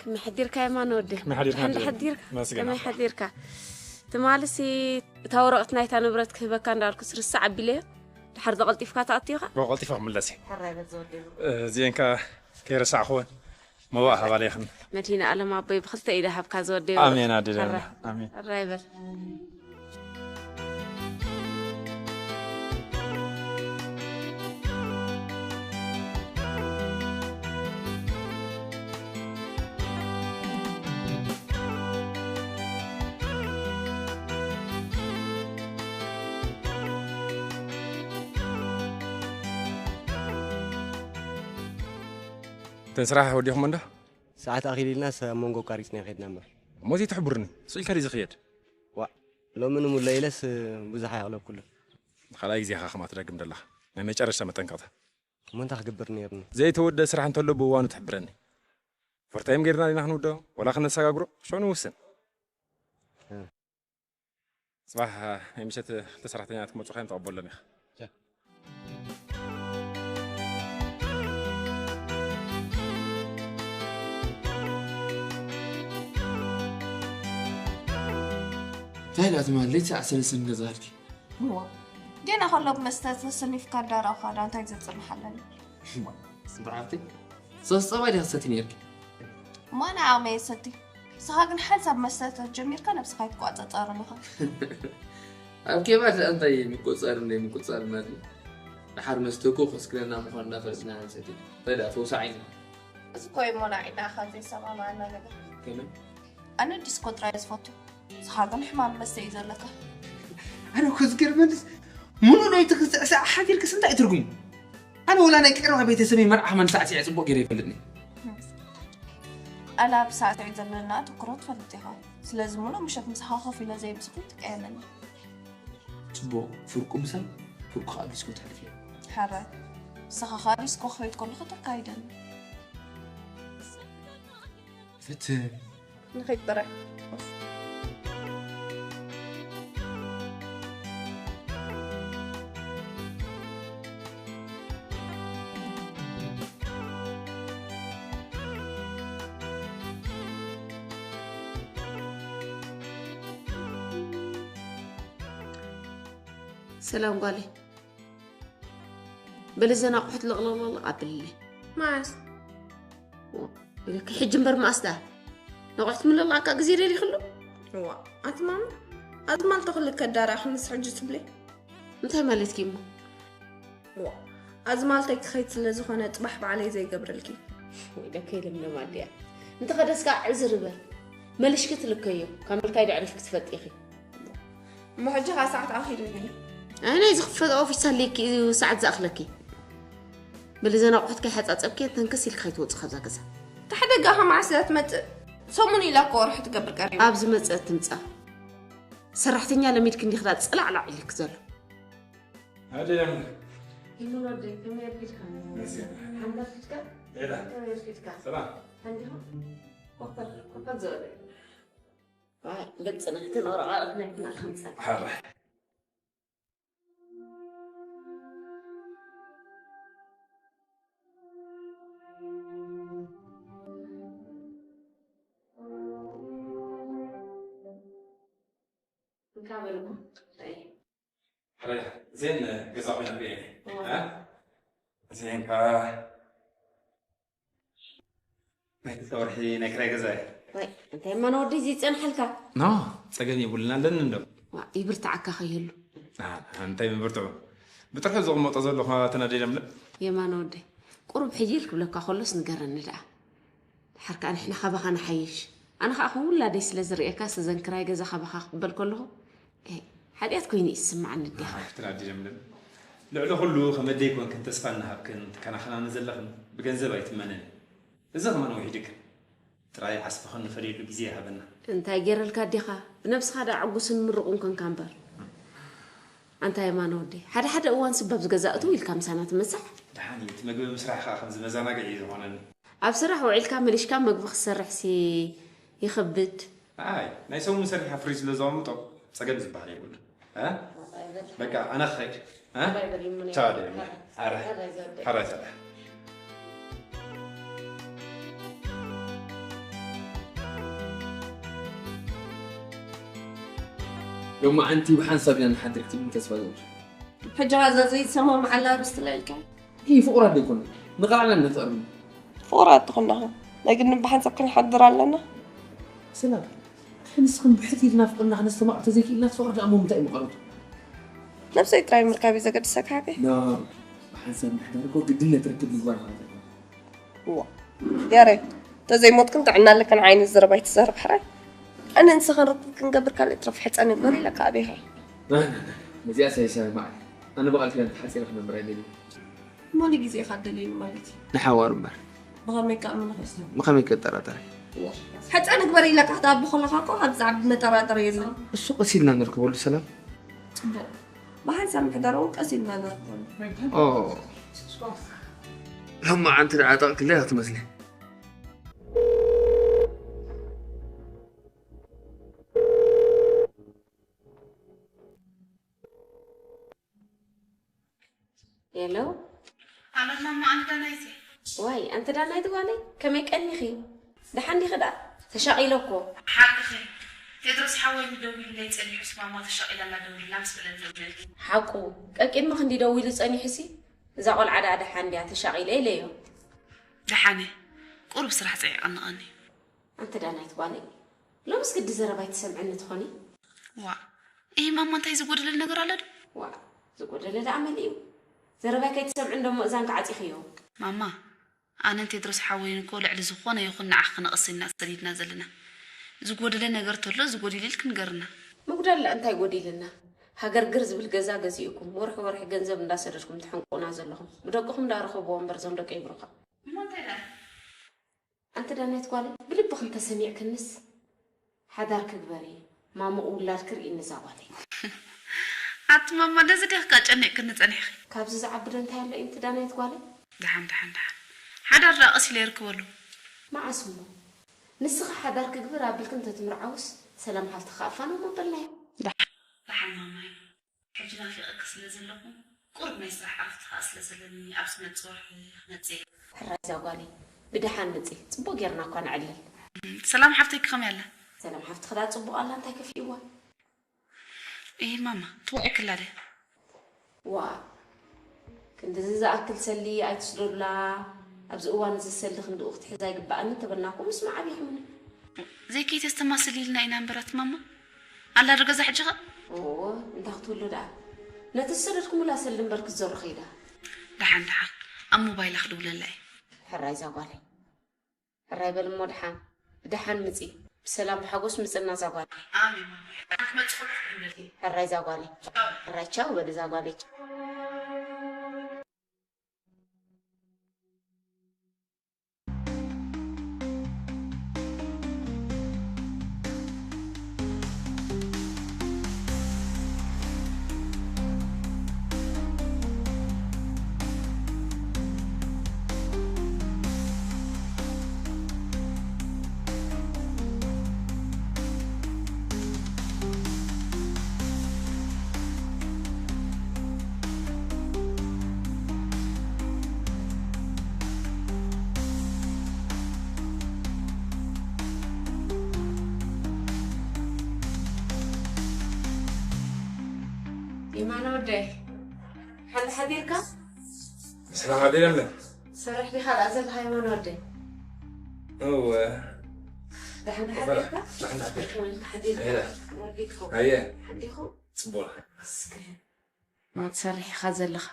መሐዲርካ የማነ ወደይ። መሐዲርካ ድሓን እንዴ? ሓዲርካ? መስገን ከመይ ኣምላኽ። ሓዲርካ? ትማልሲ እታ ወረቐት ናይታ ንብረት ክህበካ እንዳልኩ ስርሳ ዓቢለዮ። ድሓር ዘቐልጢፍካ ተኣትዩኻ? ብቐልጢፈ ክምለስ እየ። ሕራይ በል ዘወደይ። እዚአን ከ ከይረሳዕኹወን። መዋእ ሃባለይኽን። መድሂነ ኣለም ኣቦይ ብኽልተ ኢደ ሃብካ ዘወደይ። ኣሜን ኣደይ። ሕራይ። ኣሜን። ሕራይ በል። እተን ስራሕ ወዲኹም እንዶ? ሰዓት ኣኺል ኢልናስ ኣብ መንጎ ኣቋሪጽና ከድና እምበር። እሞ ዘይትሕብሩኒ፣ ስቕ ኢልካ ድዩ ዝኽየድ? ዋእ፣ ሎሚ ንሙለ ኢለስ ብዙሕ ኣይኣቕለብኩሉን። ካልኣይ ግዜኻ ከማ ትደግም ደለኻ። ናይ መጨረሽታ መጠንቀቕታ። እሞ እንታይ ክገብር ነይሩኒ? ዘይተወደ ስራሕ እንተሎ ብእዋኑ ትሕብረኒ። ኦቨርታይም ጌርና ዲና ክንውደኦ? ወላ ክነሰጋግሮ? ሽዑ ንውስን። እ። ጽባሕ ናይ ምሸት ክልተ ሰራሕተኛታት ክመጹኻ እዮም፣ ተቐበሎም ኢኻ። እንታይ ደኣ ትማሊ ለይቲ ሰዓት ሰለስተ ገዛ ሃልኪ? እዋ፣ ጌና ከሎ ብመስተ ተሰኒፍካ ዳራውኻ ዳ እንታይ ዘጽንሕ ኣለኒ? እዋ፣ ጽቡቕ ሓፍተይ፣ ሶስት ጸባ ዲኻ ትሰቲ ነይርኪ? እሞ ኣነ ዓቕመይ እየ ዝሰቲ። ንስኻ ግን ሓንሳብ መስተ ተጀሚርካ ነብስኻ ኣይትቆጻጸርን ኢኻ። ኣብ ኬባ ደኣ እንታይ ምቁጽጻር እንደ ምቁጽጻር ማለት እዩ? ደሓር መስተ እኮ ከስክረና ምዃኑ እናፈለጥና ንሰቲ። እንታይ ደኣ ፈውሲ ዓይኒ? እዚ እኮ እዩ እሞ ንዓይና ኢኻ ዘይሰማማዕና ነገር። ከመይ? ኣነ ዲስኮ ጥራይ እየ ዝፈቱ። ንስኻ ግን ሕማም መስተ እዩ ዘለካ። ኣነ እኮ ዝገርመንስ፣ ሙሉእ ለይቲ ክስዕስዕ ሓዲርክስ እንታይ እዩ ትርጉሙ? ኣነ ወላ ናይ ቀረባ ቤተሰበይ መርዓ ከማን ሳዕሲዐ ጽቡቕ ገይረ ይፈልጥኒ። ኣላ ብሳዕስዒት ዘለና ኣተኩሮ ትፈልጥ ኢኻ። ስለዚ ሙሉእ ምሸት ምሳኻ ኮፍ ኢለ ዘይምስኹ ትቀየመኒ። ጽቡቕ፣ ፍርቁ ምሳይ፣ ፍርቁ ከኣ ዲስኮ ተሕልፍ እየ። ሕራይ፣ ንስኻ ከኣ ዲስኮ ክኸይድ ከለኹ ተካይደኒ። ፍትህ። ንኸይድ ጥራይ። ሰላም ጓለይ። በሊ ዘን ኣቑሑት ለቕለቕለቕ ኣብልለይ። መዓስ? ኢለኪ ሕጂ እምበር መኣስ ደኣ? ነቑሕት ምልላእካ ግዜ ደሊኽሉ? እዋ፣ ኣቲ ማማ፣ ኣቲ ማልተ ክልከ ዳራ ክንስ ሕጂ ትብለይ? እንታይ ማለትኪ እሞ? እዋ፣ ኣዚ ማልተይ ክኸይድ ስለ ዝኾነ ጽባሕ ባዕለይ ዘይገብረልኪ። ወይ ደከ ለምለም ኣድያ። እንተ ኸደስካ ዕዝር በል። መልሽኪ ትልከዮ። ካብ ምልካይ ደዕሪፍኪ ትፈልጢ ኢኺ። እሞ ሕጂ ኸኣ ሰዓት ኣኺሉኒ። ኣይ፣ ናይ ዝኽፈት ኦፊስ ኣለኪ እዩ፣ ሰዓት ዝኣኽለኪ። በሊ፣ ዘን ኣቑሑት ከይሓጻጸብክየን ተንከስ ኢልኪ ከይትወጺ ካብዛ ገዛ። ታሕደጋ ከ መዓስ እያ ትመጽእ? ሰሙን ኢላ እኮ ወርሒ ትገብር ቀሪባ። ኣብ ዝመጸት ትምጻእ። ሰራሕተኛ ለሚድኪ እንዲኺ ዳ ጽላዕላዕ ኢልኪ ዘሎ። ኣደ ያም። ይሁን ወደይ፣ ከመይ ኣርፊድካ? መሲያ። ሓንዳ ኣርፊድካ? ኤላ። ከመይ ኣርፊድካ? ሰላም። ሓንዲኻ? ኮፈል፣ ኮፈል ዝበለ። ኣይ፣ በጽናሕትን ወረቓቕትን ኣይትናእካ ምጻእ። ሓራ። እንካ በልኩ። ኣይ። ሕረ፣ እዚአን ገዛ ኮይና እየ። እዋ። እ? እዚአን ከኣ ናይ ክልተ ወርሒ ናይ ክራይ ገዛ እየ። ወይ፣ እንታይ እማ ንወደይ ዘይጸንሓልካ? ኖ፣ ጸገም የብሉን፣ ኣለኒ እንዶ። ዋ፣ ይብርትዓካ ከይህሉ። አ፣ እንታይ ምብርትዑ? ብጥርሑ ዝቕመጦ ዘለኹ ተናደደ ምልእ። የማነ ወደይ፣ ቁሩብ ሕይል ክብለካ ከሎስ ንገረኒ ደኣ። ድሓር ከኣ ንሕና ካባኻ ንሓይሽ። ኣነ ኸኣ ከም ውላደይ ስለ ዝርእየካ፣ ስዘን ክራይ ገዛ ካባኻ ክቕበል ከለኹ፣ ኤ፣ ሓጢኣት ኮይኑ እዩ ዝስምዓኒ ኣዴኻ። ኣይ፣ ክትናዲ ጀምርን። ልዕሊ ኩሉ ከም ኣደይ ኮንክን ተስፋ እናሃብክን ትከናኸናኒ ዘለኽን ብገንዘብ ኣይትመነን። እዚ ከማን ውሒድክን። ጥራይ ዓስብኽን ንፈድየሉ ግዜ ይሃበና። እንታይ ገይረልካ ኣዴኻ? ብነብስኻ ደኣ ዕጉስን ምሩቕን ኮንካ እምበር። ኣንታ የማነ ወደይ፣ ሓደ ሓደ እዋን ስባብ ዝገዛእ እትው ኢልካ ምሳና ትመሳሕ። ደሓን እዩ፣ እቲ መግቢ ምስራሕ ኸኣ ከምዚ መዘናግዒ እዩ ዝኾነኒ። ኣብ ስራሕ ውዒልካ መሊሽካ መግቢ ክትሰርሕሲ ይኸብድ። ኣይ፣ ናይ ሰሙን ሰሪሓ ፍሪጅ ስለ ዘቐምጦ ጸገም ዝበሃል የብሉን። እ? በቃ፣ ኣነ ክኸይድ። እ? ባይ በል፣ ይሙነ። ቻው፣ ደይ፣ ይሙነ። ኣረ፣ ኣረ፣ ዘወደይ። ኣረ፣ ኣረ። ሎማዓንቲ ብሓንሳብ ኢና ንሓድር ክትብል ተስፋ ገብር። ሕጂ ኸኣ እዛ ዘይትሰማምዓላ ኣርእስቲ ኢልካ? ይህ ፍቑራት ዶ ኣይኮነን? ንቓልዓና ንፍጠር። ፍቑራት ትኾናኹም ናይ ግድን ብሓንሳብ ክንሓድር ኣለና። ሰላም፣ ንስኽን ብሕቲ ኢልና ፍቕርና ክነስተማቕር ተዘይክኢልና ፍቕሪ ደኣ እሞ ምንታይ እዩ መቐረቱ? ነብሰይ ጥራይ ምርካብ እዩ ዘገድሰካ ሓቀይ? ና፣ ብሓንሳብ ምሕዳር እኮ ግድነት ርክብ ምግባር ማለት ኣይኮነን። ዋ ያሬ፣ ተዘይሞትክን ጥዕና ኣለክን ዓይነት ዘረባ ኣይትዛረብ ሕራይ። ኣነ ንስኽን ርክብ ክንገብር ካልእ ትረፍ ሕፀ ንግበር ኢለካ ኣበይኻ? ና፣ ና፣ ና፣ ነዚኣ ሳይሳይ ማዕረ። ኣነ ብቓል ኪዳን ተሓፂረ ክነብር ኣይደልይን። ሙሉ ግዜ ኢኻ ትደልየኒ ማለት እዩ። ንሓዋሩ እምበር። ብኸመይ ከኣምንኻ? ብኸመይ ከጠራጠረ? ሕፀ ንግበር ኢለካ ክትኣቢ ከለኻ እኮ ካብ ዝዓቢ መጠራጠሪ የለን። እሱ ቀስ ኢልና ንርከበሉ ሰላም። ፅቡቕ። ብሓንሳብ ምሕዳር እውን ቀስ ኢልና ንረኽበሉ። ኦ፣ ሎማዓንቲ ደኣ ጠቕክለይ ክትመስሊ። ሄሎ። ኣሎ ማማ፣ ኣነ ዳናይት እየ። ዋይ ኣንቲ ዳናይት ጓለይ፣ ከመይ ቀኒኺ? ደሓን ዲኺ ደኣ? ተሻቒለ እኮ። ሓቅኺ። ቴድሮስ ሓወይ ደዊሉለይ ጸኒሑስ ማማ ተሻቒላ ኣላ ደውልላ ምስ በለኒ ደዊለልኪ። ሓቁ፣ ቀቂድሚ ክንዲ ደዊሉ ጸኒሑሲ፣ እዛ ቆልዓ ደኣ ደሓን ድያ? ተሻቒለ ኢለዮ። ደሓን እየ። ቁሩብ ስራሕ ጸዒቐኒ ቀኒ። ኣንቲ ዳናይት ጓለይ፣ ሎምስ ግዲ ዘረባይ ትሰምዕኒ ትኾኒ? ዋእ፣ እሂ ማማ፣ እንታይ ዝጎደለኒ ነገር ኣሎ ድዩ? ዋእ፣ ዝጎደለ ደኣ መሊኡ። ዘረባይ ከይትሰምዒ እንዶ እሞ እዛንኪ ዓጺኽዮ። ማማ፣ ኣነን ቴድሮስ ሓወይን እኮ ልዕሊ ዝኾነ ይኹን ንዓኺ ክነቕስ ኢና ተሰዲድና ዘለና። ዝጎደለ ነገር ተሎ፣ እዚ ጎዲሉ ኢልኪ ንገርና። ምጉዳል ደኣ እንታይ ጎዲልና? ሃገርግር ዝብል ገዛ ገዚእኩም፣ ወርሒ ወርሒ ገንዘብ እንዳሰደድኩም ትሕንቁና ዘለኹም። ብደቅኹም ደኣ ርኸብዎ እምበር እዞም ደቂ ይብሩኻ። እሞ እንታይ ደኣ? ኣንቲ ዳናይት ጓለይ፣ ብልብኺ እንተሰሚዕክንስ፣ ሓዳርኪ ግበሪ፣ ማሙኡ ውላድኪ ርኢኒ እዛ ጓለይ። ኣቲ ማማ፣ ነዚ ዲኺ ከኣ ጨኒቕክኒ ጸኒሕኺ? ካብዚ ዝዓቢ ዶ እንታይ ኣሎ ኣንቲ ዳናይት ጓለይ? ደሓን፣ ደሓን፣ ደሓን። ሓዳር ደኣ ቀስ ኢለ ይርክበሉ። መዓስ እሞ? ንስኺ ሓዳርኪ ግበር ኣቢልኪ እንተትምርዓውስ፣ ሰላም ሓፍትኺ ከኣ ፋኖ ምበልናዮ። ደሓን። ደሓን ማማይ። ሕጂ ናፊቐኪ ስለ ዘለኹ፣ ቁሩብ ናይ ስራሕ ዕረፍቲ ከኣ ስለ ዘለኒ፣ ኣብ ዝመጽእ ወርሒ ክመጽእ እየ። ሕራይ እዛ ጓለይ፣ ብደሓን ምጺ፣ ጽቡቕ ጌርና እኳ ንዕልል። ሰላም ሓፍተይ ከመይ ኣላ? ሰላም ሓፍትኺ ደኣ ጽቡቕ ኣላ፣ እንታይ ከፊእዋ? እሂ ማማ፣ ትውዒ ክላ ድያ? ዋእ፣ ክንድዚ ዝኣክል ሰሊ ኣይትስደዱላ፣ ኣብዚ እዋን እዚ ሰሊ ክንድኡ ክትሕዝ ኣይግበኣን እንተበልናኩም ምስማዕ ኣቢኹምኒ። ዘይከይተስተማስልልና ኢና እምበር ኣቲ ማማ። ኣላ ዶ ገዛ ሕጂ ኸ? እወ፣ እንታይ ክትብሉ ደኣ። ነቲ ዝሰደድኩምላ ሰሊ እምበር ክትዘሩ ከይዳ። ደሓን ደሓን፣ ኣብ ሞባይላ ክድውለላ እየ። ሕራይ እዛ ጓለይ። ሕራይ በል እሞ ደሓን፣ ብደሓን ምጺ። ብሰላም ብሓጎስ ምጽና እዛ ጓለይ። ኣሜን ማማ። ሕራይ ክትመጽ ከለኹ ክድውለልኪ። ሕራይ እዛ ጓለይ። ሕራይ ቻው በል እዛ ጓለይ። የማነ ወደይ፣ ሓንቲ ሓዲርካ? ሰላም ሓዲረ ኣለ። ሰራሕ ዲኻ ደኣ ዘለኻ የማነ ወደይ? እወ። ደሓን ተፈላ- ሓዲርካ? ደሓን ሓዲረ። ከመይ ሓዲርካ? እሄ። ወዲትኩም? ኣየ። ሓዲርኩም? ጽቡቕ። እስከ። ማ ትሰርሕ ኢኻ ዘለኻ?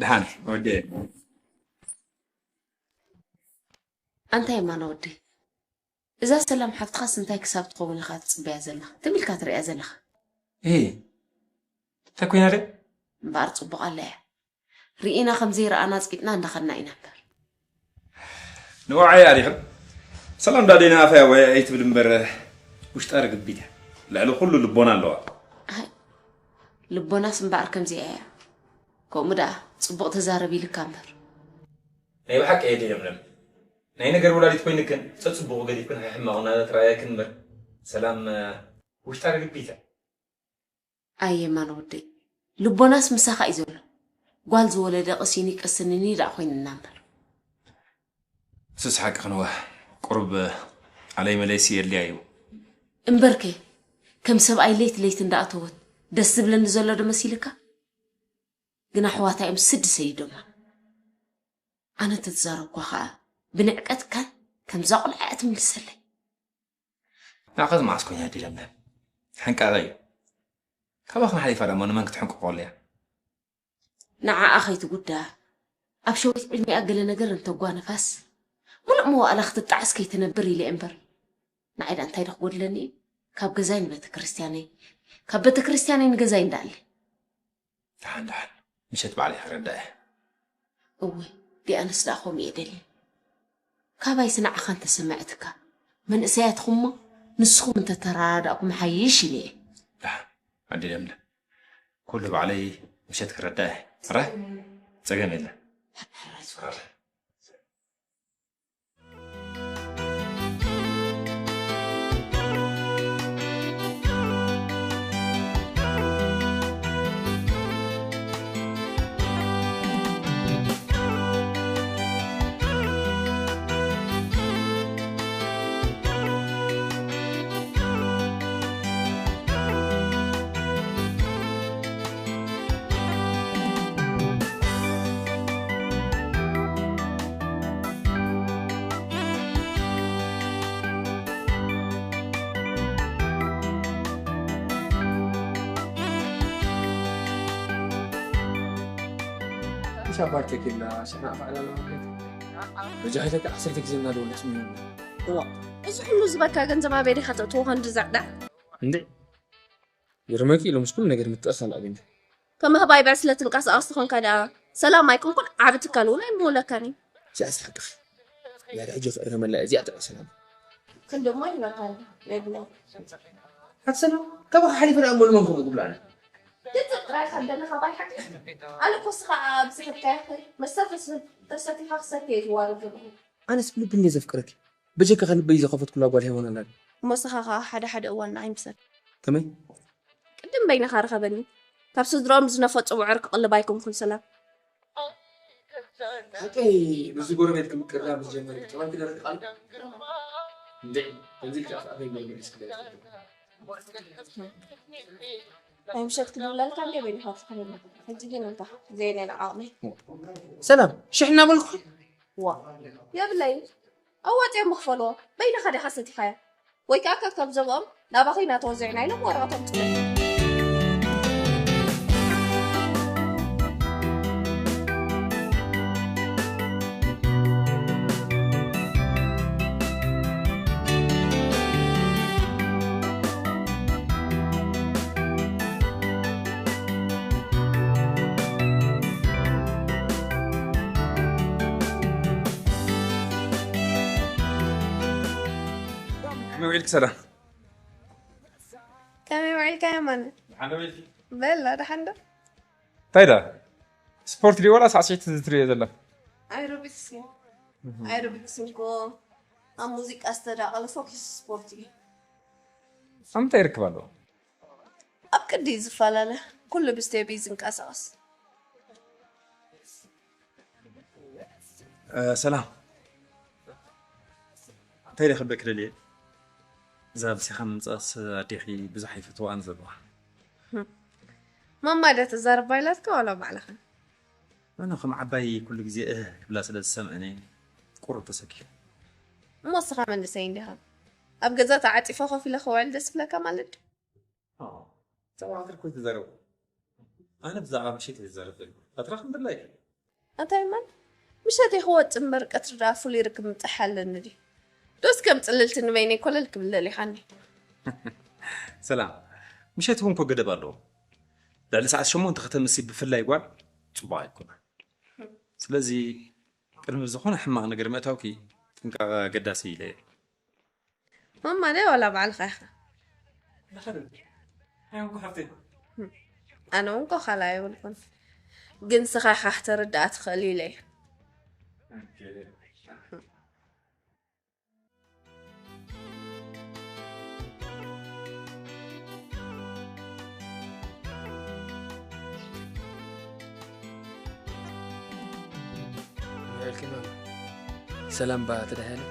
ደሓን ወዲ። ኣንታ የማነ ወደይ፣ እዛ ሰላም ሓፍትኻስ እንታይ ክሳብ ትኸውን ኢኻ ትጽበያ ዘለኻ? ትም ኢልካ ትርእያ ዘለኻ? እ፣ እንታይ ኮይና ድያ? እምበኣር ጽቡቕ ኣላ እያ። ርኢና ከም ዘይረኣና ኣጽቂጥና እንዳኸድና ኢና እምበር። ንዋዓይ ኣሪኽን ሰላም ዳደይና ኣፋያ ወይ ኣይትብል እምበር ውሽጣ ርግቢት እያ። ልዕሊ ኩሉ ልቦና ኣለዋ። ኣይ፣ ልቦናስ እምበኣር ከምዚኣ እያ። ከምኡ ደኣ ጽቡቕ ተዛረብ ኢልካ እምበር። ናይ ብሓቂ እየ ለምለም። ናይ ነገር ወላዲት ኮይንክን ጸጽቡቑ ገዲፍክን ሕማቕ እናተራእየክን እምበር ሰላም ውሽጣ ርግቢት እያ። ኣየ የማነ ወደይ፣ ልቦናስ ምሳኻ እዩ ዘሎ። ጓል ዝወለደ ቀሲኒ ቀስንኒ ደኣ ኮይንና እምበር። ንሱስ ሓቂ ክንወ ቁሩብ ኣለይ መለይሲ የድልያ እዩ። እምበርከ ከም ሰብኣይ ለይቲ ለይቲ እንዳኣተወት ደስ ዝብለኒ ዘሎ ዶ መሲልካ? ግን ኣሕዋታ እዮም ስዲ ሰይዶማ። ኣነ እንተተዛረብኳ ኸኣ ብንዕቀትካ ከምዛ ቆልዓ እያ ትምልሰለይ። ንዓኻ ዝመዓስ ኮይና ኣደ ለምለም? ሕንቃቐ እዩ። ካባኽን ሓሊፋ ደሞ ንመን ክትሕንቅቆ እያ? ንዓኣ ከይትጉዳ ኣብ ሸዊት ዕድሚኣ ገለ ነገር እንተጓነፋስ፣ ሙሉእ መዋእላ ክትጣዕስ ከይትነብር ኢለ እምበር፣ ንዓይ ደኣ እንታይ ዶ ክጎድለኒ እዩ? ካብ ገዛይ ንቤተ ክርስትያነይ፣ ካብ ቤተ ክርስትያነይ ንገዛይ እንዳኣለ። ደሓን ደሓን፣ ምሸት ባዕለይ ክረዳ እየ። እወ፣ ዲኣነስ ደኣ ከምኡ እየ ደልየ። ካባይስ ንዓኻ እንተሰመዐትካ፣ መንእሰያት ኢኹምሞ ንስኹም እንተተረዳዳእኩም ሓይሽ ኢለ እየ። ደሓን ኣደ ለምለም፣ ኩሉ ባዕለይ ምሸት ክረዳ እየ። ሕራይ? ጸገም የለን። ሻባር ተኪልና ሽሕና ባዕላና በጃ ሒዘካ ዓሰርተ ግዜ እናደወለች ሚሆን እዚ ኩሉ ዝበካ ገንዘብ ኣበይ ዲኻ ተእትዎ? ከንዲ ዘዕዳ እንዴ ይርመቂ ኢሎም ስኩል ነገር ምትእኻል ኣግኝተ ከም ህባይ ብዕስለ ትንቀሳቐስ ዝኾንካ ደኣ ሰላም ኣይኮንኩን። ዓቢ ትካል እውን ኣይምውለካን እዩ። እዚኣስ ሓቅኺ ያዳ ሕጂ ፍቕሪ መላ እዚኣ ጥዕስና ክንደሞ ይበካል ነብሎ ሓሰና ካባኻ ሓሊፈ ደኣ እሞ ንመን ከምኡ ክብላና ግልጽ ጥራይ ካብ ደለኻ ባይ ሓቂ ኣነ እኮ ስኻ ኣብዚ ከድካያ መሳፈስ ተሰቲኻ ክሰትየ ዝዋረድ ዘለኹ ኣነስ ብልቢ እንደ ዘፍቅረኪ በጀካ ከልበይ ዘኸፈትኩላ ጓል ሄዋን ኣላ እሞ ስኻ ከዓ ሓደ ሓደ እዋን ንዓይ ምሰል ከመይ ቅድም በይንኻ ርኸበኒ ካብ ስድሮም ዝነፈጹ ውዕር ክቕልብ ኣይኮንኩን ሰላም ሓቀይ ምስዚ ጎረቤት ክምቅርና ምስ ጀመርክ ጨዋይ ክደርክ ቃል እንዴ ከምዚ ኢልካ ኣፈይ መመሊስ ክደርክ ናይ ምሸት ክድውለልካ እንዴ በይንኻ ትኽእል ሕጂ ግን እንታ ዘይነን ዓቕሚ ሰላም ሽሕ እናበልኩ ዋ የብለይ ኣዋፅኦም ብክፈልዎ በይንኻ ዲኻ ሰቲኻያ ወይ ከዓ ከከም ዘብኦም ናባኺ እናተወዘዕና ኢሎም ወረቐቶም ፅሑፍ ከመይ ውዒልክ ሰላም? ከመይ ውዒልካ የማነ? ደሓን ውዒልኪ? በላ ደሓን ዶ? እንታይ ዳ ስፖርት ድዩ ዋላ ሳዕስዒት ትሪኦ ዘላ? ኣይሮቢክስ እዩ። ኣይሮቢክስ እኮ ኣብ ሙዚቃ ዝተዳቐለ ፎኪስ ስፖርት እዩ። ኣብ ምንታይ ይርክብ ኣለዎ? ኣብ ቅዲ እዩ ዝፈላለ። ኩሉ ብስቴፕ እዩ ዝንቀሳቐስ። ሰላም እንታይ ኢለ ክብለኪ ደልየ እዛ ብሲኻ ምምፃእስ ኣዴኺ ብዙሕ ኣይፈትዋን ዘለዋ ማማ ደ ትዛረባ ኢላትካ ዋላ ባዕልኻ ኣነ ከም ዓባይ ኩሉ ግዜ እህ ክብላ ስለ ዝሰምዐኒ ቁሩብ ተሰኪፉ እሞ እስኻ መንእሰይ እንዲኻ ኣብ ገዛ ተዓፂፈ ኮፍ ኢለ ክውዕል ደስ ብለካ ማለት ድዩ ተባዕትር ኮይ ትዛረቡ ኣነ ብዛዕባ ምሸት እየ ዝዛረብ ዘለኹ ኣትራኽ ምድላይ ኣንታይ ማን ምሸት ይኽወጥ እምበር ቀትሪ ደኣ ፍሉይ ርክብ ምብጻሕ ኣለኒ ድዩ ዶስ ከም ጽልልቲ ንበይነይ ኮለል ክብል ደሊኻኒ ሰላም ምሸት እውን ኮ ገደብ ኣለዎ ልዕሊ ሰዓት ሸሞንተ ከተምሲ ብፍላይ ጓል ጽቡቕ ኣይኮነን ስለዚ ቅድሚ ዝኾነ ሕማቕ ነገር ምእታውኪ ጥንቃቐ ኣገዳሲ ኢለ እየ ማማ ናይ ዋላ ባዕልኻ ኢኻ ኣነ እውን ኮ ካልኣ የብልኩን ግን ስኻ ኢኻ ክተርድኣ ትኽእል ኢለ እየ ሰላም ባ ተዳሃለ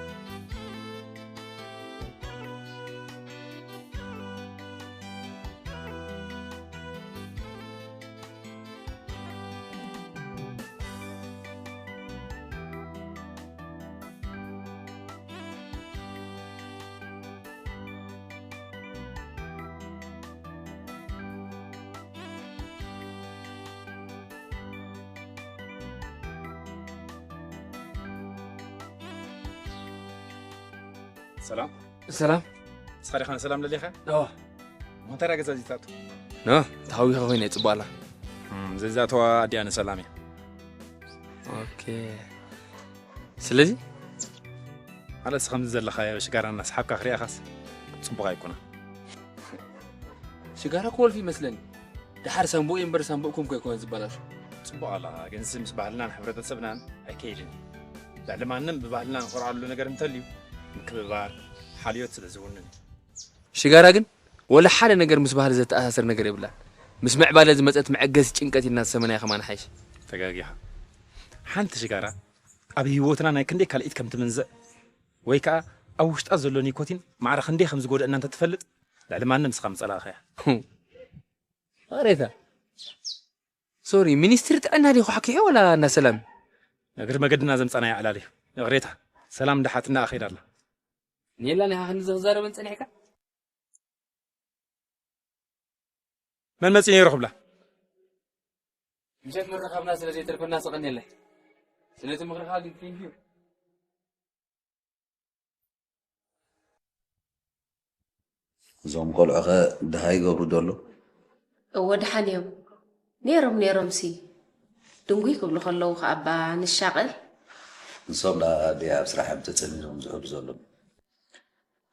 ሰላም። ሰላም። ንስኻ ዲኻ ንሰላም ደሊኻ? ኦ እንታይ ዳ ገዛ እዚታቱ? ኖ፣ ተሃዊኸ ኮይነ ጽቡቕ ኣላ። ዘዛተዋ ኣዲኣ ንሰላም እያ። ኦኬ። ስለዚ ማለት ከምዚ ዘለኻዮ ሽጋራ እናስሓብካ ክሪኣኻስ ጽቡቕ ኣይኮነን። ሽጋራ እኮ ወልፊ ይመስለኒ። ድሓር ሳምቡእ እምበር ሳምቡእኩም ከይኮነ ዝበላሹ። ጽቡቕ ኣለኻ፣ ግን ምስ ባህልናን ሕብረተሰብናን ኣይከይድን እዩ። ልዕሊ ማንም ብባህልና ንኾርዓሉ ነገር እንተልዩ ምክብባር፣ ሓልዮት ስለ ዝውንን እዩ። ሽጋራ ግን ወላ ሓደ ነገር ምስ ባህሊ ዘተኣሳሰር ነገር የብላን። ምስ ምዕባለ ዝመጸት መዐገሲ ጭንቀት ኢልና ዝሰመናያ ከማን ሓይሽ። ተጋጊኻ። ሓንቲ ሽጋራ ኣብ ህይወትና ናይ ክንደይ ካልኢት ከም ትምንዘእ ወይ ከዓ ኣብ ውሽጣ ዘሎ ኒኮቲን ማዕረ ክንደይ ከም ዝጎደእና እንተትፈልጥ ልዕሊ ማንም ንስኻ ምጸላእኻያ። ሬታ ሶሪ፣ ሚኒስትሪ ጥዕና ዲኹ ሓኪሑ ወላ እንዳ ሰላም? እግሪ መገድና ዘምጻናዮ ዕላል እዩ። ይቕሬታ፣ ሰላም እንዳሓትና ኣኺዳ ኣላ። ኔላ ኒኻ ክንዲ ዝኽዛረበን ጸኒሕካ? መን መጺ ነይሩ ክብላ? ምሸት ምርኻብና ስለ ዘይተርፈና ስቐንየለይ። ስለቲ ምኽርኻ ግን ቴንኪዩ። እዞም ቆልዑኸ ድሃይ ይገብሩ ዶ ኣለዉ? እወ ደሓን እዮም ነይሮም ነይሮምሲ ድንጉይ ክብሉ ከለዉ ከኣባ ንሻቐል ንሶም ደኣ ድየ ኣብ ስራሕ እዮም ተጸሚዶም ዝውዕሉ ዘለዉ?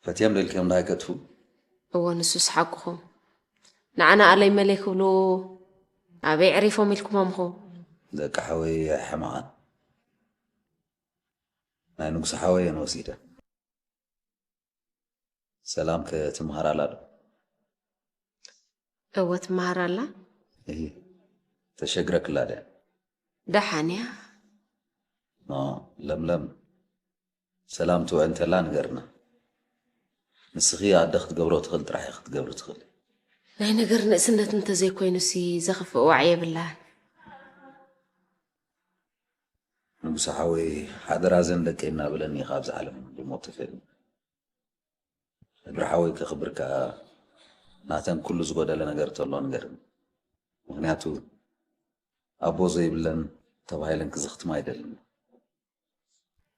ፈትዮም ደልክዮም ደኣ ኣይገጥፉ? እወ ንሱስ ሓቅኹም ንዓና ኣለይ መለይ ክብሉ ኣበይ ዕሪፎም ኢልኩሞም ኢኹም ደቂ ሓወይ ሕማቓት ናይ ንጉስ ሓወይ እየን ወሲደን ሰላም ከ ትምሃር ኣላ ዶ? እወ ትምሃር ኣላ። እሂ ተሸግረክላ ድያ? ደሓን እያ። ኖ ለምለም ሰላም ትውዕል እንተላ ንገርና። ንስኺ ኣደ ክትገብሮ ትኽእል ጥራሕ ኢኺ ክትገብሪ ትኽእሊ። ናይ ነገር ንእስነት እንተዘይኮይኑሲ ዘኽፍእ ዋዒ የብላን። ንጉሰ ሓወይ ሓደራ ዘን ደቀይ እናበለኒ እዩ ካብዚ ዓለም ብሞት ተፈልዩ። እግሪ ሓወይ ከኽብር ከኣ ናተን ኩሉ ዝጎደለ ነገር ተሎ ንገርኒ። ምኽንያቱ ኣቦ ዘይብለን ተባሂለን ክዝኽትማ ኣይደልን።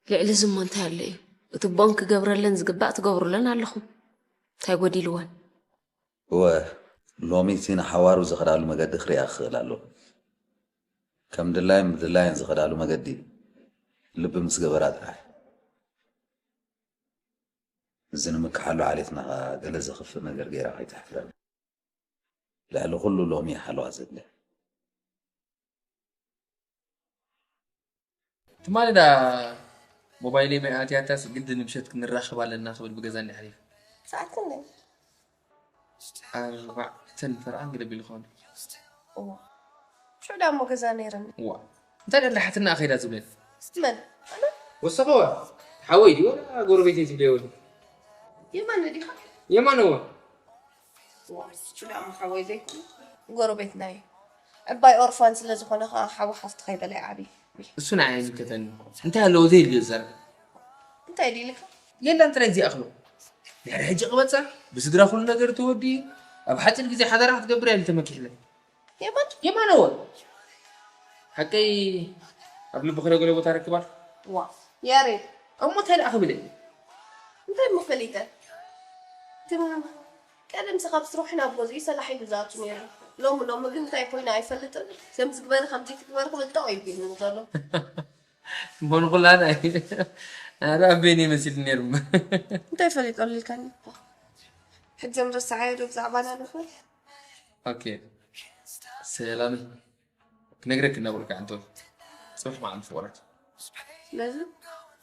ልዕሊ እዚ እሞ እንታይ ኣሎ እዩ? እቲ ኣቦን ክገብረለን ዝግባእ ትገብሩለን ኣለኹም። እንታይ ጎዲልወን? እወ ሎሚ እቲ ንሓዋሩ ዝኸዳሉ መገዲ ክሪኣ ክኽእል ኣለኹ። ከም ድላየን ብድላየን ዝኸዳሉ መገዲ ልቢ ምስ ገበራ ጥራሕ። እዚ ንምክሓሉ ዓሌትና ኸኣ ገለ ዘኽፍእ ነገር ገይራ ከይተሕፍረና። ልዕሊ ኹሉ ሎሚ ሓለዋ ዘድልያ። ትማሊ ዳ ሞባይለይ ማይ ኣትያታስ ግድን ምሸት ክንራኸብ ኣለና ክብል ብገዛ እንዲ ሓሊፉ። ሰዓት ክንደይ? ኣርባዕተን ፈርቓን ገለ ቢሉ ክኸውን። እዋ። ሽዑ ዳ እሞ ገዛ ነይረኒ። እዋ። እንታይ ደኣ ሓትና ኣኸይዳ ዝብለኒ? መን? ኣነ? ወሰኸዋ። ሓወይ ድዩ ወላ ጎረቤተይ ትብለዮ ወላ? የማነ ዲኻ? የማነ እዋ። እዋ፣ ሽዑ ዳ እሞ ሓወይ ዘይኮነ? ጎረቤትና እዩ። ዕባይ ኦርፋን ስለ ዝኾነ ኸዓ ሓዊ ሓፍቲ ከይበለ ይዓብይ። እሱ ንዓይ ኣይምልከተኒ። እንታይ ኣለዎ ዘይድልዮ ዝዛረብ? እንታይ ድዩ ኢልካ? የላን ጥራይ ዘይኣኽሎ። ድሕሪ ሕጂ ቅበጻ፣ ብስድራ ኩሉ ነገር ተወዲኡ፣ ኣብ ሓጺር ግዜ ሓዳራ ክትገብር እያ ኢሉ ተመኪሕለይ። የማን የማነ ወ ሓቀይ ኣብ ልቢ ክደ ገለ ቦታ ረክባል ዋ ያሬድ እሞ እንታይ ደኣ ክብል እንታይ እሞ ፈሊጠ ትም ቀደም ስኻብ ስርሑ ናብ ገዝኡ ሰላሕ ኢሉ ዝኣቱ ነይሩ ሎሚ ሎሚ ግን እንታይ ኮይኑ ኣይፈልጥን ከምዚ ግበሪ ከምዚ ትግበሪ ክብል ጠቕ ኢሉ ኢሉ ዘሎ እሞ ንኩላና ኣረ ኣቤን ይመስል ነይሩ እንታይ ፈሊጦ ልልካኒ ሕጂ ንረስዓዮ ዶ ብዛዕባና ንኽእል ኦኬ ሰላም ክነግረክ እናበልኩ ዓንቶ ጽባሕ መዓልቲ ፍቕረት ስለዚ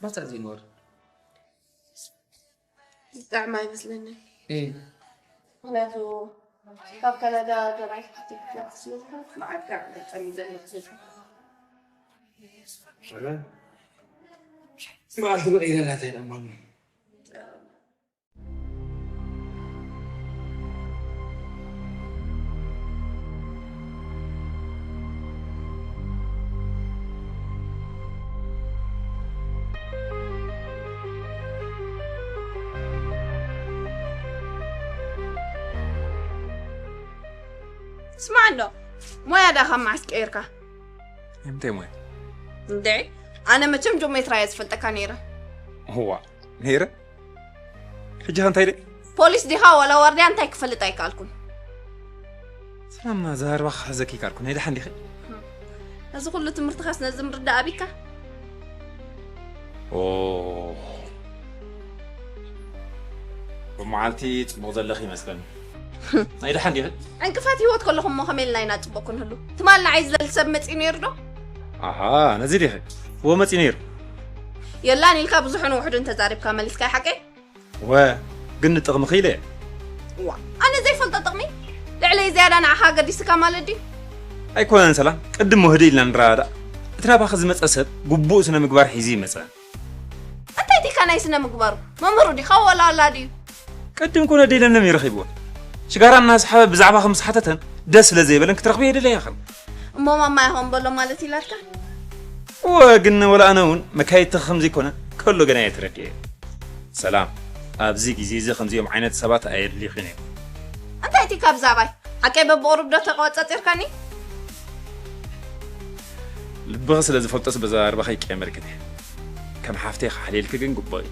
ባታ ዘይንወር ዝጠዕም ኣይመስለኒ ምክንያቱ ካብ ካናዳ ገባይ ክትሓቲ ክትመፅእ ስለዝኮንኩ መዓልቲ ኣጋጣሚ ዘሎ ስለዝኮንኩ መዓልቲ ብቀይረላታ ይለማኑ ስማዕ እንዶ ሞያ ዳ ካብ መዓስ ቀይርካ እንታይ ሞያ እንዴ ኣነ መቸም ጆሜትራ እየ ዝፈልጠካ ነይረ እዋ ነይረ ሕጂ ኸ እንታይ ኢለ? ፖሊስ ዲኻ ዋላ ዋርድያ እንታይ ክፈልጥ ኣይከኣልኩን። ሰላም፣ ዘረባኺ ክሕዘኪ ኣይከኣልኩን። ናይ ደሓን ዲኺ? ነዚ ኩሉ ትምህርትኻስ ነዚ ምርዳእ ኣቢካ? ኦ፣ ብመዓልቲ ጽቡቕ ዘለኺ ይመስለኒ። ናይ ደሓን ዲኺ? ዕንቅፋት ህይወት ከለኹም እሞ ከመይ ኢልና ኢና ጽቡቕ ክንህሉ? ትማል ንዓይ ዝደሊ ሰብ መጺኡ ነይሩ ዶ? ኣሃ፣ ነዚ ዲኺ? እዎ መጺኡ ነይሩ። የላን ኢልካ ብዙሕን ውሕድን ተዛሪብካ መሊስካ፣ ሓቀይ? ወ፣ ግን ንጥቕምኺ ኢለ እየ። ዋ፣ ኣነ ዘይፈልጦ ጥቕሚ? ልዕለይ ዝያዳ ንዓኻ ኣገዲስካ ማለት ድዩ? ኣይኮነን ሰላም፣ ቅድም ውህዲ ኢልና ንረዳዳእ። እቲ ናባኺ ዝመጸ ሰብ ግቡእ ስነ ምግባር ሒዙ ይመጸ። እንታይ ዲካ ናይ ስነ ምግባሩ? መምህሩ ዲኻ ዋላ ወላዲ እዩ? ቅድም ኮነ ደይለንም ይረኺብዎ። ሽጋራ እናስሓበ ብዛዕባኺ ምስ ሓተተን ደስ ስለ ዘይበለን ክትረኽብዮ የደለያ ኸም። እሞ ማማ ይኾን በሎ ማለት ኢላትካ? እወ፣ ግን ወላ ኣነ እውን መካየድቲ ከም ዘይኮነ ከሎ ገና እየ ተረዲኤ። ሰላም፣ ኣብዚ ግዜ እዚ ከምዚኦም ዓይነት ሰባት ኣየድልዩኺን እዮም። እንታይ እቲ ካብ ዛባይ ሓቀይ በብቑሩብ ዶ ተቆጻጺርካኒ? ልብኺ ስለ ዝፈልጦስ በዛረባኺ ይቀየመልክን እየ። ከም ሓፍተይ ክሓልየልኪ ግን ግቡእ እዩ።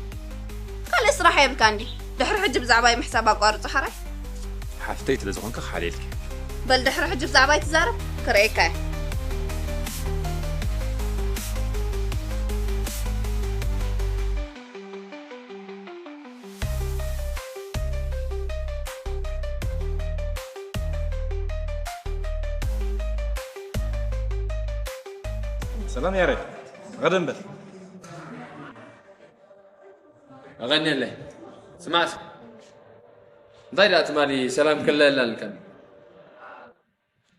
ካልእ ስራሕ የብልካ እንዲ? ድሕሪ ሕጂ ብዛዕባይ ምሕሳብ ኣቋርጾ ሓራይ። ሓፍተይ ስለ ዝኾንኪ ክሓልየልኪ። በል ድሕሪ ሕጂ ብዛዕባይ ትዛረብ ክርእየካ እየ። ሰላም ያሬድ፣ ቐደም በል። ኣቐንየለይ። ስማዕስ፣ እንታይ ደኣ ትማሊ ሰላም ከላ የላልካኒ?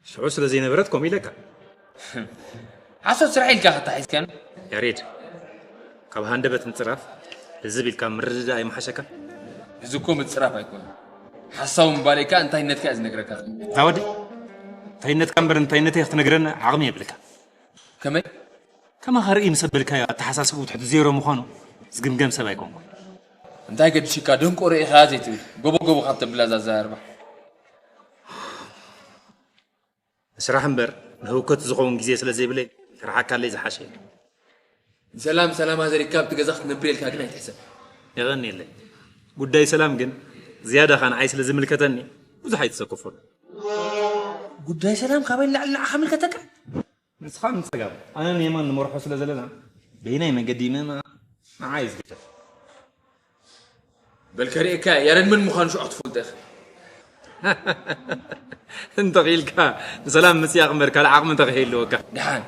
ሽዑ ስለ ዘይነበረት ከምኡ ኢለካ። ሓሶት ስራሕ ኢልካ ከታሒዝካኒ? ያሬድ፣ ካብ ሃንደበት ምጽራፍ ልዝብ ኢልካ ምርድዳእ ኣይምሓሸካን? እዚ እኮ ምጽራፍ ኣይኮነን። ሓሳዊ ምባለይ ከኣ እንታይነትካ እየ ዝነግረካ። እዛ ወዲ፣ እንታይነትካ እምበር እንታይነተይ ክትነግረኒ ዓቕሚ የብልካ። ከመይ? ከማኻ ርኢ ምስ ኣበልካዮ ኣተሓሳስብኡ ትሕቲ ዜሮ ምዃኑ ዝግምገም ሰብ ኣይኮንኩን። እንታይ ገድሽካ ደንቆሮ ኢኻ ዘይትብል፣ ጎቦ ጎቦ ካብ ተብላ እዛ ኣዘራርባ። ንስራሕ እምበር ንህውከት ዝኸውን ግዜ ስለ ዘይብለይ፣ ተረሓካለይ ዝሓሸ እዩ። ንሰላም ሰላማ ዘሪግካ ኣብቲ ገዛ ክትነብር ኢልካ ግን ኣይትሕሰብ። የቐንየለይ። ጉዳይ ሰላም ግን ዝያዳኻ ንዓይ ስለ ዝምልከተኒ ብዙሕ ኣይትሰክፉን። ጉዳይ ሰላም ካበይ ንላዕሊ ንዓኻ ምልከተካ? ንስኻ ንጸጋም፣ ኣነ ንየማን ንመርሖ ስለ ዘለና፣ በየናይ መገዲ ይመምኣ ንዓይ እዩ ዝግደፍ። በል ከርእየካ እየ፣ ያሬድ መን ምዃኑ ሽዑ ክትፈልጦ ኢኻ። እንተኺኢልካ ንሰላም ምጽያቕ እምበር ካልእ ዓቕሚ እንተኸይህልወካ። ደሓን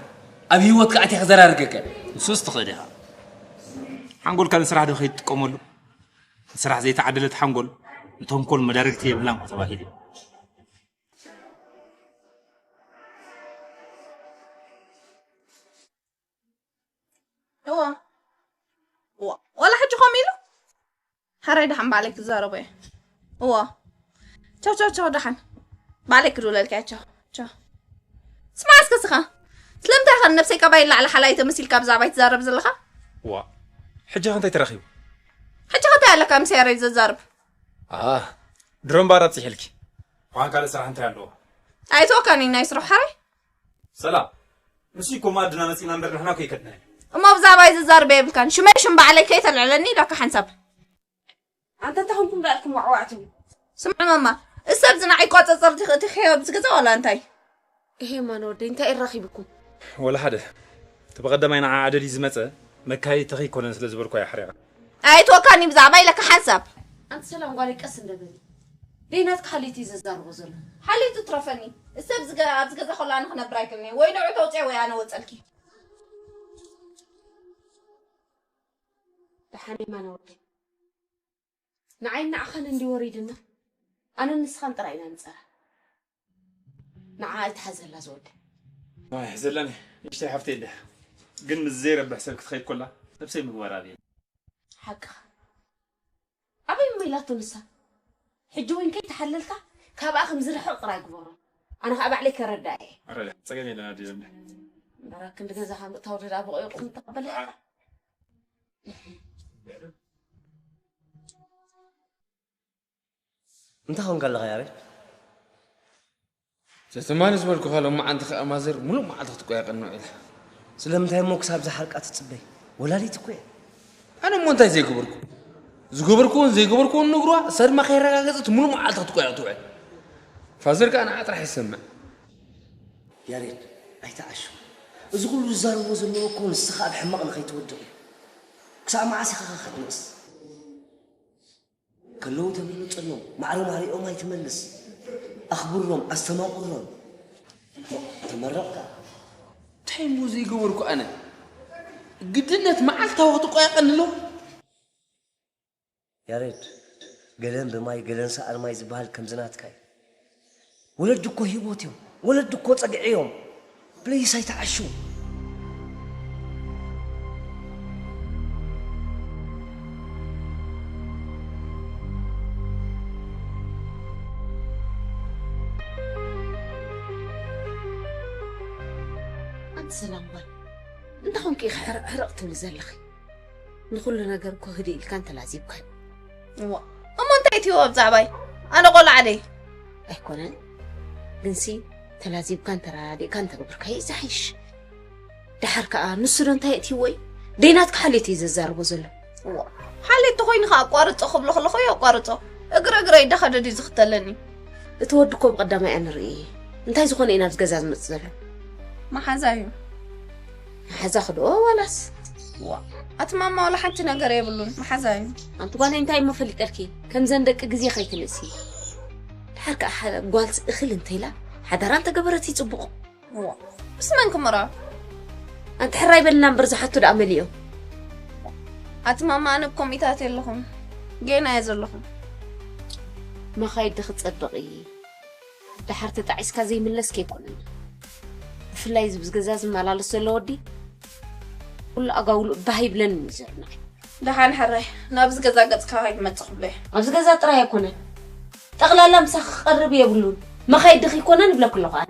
ኣብ ህይወትካ ኣትያ ክዘራርገካ እየ። ንሱስ ትኽእል ኢኻ። ሓንጎልካ ንስራሕ ዶ ከይትጥቀመሉ? ንስራሕ ዘይተዓደለት ሓንጎል ንተንኮል መዳርግቲ የብላን እኮ ተባሂሉ እዩ። እዋ። እዋ። ዋላ ሕጂ ከምኡ ኢሉ? ሓራይ ደሓን ባዕለይ ክዛረቦ እየ። እዋ። ቻው፣ ቻው፣ ቻው፣ ደሓን። ባዕለይ ክድውለልካ እየ። ቻው፣ ቻው። ስማዕ እስከ ስኻ። ስለምንታይ ኸ ነብሰይ ካባይ ላዕሊ ሓላይ ተመሲልካ ብዛዕባይ ትዛረብ ዘለኻ? እዋ። ሕጂ ኸ እንታይ ተረኺቡ? ሕጂ ኸ እንታይ ኣለካ ምስ ያሬድ ዘዛርብ? ኣህ፣ ድሮ እምበኣር ኣብጺሐልኪ። እኳ ካልእ ስራሕ እንታይ ኣለዎ? ኣይተወካኒ ናይ ስራሕ ሓራይ? ሰላም። ንሱ እኮ መኣድና መጺና እምበር ንሕና እኮ ኣይከድናዮ። እሞ ብዛዕባይ ዝዛርብ የብልካን። ሽመይ ሽም ባዕለይ ከይተልዕለኒ ኢላካ ሓንሳብ። ኣንተ እንታይ ኾንኩም ደኣ ኢልኩም ዋዕዋዕ ትብሉ? ስምዒ ማማ፣ እዚ ሰብ እዚ ንዓይ ይቋጸጸር እቲ እቲ ኸዮ ኣብዚ ገዛ ዋላ እንታይ? እሄ ማን ወደይ እንታይ ይራኺብኩም? ወላ ሓደ። እቲ ብቐዳማይ ንዓ ኣደልዩ ዝመጸ መካይዲ ተኸይኮነን ስለ ዝበልኳ እያ ሓሪቓ። ኣይትወካኒ ብዛዕባ ኢለካ ሓንሳብ። ኣንቲ ሰላም ጓለይ ቀስ እንደ በሊ። ደይ ናትካ ሓልዮት እዩ ዘዛርቦ ዘሎ። ሓልዮቱ ትረፈኒ። እዚ ሰብ እዚ ገ- ኣብዚ ገዛ ከሎ ኣነ ክነብር ኣይክእልን እየ። ወይ ንዑ ተውፅኦ ወይ ኣነ ወፀልኪ። ደሓን የማነ ወደይ። ንዓይ ንዓኻን እንዲ ወሪድና ኣነን ንስኻን ጥራይ ኢና ንጸራ። ንዓ ኣይትሓዘላ ዝወደ። ኣይ ዘለኒ ንእሽተይ ሓፍተይ እንዲያ ግን ምስ ዘይረብሕ ሰብ ክትኸይድ ኮላ ነብሰይ ምግባር ኣብየ። ሓቅኻ ኣበይ እሞ ኢላቶ ንሳ ሕጂ እውን ከይተሓለልካ ካብኣ ከም ዝርሕቕ ጥራይ ግበሮ ኣነ ከዓ ባዕለይ ከረዳ እየ ኣረ ጸገም የለን ኣደ ዘለኒ እምበራ ክንዲ ገዛኻ ምእታው ደዳ ብቐይቑ ምተቐበለ እንታይ ኾንካ ኣለኻ ያሬድ? ትማሊ ዝበልኩኻ ሎማዓንቲ ከኣ ማዘር ሙሉእ መዓልቲ ክትቆያየቐኒ ውዒላ። ስለምንታይ እሞ ክሳብ ዝሓርቃ ትጽበይ? ወላዲት እኮ እየ። ኣነ እሞ እንታይ ዘይገበርኩ? ዝገበርክዎን ዘይገበርክዎን ነግርዋ፣ እሳ ድማ ከየረጋገጸት ሙሉእ መዓልቲ ክትቆያ ትውዕል። ፋዘር ከኣ ንዓ ጥራሕ ይሰምዕ። ያሬድ፣ ኣይትዓሹ። እዚ ኩሉ ዝዛረቦ ዘለዎ እኮ ንስኻ ኣብ ሕማቕ ንኸይትወድቕ እዩ። ክሳብ መዓስ ኢኻ ኸ ክትንእስ? ከለዉ ተበለጸሎም፣ ማዕረ ማሪኦም ኣይትመልስ። ኣኽብሮም፣ ኣስተማቕሮም። ተመረቕ ከኣ። እንታይ እሞ ዘይገበርኩ ኣነ? ግድነት መዓልታዊ ክትቆያየቐኒ ኣለዎ? ያሬድ፣ ገለን ብማይ ገለን ሰኣን ማይ ዝበሃል ከምዚ ናትካ እዩ። ወለዲ እኮ ህይወት እዮም። ወለዲ እኮ ጸግዒ እዮም። ፕሊስ ኣይትዓሹ። ኣንቲ ሰላም ጓል፣ እንታይ ኾንኪ ኢኺ ሕርቕ ሕርቕ ትብሊ ዘለኺ? ንኹሉ ነገር እኮ ህድእ ኢልካን ተላዚብካን። እዋ፣ እሞ እንታይ ትይዎ ብዛዕባይ? ኣነ ቆልዓ ደይ? ኣይኮነን፣ ግንሲ ተላዚብካን ተረዳዲእካን ተግብርካዮ እዩ ዝሓይሽ። ደሓር ከኣ ንሱ ዶ እንታይ የእትይዎ እዩ? ደይናትካ ሓልዮት እዩ ዘዛርቦ ዘሎ። እዋ፣ ሓልዮት ተኾይኑ ከኣ ኣቋርጾ ክብሎ ከለኹ እዩ ኣቋርጾ። እግረ እግረ ይዳኸደ ድዩ ዝኽተለኒ? እቲ ወዲ እኮ ብቐዳማይ እያ ንርኢ። እንታይ ዝኾነ እዩ ናብዚ ገዛ ዝመጽእ ዘሎ? መሓዛ እዩ። መሓዛ ክድኦ ዋላስ? ዋ፣ ኣቲ ማማ ዋላ ሓንቲ ነገር የብሉን። መሓዛ እዩ። ኣንቲ ጓለይ እንታይ እሞ ፈሊጠልኪ? ከምዘን ደቂ ግዜ ከይትንእሲ። ድሓር ከኣ ሓ-፣ ጓልሲ እኽል እንተኢላ ሓዳራ እንተገበረት እዩ ጽቡቕ። ዋ፣ ምስ መን ክምራ? ኣንቲ ሕራይ በልና እምበር ዝሓቱ ደኣ መሊኦም። ኣቲ ማማ ኣነ ኮሚታት የለኹም። ጌና እየ ዘለኹም። መኻይድ ዶ ክጸብቕ እዩ? ደሓር ተጣዒስካ ዘይምለስ ከይኮነና። ብፍላይ እዚ ብዚ ገዛ ዝመላለስ ዘሎ ወዲ ኩሉ ኣጋውሉ ባህ ይብለኒ እዩ ዘሎ። ደሓን ሕራይ ናብዚ ገዛ ገጽካ ከይትመጽእ ክብሎ እየ። ኣብዚ ገዛ ጥራይ ኣይኮነን። ጠቕላላ ምሳኺ ክቐርብ የብሉን። መኻይድ ዶ ከይኮነን ይብለኪ ኣለኹ ኣነ።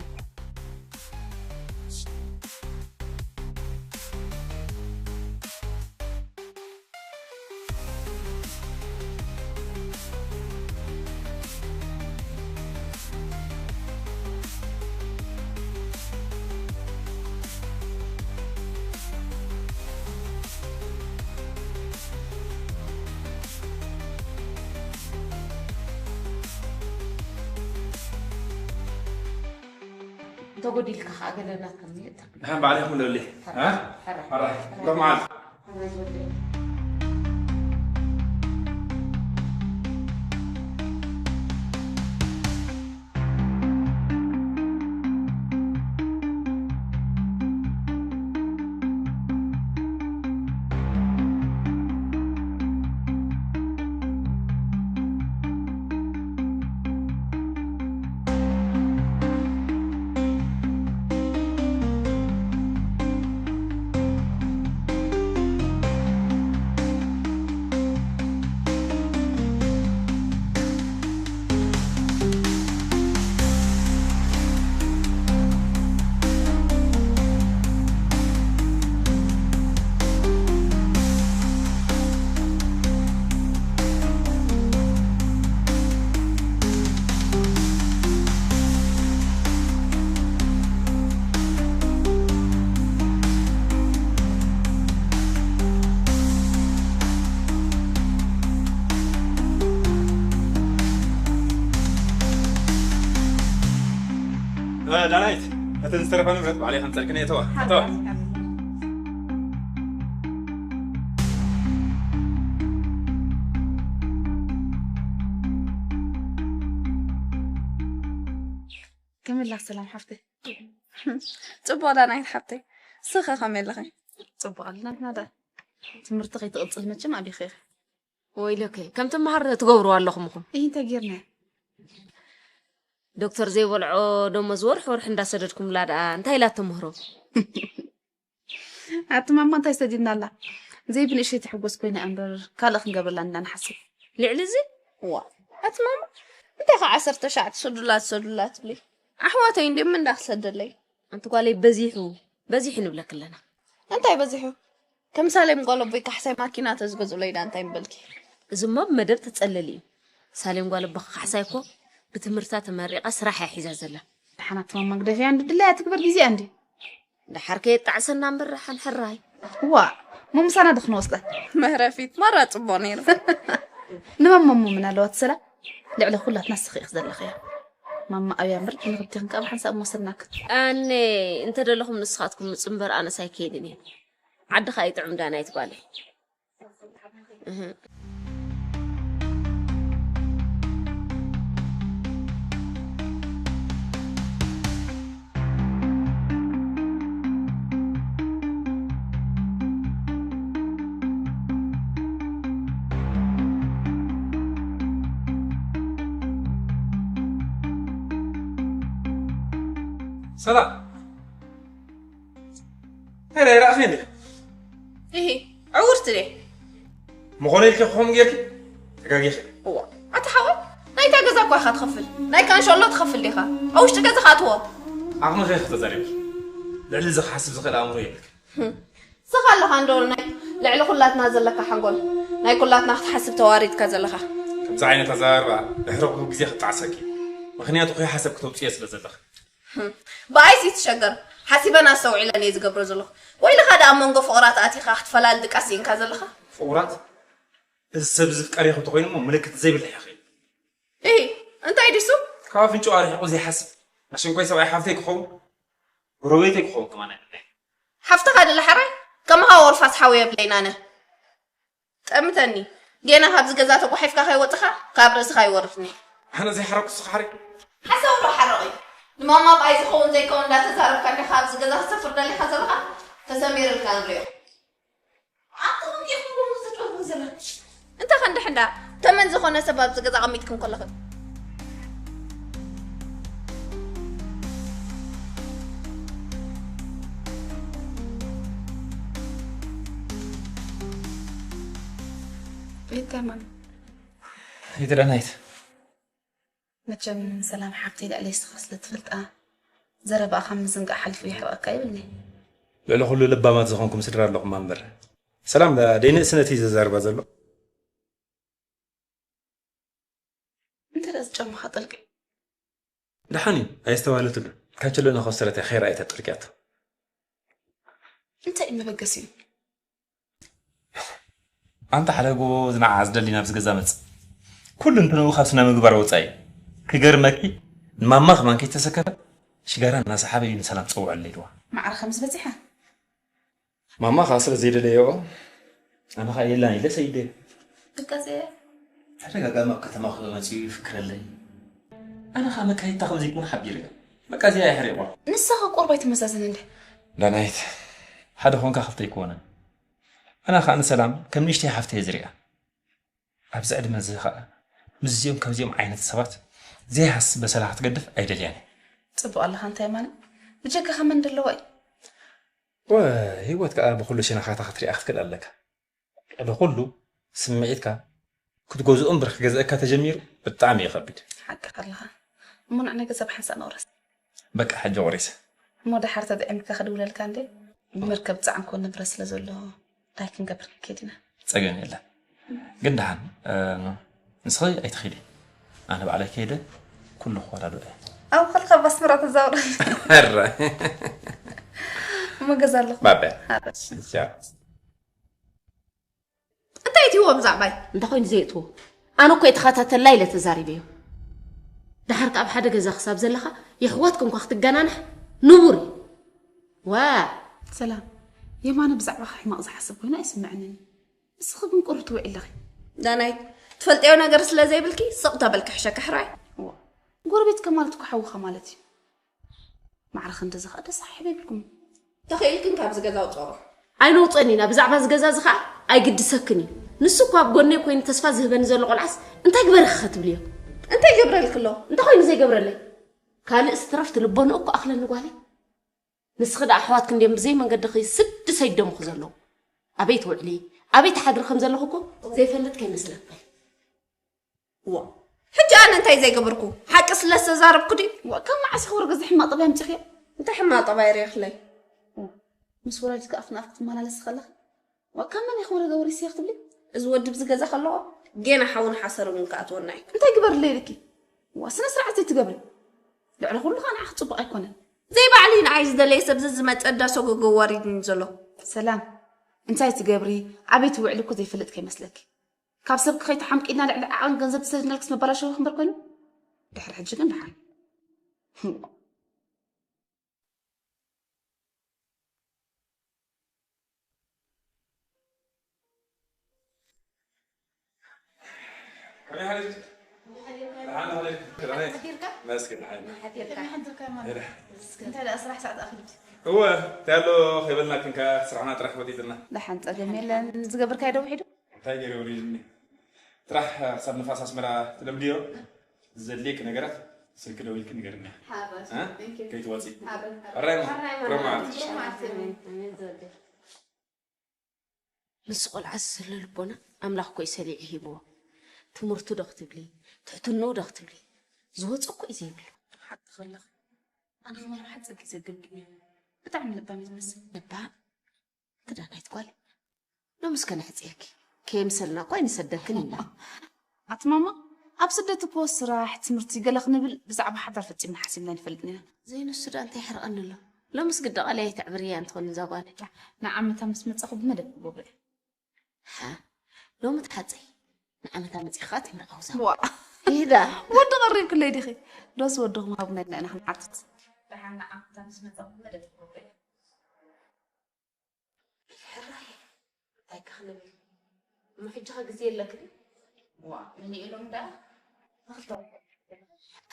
እንተጎዲልካ ከዓ ገለ ናትካ ምይጥ ተብል። ንሓን ባዕለይ ይኹን ደሊ። እ? ሕራይ። ሕራይ። ሕራይ። ሎም መዓልቲ። ሕራይ ዝወደይ። እ፣ ዳናይት፣ እተን ዝተረፋ ንብረት ባዕለይ ከንጸልክን እየ። ተዋ፣ ተዋ። ከመይ ኣለኺ ሰላም ሓፍተይ? ጽቡቕ ዳናይት ሓፍተይ። ስኸ ከመይ ኣለኺ? ጽቡቕ ኣለና ንሕና ደኣ። ትምህርቲ ከይትቕጽል መቸም ኣቢኺ ኢኺ። ወይለከ፣ ከም ትመሃር ትገብርዋ ኣለኹም ኢኹም። እይ፣ እንታይ ጌርና? ዶክተር ዘይበልዖ ደሞዝ ወርሒ ወርሒ እንዳሰደድኩምላ ደኣ እንታይ ኢላ ትምህሮ? ኣቲ ማማ እንታይ ሰዲድና ኣላ? ዘይብንእሽተይ ትሕጎስ ኮይና እምበር ካልእ ክንገብረላ ኢና ንሓስብ። ልዕሊ እዚ? ዋ፣ ኣቲ ማማ እንታይ ከ ዓሰርተ ትሽዓተ ሰዱላ ትሰዱላ ትብሊ? ኣሕዋተይ እንድዮም እንዳ ክሰደለይ። ኣንቲ ጓለይ በዚሑ፣ በዚሑ ንብለኪ ኣለና። እንታይ በዚሑ? ከም ሳሌም ጓል ኣቦይ ካሕሳይ ማኪና ተዝገዝኡለይ ዳ እንታይ ምበልኪ? እዚማ ብመደብ ተጸለሊ እዩ። ሳሌም ጓል ኣቦኻ ካሕሳይ እኮ ብትምህርታ ተመሪቓ ስራሕ እያ ሒዛ ዘላ። ደሓን ኣቲ ማማ ግደፍያ እንዲ ድላያ ትግበር ግዜኣ እንዲ። ደሓር ከየጣዕሰና እምበር ደሓን ሕራይ። ዋ፣ ሞ ምሳና ዶ ክንወስዳ? መህረፊት ማራ ጽቡቕ ነይሩ። ንማማ እሞ ምን ኣለዋ ትሰላ? ልዕሊ ኩላትና ንስኺ ኢኺ ዘለኽያ። ማማ ኣብያ እምበር ንኽልቴኽን ካብ ሓንሳብ ምወሰድናክን። ኣነ እንተ ደለኹም ንስኻትኩም ምጹ እምበር ኣነስ ኣይከይድን እየ። ዓድኻ ይጥዕም ዳናይት ጓለይ። እህ። ሰላም። እንታይ ናይ ረኣኸ እንዴ? እሂ፣ ዕውርቲ ድየ? ምኾነ ኢልኪ ክኾም ጌርኪ? ተጋጊኺ። እዋ፣ ኣታ ሓወይ፣ ናይታ ገዛ እኳ ኢኻ ትኸፍል። ናይ ካንሸሎ ትኸፍል ዲኻ? ኣብ ውሽጢ ገዛ ኻትዎ። ዓቕሚ ከይኺ ተዛሪብኪ። ልዕሊ እዚ ክሓስብ ዝኽእል ኣእምሮ የብልኪ። ዝኻ ኣለኻ እንዶ ናይ ልዕሊ ኩላትና ዘለካ ሓንጎል። ናይ ኩላትና ክትሓስብ ተዋሪድካ ዘለኻ። ከምዚ ዓይነት ኣዘራርባ ድሕሪ ቁሩብ ግዜ ክጣዕሰኪ። ምኽንያቱ ከይሓሰብኪ ተውፅዮ ስለ ዘለኺ። ብኣይሲ ትሸገር። ሓሲበን ኣስተውዒለን እየ ዝገብሮ ዘለኹ። ወይልኻ ደኣ መንጎ ፍቑራት ኣቲኻ ክትፈላሊ ድቃስ ስኢንካ ዘለኻ? ፍቑራት? እዚ ሰብ እዚ ፍቃር ይኹን ተኾይኑ እሞ ምልክት ዘይብልሕ ኢኺ። እሂ፣ እንታይ ድሱ? ካብ ኣፍንጭኡ ኣርሒቑ ዘይሓስብ ኣሽንኮይ ሰብኣይ ሓፍተይ ክኸውን፣ ጎረቤተይ ክኸውን ከማን ኣይብልሕ። ሓፍትኻ ድለ ሓራይ? ከማኻ ወልፋስ ሓው የብለይን ኣነ። ጠምተኒ። ጌና ካብዚ ገዛ ተጓሒፍካ ከይወፅኻ ካብ ርእስኻ ይወርድኒ። ኣነ ዘይሓረኩ ንስኻ ሓረቂ። ሓሳብ ዶ ሓረቂ? ንማማ ብኣይ ዝኸውን ዘይከውን እንዳተዛረብካ እንዲኻ ኣብዚ ገዛ ክትሰፍር ደሊኻ ዘለኻ? ተሰሚርልካ ንሪኦ። ኣንተ ኹን ዲኹም ቡን ዝጨርቡ ዘለኹ? እንተ ኸንድሕ እንዳ ተመን ዝኾነ ሰብ ኣብዚ ገዛ ኣቐሚጥክን ከለኽን። ቤት ሃይማኖት። ይትረናይት። መቸም ሰላም ሓፍተይ ልዕለይ ንስኻ ስለ ትፈልጣ፣ ዘረባኣ ካብ ምዝንጋዕ ሓሊፉ የሕርቐካ ይብልኒ። ልዕሊ ኩሉ ለባማት ዝኾንኩም ስድራ ኣለኹም እምበር። ሰላም፣ ደይ ንእስነት እዩ ዘዛርባ ዘሎ። እንታይ ደኣ ዝጨሙኻ ጥልቂ? ደሓን እዩ፣ ኣየስተባህለትሉን። ካንቸሎ እናኾስተረት እያ ኸይረኣየታ ጠልቅያቶ። እንታይ እዩ መበገሲኡ? ኣንታ ሓደ ጎቦ ዝነዓዓ ዝደሊ ናብዚ ገዛ መጽእ። ኩሉ እንትንኡ ካብ ስነ ምግባር ወጻኢ። ክገርመኪ፣ ንማማ ከማን ከይተሰከፈ፣ ሽጋራ እናሰሓበ እዩ ንሰላም ጸውዐለይ ኢልዋ። ማዕረ ከምዚ በጺሓ? ማማ ኸኣ ስለ ዘይደለየኦ፣ ኣነ ኸኣ የላን ኢለ ሰይደ። ድቃሰ እያ። ተደጋጋሚ ኣብ ከተማ ክመጽእ እዩ ይፍክረለይ። ኣነ ኸኣ መካይድታ ከም ዘይኮነ ሓቢረ። በቃ እዚኣ እያ ሕሪቕዋ። ንሳ ኸኣ ቁሩብ ኣይትመዛዘንን እንደ። ዳናይት፣ ሓደ ኾንካ ክልተ ኣይኮነን። ኣነ ኸኣ ንሰላም ከም ንእሽተይ ሓፍተይ እየ ዝሪኣ። ኣብዚ ዕድመ እዚ ኸኣ ምስዚኦም ከምዚኦም ዓይነት ሰባት ዘይሃስስ በሰላ ክትገድፍ ኣይደልያን እየ። ጽቡቕ ኣለኻ እንታይ ማለት? ብጀካኻ መን ደለዋ እዩ? ወ-፣ ህይወት ከኣ ብኹሉ ሸነኻታ ክትሪኣ ክትክእል ኣለካ። ልዕሊ ኩሉ ስምዒትካ ክትገዝኦ እምበር ክገዝአካ ተጀሚሩ ብጣዕሚ እዩ ከቢድ። ሓቅኻ ኣለኻ። እሞ ንዕ ናይ ገዛ ብሓንሳእ ንቑረስ። በቃ ሕጂ ቁሪሰ። እሞ ደሓር ተጥዒምካ ክድውለልካ እንዴ? ብመርከብ ጻዕንኮ ንብረት ስለ ዘሎ እንታይ ክንገብር ክንከይድ ኢና። ጸገም የለን። ግን ደሓን፣ እ፣ ንስኺ ኣይትኺዲ። ኣነ ባዕለይ ከይደ ኩሉ ክወዳድኦ እየ። ኣብ ከልካ ኣብ ኣስመራ ተዛውረኒ። ሕረ። እሞ ገዛ ኣለኹ። ባበ። ሓበሽ። ቻው። እንታይ ትህቦ ብዛዕባይ? እንታይ ኮይኑ ዘየእትዎ? ኣነ እኮ የተኸታተላ ኢለ ተዛሪበዮ። ደሓር ከኣ ኣብ ሓደ ገዛ ክሳብ ዘለኻ የሕዋትኪ እንኳ ክትገናንሕ ንቡር እዩ። ዋ! ሰላም፣ የማነ ብዛዕባኻ ሕማቕ ዝሓስብ ኮይኑ ኣይስምዐንን እዩ። ንስኺ ግን ቁሩብ ትውዒ ኣለኺ። ዳናይት፣ ትፈልጥዮ ነገር ስለ ዘይብልኪ ስቕ ተበልኪ ሕሸኪ ሕራይ። እዋ፣ ጎረቤትካ ማለት እኮ ሓውኻ ማለት እዩ። ማዕረ ክንድዚ ኸኣ ደስ ሓይብ የብልኩም። ተኽኢልክን ካብዚ ገዛ ውፅኦ። ኣይነውፅኦን ኢና። ብዛዕባ እዚ ገዛ እዚ ኸኣ ኣይግድሰክን እዩ። ንሱ እኳ ኣብ ጎነይ ኮይኑ ተስፋ ዝህበኒ ዘሎ ቆልዓስ እንታይ ግበርኪ ኸ ትብልዮ? እንታይ ይገብረልኪ ኣሎ? እንታይ ኮይኑ ዘይገብረለይ? ካልእ ስትረፍ ትልቦንኡ እኮ ኣኽለኒ ጓለይ። ንስኺ ደኣ ኣሕዋትኪ እንድዮም ብዘይ መንገድኺ ስዲ ሰይዶምኺ ዘለዉ። ኣበይ ትውዕሊ፣ ኣበይ ትሓድሪ ከም ዘለኹ እኮ ዘይፈልጥ ከይመስለኪ። እዋ፣ ሕጂ ኣነ እንታይ ዘይገበርኩ? ሓቂ ስለ ዝተዛረብኩ ድዩ? እዋ፣ ካብ መዓስ ኢኺ ወረ ገዛ ሕማቕ ጠባይ ኣምጺኽዮ? እንታይ ሕማቕ ጠባይ ርኢኽለይ? እዋ፣ ምስ ወላዲትካ ኣፍ ንኣፍ ክትመላለሲ ከለኺ፣ እዋ፣ ካብ መን ኢኺ ወረ ወሪሰዮ ክትብሊ? እዚ ወዲ ኣብዚ ገዛ ከለኹ ጌና ሓውን ሓሰር እውን ክኣትወና እዩ። እንታይ ግበርለይ ኢልኪ? እዋ፣ ስነ ስርዓት ዘይትገብሪ። ልዕሊ ኩሉ ኸኣ ንዓኺ ጽቡቕ ኣይኮነን። ዘይባዕሊ ንዓይ ዝደለየ ሰብ እዚ ዝመጸ እንዳሰጎጎ ዋሪድኒ ዘሎ። ሰላም፣ እንታይ ትገብሪ፣ ኣበይ ትውዕሊ እኮ ዘይፈልጥ ከይመስለኪ። ካብ ሰብ ከይተሓምቂልና ልዕሊ ዓቕን ገንዘብ ዝሰደድናልክስ መባላሸዊ ክምበር ኮይኑ? ድሕሪ ሕጂ ግን ደሓን። ከመይ ሓሊፍኪ? ደሓን ሓሊፍኪ? ከመይ? ሓዲርካ? መስገን ደሓን። ሓዲርካ? ከመይ ሓዲርካ ማለት? ደሓን። መስገን። እንታይ ደኣ ስራሕ ሰዓት ኣኺሉ? እወ፣ እንታይ ኣሎ ከይበልና ክንካ ስራሕና ጥራሕ ወዲድና። ደሓን ጸገም የለን። ዝገብርካዮ ዶ ውሒዱ? እንታይ ገይረ ወሪድኒ? ጥራሕ ክሳብ ንፋስ ኣስመራ ትለምድዮ። ዘድልየኪ ነገራት ስልኪ ደዊልኪ ንገርኒ። ሓራይ፣ እ? Thank you። ከይትወጺ። ሓራይ፣ ሓራይ። ሕራይ ማ-፣ ሕራይ ማ-፣ ሕራይ መዓልቲ። ሕራይ መዓልቲ። ኣሜን፣ ኣሜን ዝወደይ። ንሱ ቆልዓ እዚ ዘሎ ልቦና ኣምላኽ እኮ እዩ ሰሊዑ ሂብዎ። ትምህርቱ ዶ ክትብሊ፣ ትሕትንኡ ዶ ክትብሊ፣ ዝወጾ እኮ እዩ ዘይብሉ። ሓቂ ከለኺ፣ ኣነ መርዓ ሓፂር ግዜ ገብር እዩ። ብጣዕሚ ለባም እዩ ዝመስል። ለባም? ክዳናይት ጓል፣ ሎምስ ከነሕፅየኪ። ከየምሰልና እኮ ኣይንሰደክን ኢና። ኣቲ ማማ፣ ኣብ ስደት እኮ ስራሕ፣ ትምህርቲ፣ ገለ ክንብል ብዛዕባ ሓዳር ፈፂምና ሓሲብና ኣይንፈልጥን ኢና። ዘይንሱ ደኣ እንታይ ይሕርቐኒ ኣሎ? ሎምስ ግዲ ቃለይ ኣይተዕብርያ እንትኾን እዛ ጓለይ። ንዓመታ ምስ መጻኹ ብመደብ ክገብሮ እየ። ሓ? ሎሚ ትሓፀይ፣ ንዓመታ መፂኻ ትምርቐው እዛ ዋ። ጓል። ይዳ። ወዲ ቀሪብክለይ ዲኺ? ዶስ ወድኹም ሃቡና ኢልና ኢና ክንሓትት። ደሓን ንዓመታ ምስ መጻኹ ብመደብ ክገብሮ እየ። ሕራይ፣ እንታይ ከ ክንብል? እሞ ሕጂ ኸ ግዜ የለክን? ዋ፣ ምን ኢሎም ደኣ? ንኽልተ ወርሒ።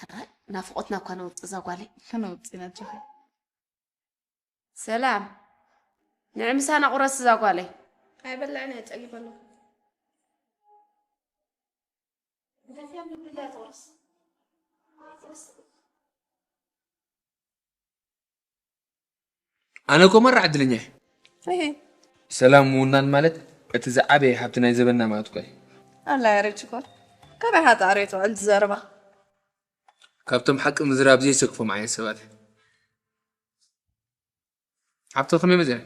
ሕራይ፣ ናፍቖትና እኳ ነውጽእ እዛ ጓለይ። ከነውጽእ ኢና ኣጆኺ። ሰላም፣ ንዒ ምሳና ቁረስ እዛ ጓለይ። ኣይበላዕን እየ፣ ጸጊበ ኣለኹ። እንታይ እያ ምግቢ እያ ትቑረስ? ኣነ እኮ መራ ዕድለኛ እየ። እሂ። ሰላም ምውናን ማለት እቲ ዝዓበየ ሃብቲ ናይ ዘበንና ማለት እኮ እዩ። ኣላ ያሬድ ሽኮር፣ ካበይ ሓጣሪ ትውዕል ዘረባ? ካብቶም ሓቂ ምዝራብ ዘይሰክፎም ዓይነት ሰባት። ሓብቲ ከመይ መፅያ?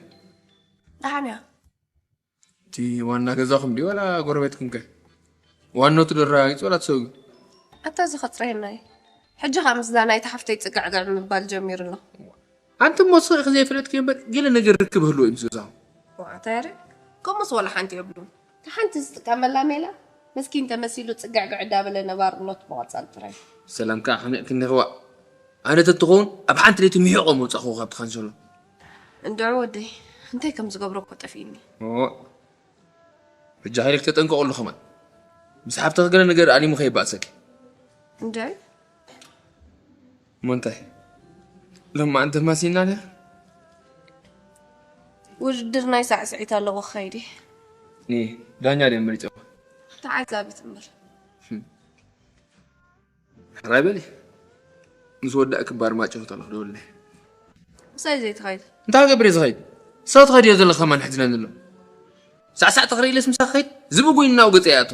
ደሓን እያ። እቲ ዋና ገዛኹም ድዩ ዋላ ጎረቤትኩም ከ? ዋናቱ ዶ ኣረጋጊጹ ዋላ ተሰጉ? ኣታ እዚ ከጽረየና እዩ። ሕጂ ኸኣ ምስዛ ናይታ ሓፍተይ ጽግዕግዕ ምባል ጀሚሩ ኣሎ። ኣንቲ እሞ ስቕ ኢኺ ዘይፈለጥኪ እምበር ገለ ነገር ርክብ ህልዎ እዩ ምስ ገዛኹም። ዋዕታ ያሬድ፣ ከምኡስ ዋላ ሓንቲ የብሉን። እታ ሓንቲ ዝጥቀመላ ሜላ፣ መስኪን ተመሲሉ ጽግዕግዕ እንዳበለ ነባርኖት ምቕጻል ጥራይ። ሰላም ከኣ ሓሚቕኪ እኒኺ ዋእ። ኣነ ተትኸውን ኣብ ሓንቲ ለይቲ ምሒቖ ምውጻእኹ ካብቲ ካንሰሎ። እንድዒ ወደይ፣ እንታይ ከም ዝገብሮ እኮ ጠፊእኒ። ኦ፣ በጃኺ ኢልኪ ተጠንቀቑሉ ከማን። ምስ ሓፍትኺ ገለ ነገር ኣሊሙ ከይባእሰኪ። እንድዒ። እሞ እንታይ? ሎማዓንቲ ተማሲልና ድያ? ውድድር ናይ ሳዕስዒት ኣለዎ ክኸይድ እየ። እየ፣ ዳኛ ድየ መሪጸ? ተዓዛቢት እምበር። ሕራይ በሊ። ምስ ወዳእ ክባር ማጭሆ ተለኽ ደውልለይ። ምሳይ ዘይትኸይድ? እንታይ ክገብር እየ ዝኸይድ? ሰብ ትኸድዮ ዘለኻ ከማን ሕዝነኒ ኣሎ። ሳዕሳዕ ተኽሪ ኢለስ ምሳኺ ክኸይድ? ዝብጉ ኢናው ገጸ ይኣቱ።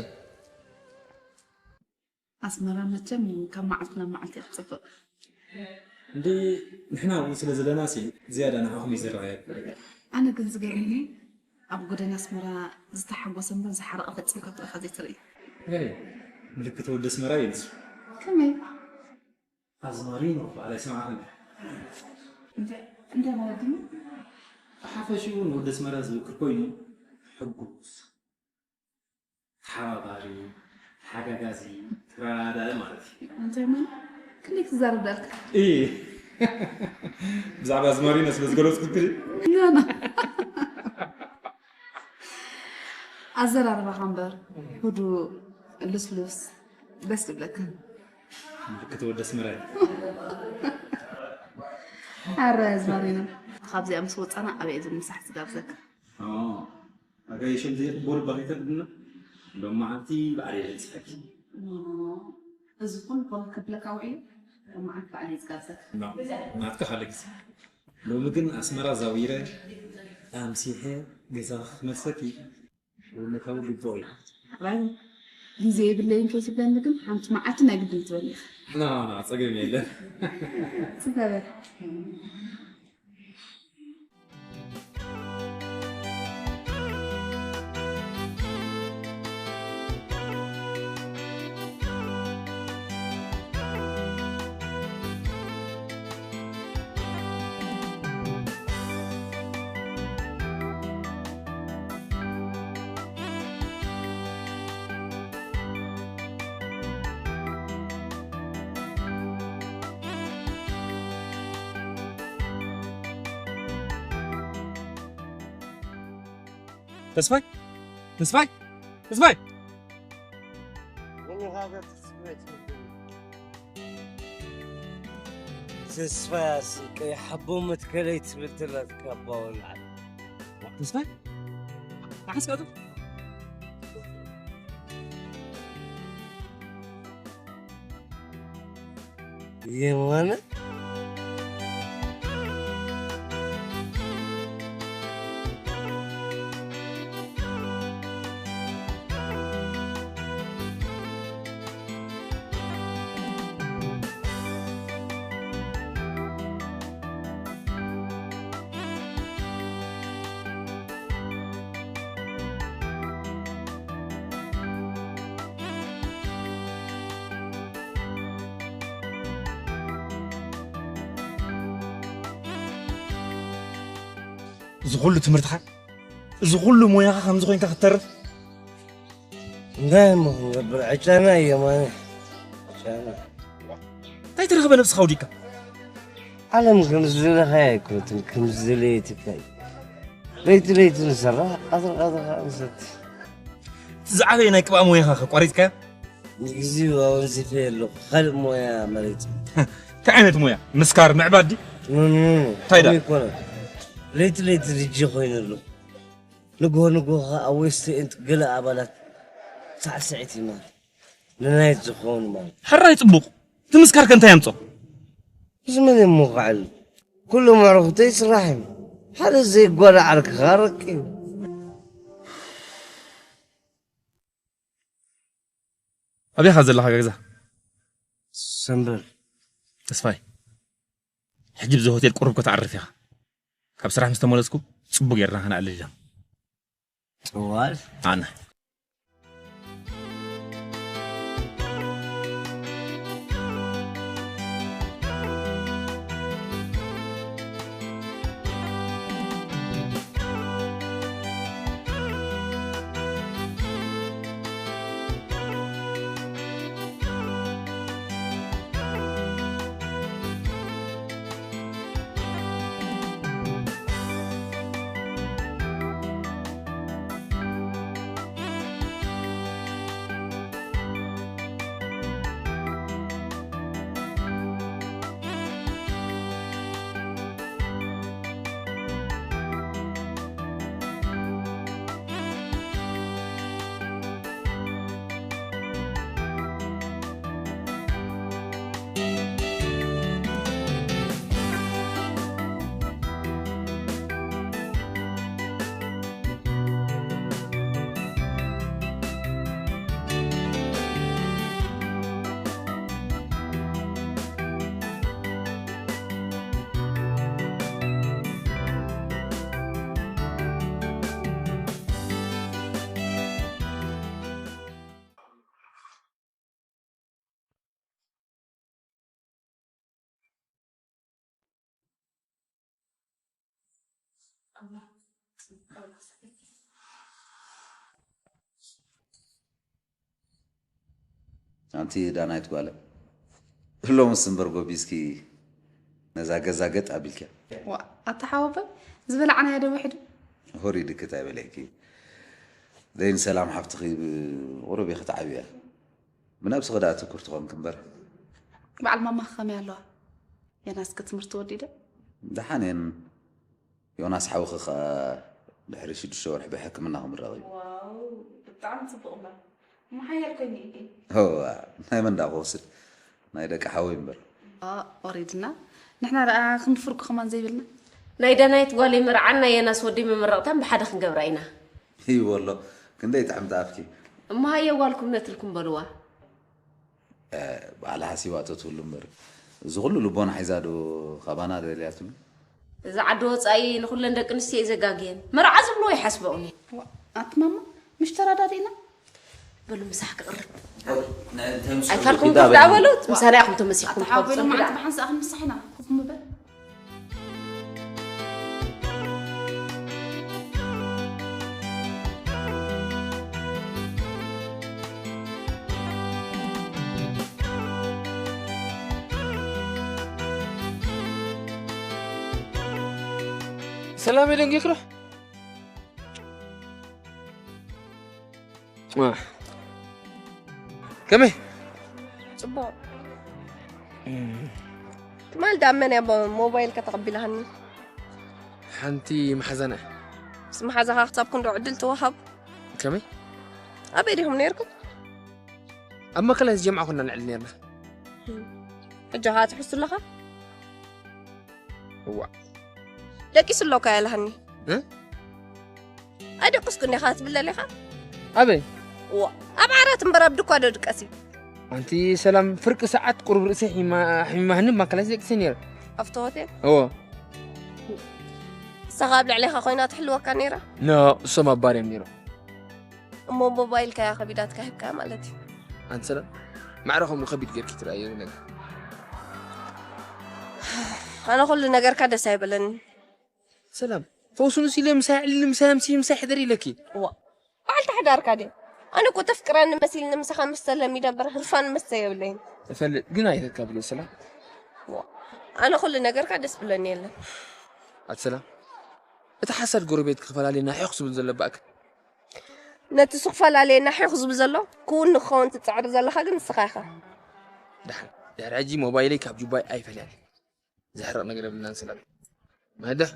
ኣስመራ መቸም ካብ መዓልቲ ናብ መዓልቲ እያ ትጽብቕ። እንዲ ንሕና ኣብኡ ስለ ዘለና ሲ ዝያዳ ንዓኹም እዩ ዝረኣየኩም። ኣነ ግን ዝገርመኒ ኣብ ጎደና ኣስመራ ዝተሓጎሰ እምበር ዝሓረቐ ፈጺምካ ክትረኻ ዘይትርኢ። ገለ ምልክት ወዲ ኣስመራ እዩ ንሱ። ከመይ? ኣዝማሪኖ በዓል ኣይሰማዕኽን። እንታይ፣ እንታይ ማለት እዩ? ብሓፈሽኡ ንወዲ ኣስመራ ዝውክል ኮይኑ ሕጉስ፣ ተሓባባሪ፣ ተሓጋጋዚ፣ ተረዳዳኢ ማለት እዩ። እንታይ ማለት? ክንደይ ክትዛረብ ዳልካ? እይ። ብዛዕባ ኣዝማሪኖ ስለ ዝገለጽኩልኪ። ና፣ ና። ኣዘራርባኻ እምበር ህዱእ፣ ልስሉስ፣ ደስ ዝብለካ። ምልክት ወዲ ኣስመራ እዩ። ኣረ ኣዝማሪኖ፣ ካብዚኣ ምስ ወጻና ኣበይ እዩ ዝምሳሕ ዝጋብዘካ? ኦ፣ ኣጋይሽ ዘይቅበሉ ባሪታት ድማ ሎም መዓልቲ ባዕለይ እየ ዘብፅሐኪ። ኦ፣ እዚ ኩሉ ፖለቲካ ክብለካ ውዒሉ ሎም መዓልቲ ባዕለይ እየ ዝጋብዘካ። ና፣ ናትካ ካልእ ግዜ። ሎሚ ግን ኣስመራ ዛዊረ ኣምሲሐ ገዛኺ ክመልሰኪ እውነታዊ ግቡእ እዩ። ራይ፣ ግዜ የብለይን ከይትብለኒ ግን ሓንቲ መዓልቲ ናይ ግድን ትበሊ ኢኻ። ና፣ ና፣ ጸገም የለን። ጽገበት። ተስፋይ፣ ተስፋይ፣ ተስፋይ። ተስፋይ ኣስቀ ሓቦ መትከለይ ትብል ተላትካ ኣባወል ዓሊ። ተስፋይ፣ ንሓስቀቱ። የማነ። እዚ ኩሉ ትምህርትኻ፣ እዚ ኩሉ ሞያኻ ከምዚ ኮይንካ ክትተርፍ? እንታይ እሞ ክንገብር፣ ዕጫና እዩ የማነ። ዕጫና። እንታይ ትረኽበ ነብስኻ ውዲካ? ዓለም ከም ዝደለኻያ ኣይኮነትን፣ ከም ዝደለየትካ እዩ። ለይቲ ለይቲ ንሰርሕ፣ ቀትሪ ቀትሪ ከዓ ንሰቲ። እቲ ዝዓበየ ናይ ቅብኣ ሞያኻ ከ ቋሪጽካዮ? ንግዚኡ ኣወንዚፈ ኣለኹ፣ ካልእ ሞያ መሪጸ። እንታይ ዓይነት ሞያ? ምስካር፣ ምዕባድ ድዩ? ኖ፣ ኖ፣ ኖ፣ ኖ። እንታይ ደኣ? ከምኡ ኣይኮነን። ለይቲ ለይቲ ድጄ ኮይነ ኣለኹ። ንግሆ ንግሆ ኸኣ ኣብ ዌስት ኤንድ ገለ ኣባላት ሳዕስዒት ይማል። ንናይት ዝኸውን ማለት። ሕራይ ጽቡቕ። እቲ ምስካር ከ እንታይ ኣምጾ? እዚ መን እሞ ክዓል? ኩሎም ኣዕሩኽተይ ስራሕ እዮም። ሓደ ዘይጓዳ ዓርክኻ ረቂቡ። ኣበይ ኢኻ ዘለኻ ገዛ? ሰምበል። ተስፋይ፣ ሕጂ ብዚ ሆቴል ቁሩብ ከተዕርፍ ኢኻ። ካብ ስራሕ ምስ ተመለስኩ ጽቡቕ ጌርና ከነዕልል ኢና። ጥዋል። ኣነ። ኣንቲ ዳናይት ጓለ፣ ሎምስ እምበር ጎቢዝኪ ነዛ ገዛ ገጥ ኣቢልኪያ። ዋ፣ ኣታ ሓወቦይ፣ ዝበላዕናዮ ዶ ውሒዱ? ሆሪ ድክት ኣይበለኪ። ዘይን ሰላም ሓፍትኺ ብቑሩብ ኢኺ ትዓብያ። ብነብስኺ ደኣ ትኩር ትኾንኪ እምበር። በዓል ማማኺ ከመይ ኣለዋ? ዮናስከ ትምህርቲ ወዲደ? ደሓን እየን። ዮናስ ሓውኺ ኸኣ ድሕሪ ሽዱሽተ ወርሒ ብሕክምና ክምረቕ እዩ። ዋው፣ ብጣዕሚ ጽቡቕ እምበር። እሞ ሓያል ኮይኑ እዩ። እዋ፣ ናይ መን ደኣ ክወስድ? ናይ ደቂ ሓወይ እምበር። ዋ፣ ወሪድና። ንሕና ደኣ ክንዲ ፍርቁ ከማን ዘይብልና። ናይ ዳናይት ጓለይ መርዓን ናይ ዮናስ ወደይ መመረቕታን ብሓደ ክንገብራ ኢና። ይበሎ፣ ክንደይ ጥዕምቲ ኣፍኪ። እሞ ሃየ ጓልኩም ነትልኩም በልዋ። እ፣ ባዕላ ሓሲባቶ ትህሉ እምበር፣ እዚ ኩሉ ልቦና ሒዛ ዶ ካባና ደልያ ትብሉ? እዚ ዓዲ ወጻኢ ንኹለን ደቂ ኣንስትዮ እዩ ዘጋግየን። መርዓ ዝብልዎ ይሓስበኦም እዩ። ዋ፣ ኣቲ ማማ፣ ምሽ ተረዳዲእና? በሉ ምሳሕ ክቕርብ። ኣይፋልኩም ኮፍ ደኣ በሉ፣ ምሳና ኢኹም ተመሲሕኩም ኣታ ሓወይ፣ ትፈልጡ ሎማዓንቲ እንግዳ። ብሓንሳእ ክንምሳሕ ኢና። ኮፍ ምበል። ሰላም የደንጌክሮ። ዋ። ከመይ? ጽቡቕ። ትማል ዳመን እያ ሞባይል ከተቐቢላሃኒ። ሓንቲ መሓዛና። ምስ መሓዛኻ ክሳብ ክንዶ ዕድል ትወሃብ? ከመይ? ኣበይ ዲኹም ነይርኩም? ኣብ ማእከላይ ጀምዓ ኮና ንዕል ነርና። ሕጂ ኻ ትሕሱ ኣለኻ? እዋ። ደቂሱ ኣለካ ያለሃኒ። እ? ኣይደቅስኩ እንዲኻ ትብለል ኢኻ? ኣበይ? ዋ፣ ኣብ ዓራት እምበር ኣብ ድኳ ዶ ድቀስ እዩ? ኣንቲ ሰላም ፍርቂ ሰዓት ቁሩብ ርእሰይ ሒማ- ሒማህኒ ማከላይ ደቂሰ ነይረ። ኣብቲ ሆቴል? እዎ። ንሳኻ ኣብ ልዕሌኻ ኮይና ትሕልወካ ነይራ? ኖ፣ እሶም ኣብ ባር እዮም ነይሮም። እሞ ሞባይልካ እያ ከቢዳትካ ሂብካ ማለት እዩ። ኣንቲ ሰላም ማዕረ ከምኡ ከቢድ ጌርኪ ትረኣዮ ነገር። ኣነ ኩሉ ነገርካ ደስ ኣይበለኒ። ሰላም ፈውሱ ንስ ኢለ ምሳይ ዕልሊ ምሳይ ኣምሲ ምሳይ ሕደር ኢለኪ። እዋ በዓልቲ ሓዳርካ ድየ? ኣነ እኮ ተፍቅረኒ መሲልኒ ምሳኻ ምስተ ለሚደ እምበር ህርፋን መስተ የብለይን። እፈልጥ ግን ኣይተካብሎ ሰላም። እዋ ኣነ ኩሉ ነገርካ ደስ ብለኒ የለን። ኣቲ ሰላም እቲ ሓሳድ ጎረቤት ክፈላለየና ሕኽ ዝብል ዘሎ ባእክ። ነቲ ሱቕ ፈላለየና ሕኽ ዝብል ዘሎ ክውን ንክኸውን ትጽዕር ዘለኻ ግን ንስኻ ኢኻ። ደሓን ድሕሪ ሕጂ ሞባይለይ ካብ ጁባይ ኣይፈልያን። ዘሕርቕ ነገር የብልናን ስለ መድሕ።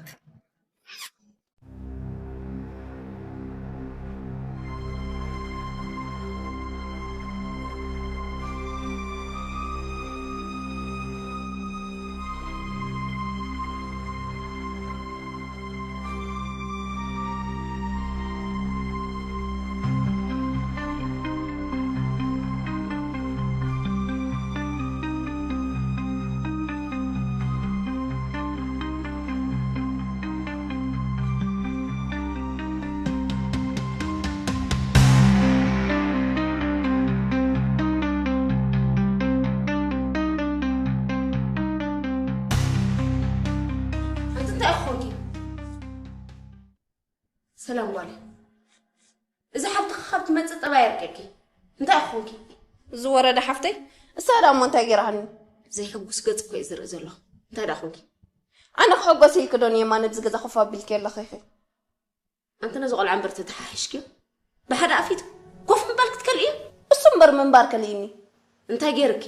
ኣንቲ እንታይ ኢኺ ኮንኪ? ሰላም ጓለይ፣ እዚ ሓብትኺ ካብ ትመጽእ ጠባይ ኣርቂቕኪ። እንታይ ኢኺ ኮንኪ? እዚ ወረደ ሓፍተይ፣ እሳ ደኣ እሞ እንታይ ገይራሃኒ? ዘይሕጉስ ገጽ እኮ እየ ዝርኢ ዘለኹ። እንታይ ደኣ ኮንኪ? ኣነ ክሕጎስ ኢልኪ ዶ ንየማነ ኣብዚ ገዛ ኮፍ ኣቢልኪ ኣለኺ ኢኺ? ኣንቲ ነዚ ቆልዓ እምበር ተተሓሒሽክዮ? ብሓደ ኣፊት ኮፍ ምባል ክትከልእዮ? እሱ እምበር ምንባር ከልእኒ። እንታይ ገይርኪ?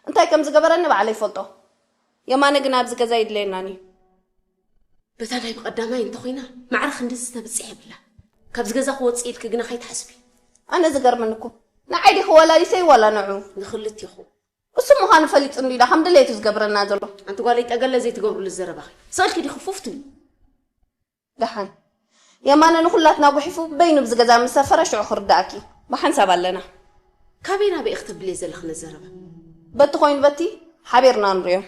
እንታይ ከም ዝገበረኒ ባዕለይ ይፈልጦ። የማነ ግን ኣብዚ ገዛ የድለየናን እዩ። በታ ናይ ብቐዳማይ እንተኾይና ማዕረ ክንድዚ ተብጽሕ የብላ። ካብዚ ገዛ ክወጽእ ኢልኪ ግና ከይትሓስቢ። ኣነ ዝገርመኒ እኮ ንዓይ ዲኺ ወላዲተይ ዋላ ንዑ? ንኽልቲኹም። እሱ ምዃኑ ፈሊጡ እንድዩ ዳ ከም ድሌቱ ዝገብረና ዘሎ። ኣንቲ ጓለይ ጠገለ ዘይትገብርሉ ዘረባኺ። ስቕ ኢልኪ ዲኺ ፉፍ ትብሊ? ደሓን የማነ ንኹላትና ጉሒፉ በይኑ ኣብዚ ገዛ ምስ ሰፈረ ሽዑ ክርድኣኪ። ብሓንሳብ ኣለና። ካበይ ናበይ ኢኺ ተብልየ ዘለኺ ነዚ ዘረባ? በቲ ኮይኑ በቲ ሓቢርና ንሪኦ።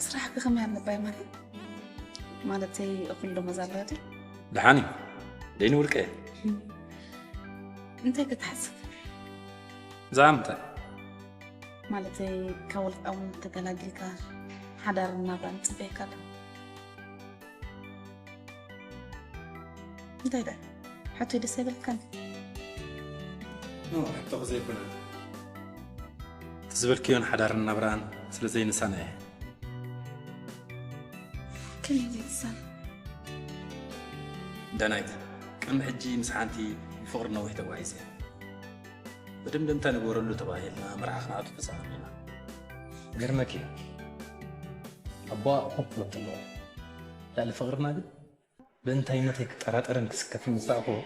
ስራሕኪ ከመይ ኣሎ ባይ ማለት? ማለተይ እኹል ደሞዝ ኣለዋ ድዩ? ደሓን እዩ። ደይኒ ውልቀ እየ። እንታይ ክትሓስብ? ብዛዕባ ምንታይ? ማለተይ ካብ ውልቀ እውን ተገላጊልካ ሓዳርን ናብራን ይፅበየካ ኣሎ። እንታይ ደኣ ሕቶይ ደስ ኣይበለካን? ሕቶኺ ዘይኮነ እቲ ዝበልክዮን ሓዳርን ናብራን ስለ ዘይንሳነ እየ። ከመይ ዘይትሳነ? ዳናይት፣ ቅድሚ ሕጂ ምስ ሓንቲ ብፍቕሪ ነዊሕ ተጓዒዘ። መደምደምታ ንግበረሉ ተባሂልና መርዓ ክንኣቱ ተሰማሚዕና። ገርመኪ ኣቦኣ ኮፍ ክብሎ ከለዎ ልዕሊ ፍቕርና ግን ብእንታይነተይ ክጠራጠርን ክስከፍን ምስ ረኣኽዎ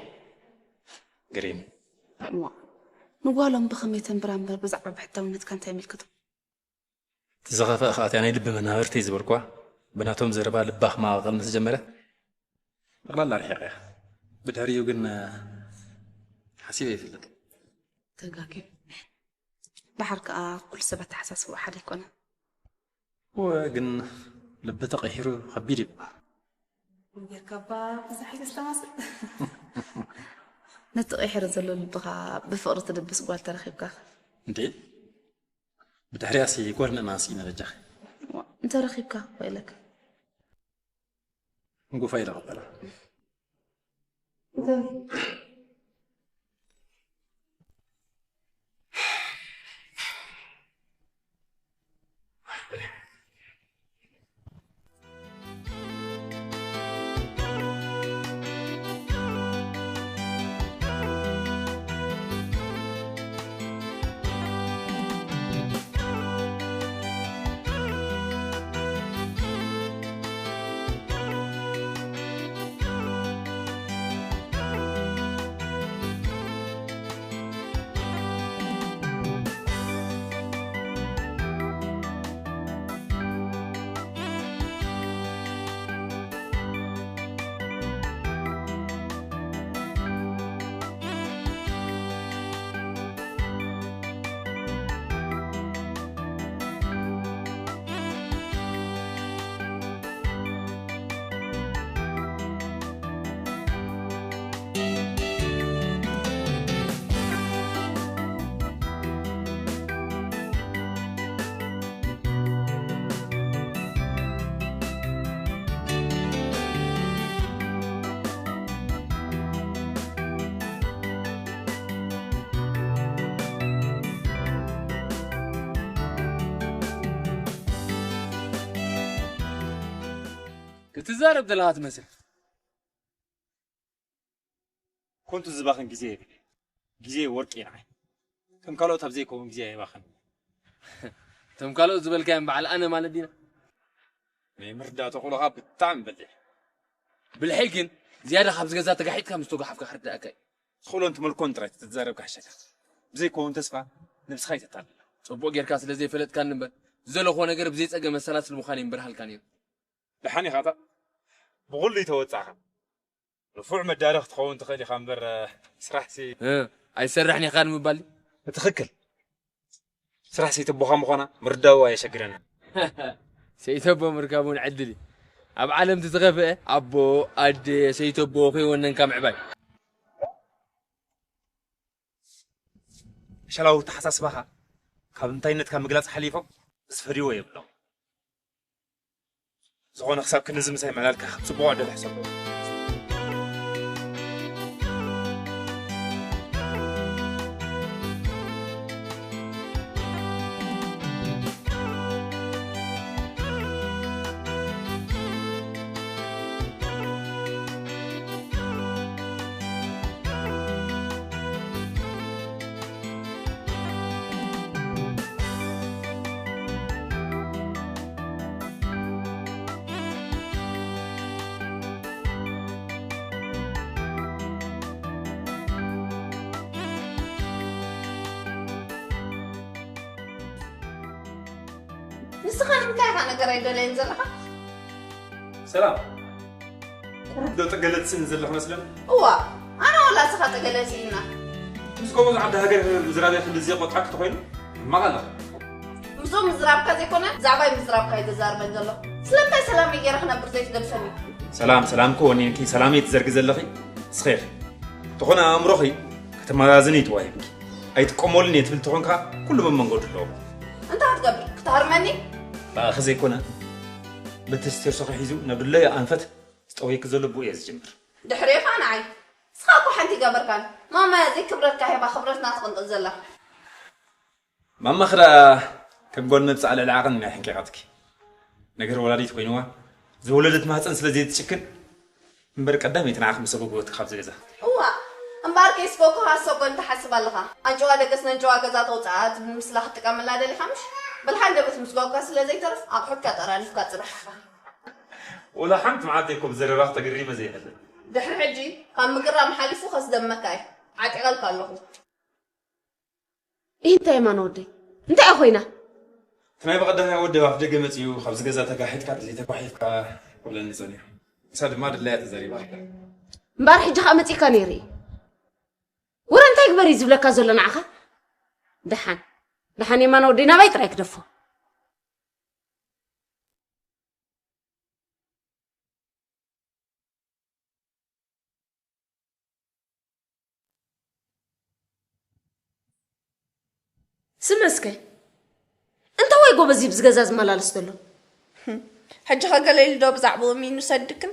ገሪሙ። እሞ ንጓሎም ብኸመይ ተንብራ እምበር ብዛዕባ ብሕታውነትካ እንታይ ይምልከቶም? እቲ ዝኸፍአ ከኣ እቲኣ ናይ ልቢ መናብርተይ ዝበልኩዋ ብናቶም ዘረባ ልባ ክመቓቐል ምስ ጀመረ ጠቕላላ ርሒቐያ። ብድሕሪኡ ግን ሓሲበ ኣይፈልጥን። ተጋግዩ። ደሓር ከኣ ኩሉ ሰብ ኣተሓሳስብኡ ሓደ ኣይኮነን። እወ ግን ልቢ ተቐይሩ ከቢድ እዩ። ጌርካ እባ ብዙሕ ኣይተስተማስል። ነቲ ቀይሕር ዘሎ ልብኻ ብፍቕሪ ትድብስ ጓል ተረኺብካ። እንዴ? ብድሕሪያሲ ጎርንና ስኢነ በጃኺ። ዋ፣ እንተረኺብካ ወይለክ። እንጉፋ ኢለ ቀበላ። ክትዛረብ ዘለኻ ትመስል። ኮንቱ ዝባኽን ግዜ የብለይ። ግዜ ወርቂ እዩ ንዓይ። ከም ካልኦት ኣብ ዘይከውን ግዜ ኣይባኽን። እቶም ካልኦት ዝበልካዮም በዓል ኣነ ማለት ዲና? ናይ ምርዳእ ተኽእሎኻ ብጣዕሚ በሊሕ። ብልሐይ ግን ዝያዳ ካብዚ ገዛ ተጋሒጥካ ምስ ተጓሓፍካ ክርዳእካ እዩ። ትኽእሎን ትመልኮን ጥራይ ተትዛረብ ክሕሸካ። ብዘይከውን ተስፋ ነብስኻ ኣይተታልላ። ጽቡቕ ጌርካ ስለ ዘይፈለጥካኒ እምበር፣ ዝደለኽዎ ነገር ብዘይ ጸገም መሰላስል ምዃነይ ምበርሃልካ ነይሩ። ደሓን ኢኻ እታ ብኹሉ ይተወጻእኻ። ንፉዕ መዳርኽ ትኸውን ትኽእል ኢኻ እምበር፣ ስራሕሲ እ፣ ኣይሰርሕን ኢኻ ንምባል ድዩ? ትኽክል። ስራሕ ሰይተቦኻ ምዃና ምርዳኡ ኣየሸግረንን። ሰይተቦ ምርካብ እውን ዕድል እዩ። ኣብ ዓለም እቲ ዝኸፍአ ኣቦ፣ ኣደ፣ ሰይተቦ ከይወነንካ ምዕባይ። ዕሸላዊ ኣተሓሳስባኻ ካብ እንታይነትካ ምግላጽ ሓሊፎም ዝፈርይዎ የብሎም። ዝኾነ ክሳብ ክንድዚ ምሳይ ምዕላልካ ከም ጽቡቕ ዕድል ሕሰቦ። ንስኻ ንምንታይ ኢኻ ነገር ኣይደለየን ዘለኻ? ሰላም። ቁሩብ ዶ ጠገለ ትስእን ዘለኽ መስለን? እዋ፣ ኣነ ዋላ እስኻ ጠገለ ስኢና። ምስ ከምኡ ዝዓቢ ሃገር ምዝራብ ክንድዚ ቆጥዓክ ተኾይኑ? ሕማቕ ኣለኻ። ምስኦም ምዝራብካ ዘይኮነ፣ ብዛዕባይ ምዝራብካ እዩ ዘዛርበን ዘሎ። ስለምንታይ ሰላመይ ገይረ ክነብር ዘይትገድፈኒ? ሰላም፣ ሰላም እኮ ወኒንኪ፣ ሰላመይ ትዘርጊ ዘለኺ እስኺ ኢኺ። እንተኾነ ኣእምሮኺ ከተመዛዝኒ እዩ ተዋሂብኪ። ኣይጥቀመሉን እየ ትብል ተኾንካ፣ ኩሉ መመንገዱ ኣለዎ። እንታይ ክትገብር? ክትሃርመኒ? ብኣኺ ዘይኮነ፣ በቲ ስቴርሶኺ ሒዙ ናብ ድለዮ ኣንፈት ዝጠውየኪ ዘሎ ብኡ እየ ዝጅምር። ድሕሪኡ ኸኣ ንዓይ። ንስኻ እኮ ሓንቲ ኣይገበርካን። ማማ እያ ዘይክብረትካ ሂባ ክብረትና ትቕንጥጥ ዘላ። ማማኺ ደኣ ከም ጓል መብጽዓ ልዕሊ ዓቕን እያ ሕንቂቓትኪ። ነገር ወላዲት ኮይንዋ፣ ዝወለደት ማህጸን ስለ ዘይትጭክን እምበር ቀዳመይቲ ንዓኺ ምሰጎጎትኪ ካብዚ ገዛ። እዋ፣ እምበኣር ከይስጎግኻ ሰጎን ትሓስብ ኣለኻ። ኣንጭዋ ደገስ ነንጭዋ ገዛ ተውጽኣ ትብል ምስላ ክትጥቀመላ ደሊኻ ምሽ? በል ሓንደበት ምስጓግካ ስለ ዘይተርፍ ኣቑሑትካ ጠራኒፍካ ጽናሕ ኢኻ። ወላ ሓንቲ መዓልቲ እኮ ብዘረባኺ ተገሪመ ዘይፈልጥ። ድሕሪ ሕጂ ካብ ምግራም ሓሊፉ ከስደመካ እዩ። ዓጢቐልካ ኣለኹ። ኢህ፣ እንታይ ማን ወደይ? እንታይ ኮይና? እቲ ናይ በቐዳማይ ወደብ ኣፍ ደገ መጺኡ፣ ካብዚ ገዛ ተጋሒጥካ ዘይተጓሒፍካ ክብለኒ ጸኒሑ። ንሳ ድማ ድላያ ተዛሪባ። እምበኣር ሕጂ ከኣ መጺእካ ነይሩ እዩ። ወረ እንታይ ግበር እዩ ዝብለካ ዘሎ ንዓኻ? ደሓን፣ ደሓን የማነ ወደይ ናባይ ጥራይ ክደፎ። ስምዕስከ እንታዋይ ጎበዝ እዩ ብዝገዛ ዝመላለስ ዘሎ? ሕጂ ኸገለ ኢሉ ዶ ብዛዕባኡ ሚኑ ሰድክን?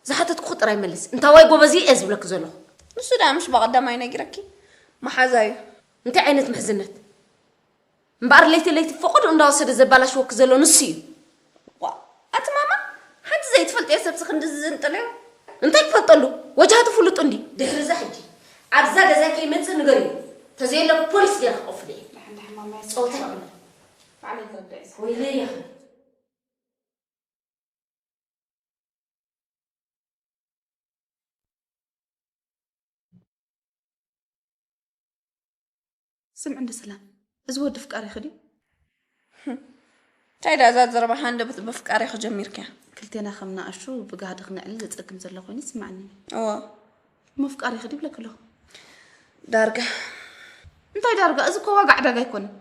ዝሓተትኩ ጥራይ መልስ። እንታዋይ ጎበዝ እዩ እየ ዝብለኪ ዘለኹ። ንሱ ደኣ ምሽ ብቐዳማይ ነጊረኪ? መሓዛ እዩ። እንታይ ዓይነት ምሕዝነት? እምበኣር ለይቲ ለይቲ ፈቐዶ እንዳወሰደ ዘባላሽወኪ ዘሎ ንሱ እዩ። ዋ፣ ኣቲ ማማ፣ ሓንቲ ዘይትፈልጥዮ ሰብሲ ክንድዚ ዝንጥልዮ? እንታይ ክፈልጠሉ? ወጅሃቱ ፍሉጥ እንዲ። ድሕሪ እዛ ሕጂ ኣብዛ ገዛ ከይመጽእ ንገርዮ። ተዘየለ ፖሊስ ገይረ ክቐፍዶ እየ። ጸወታ ይቕበል። ባዕለይ ተረዳእ እየ። ወይለይ ያኸ። ስምዒ እንደ ሰላም፣ እዚ ወዲ ፍቃሪኺ ድዩ? እንታይ ደኣ እዛ ዘረባ ሃንደበት በፍቃሪኺ ጀሚርክያ? ክልቴና ከም ንኣሽቱ ብጋህዲ ክንዕልል ዘጸግም ዘሎ ኮይኑ ይስምዓኒ። እወ። እሞ ፍቃሪኺ ድዩ ይብለኪ ኣለኹ? ዳርጋ። እንታይ ዳርጋ? እዚ እኮ ዋጋ ዕዳጋ ኣይኮነን።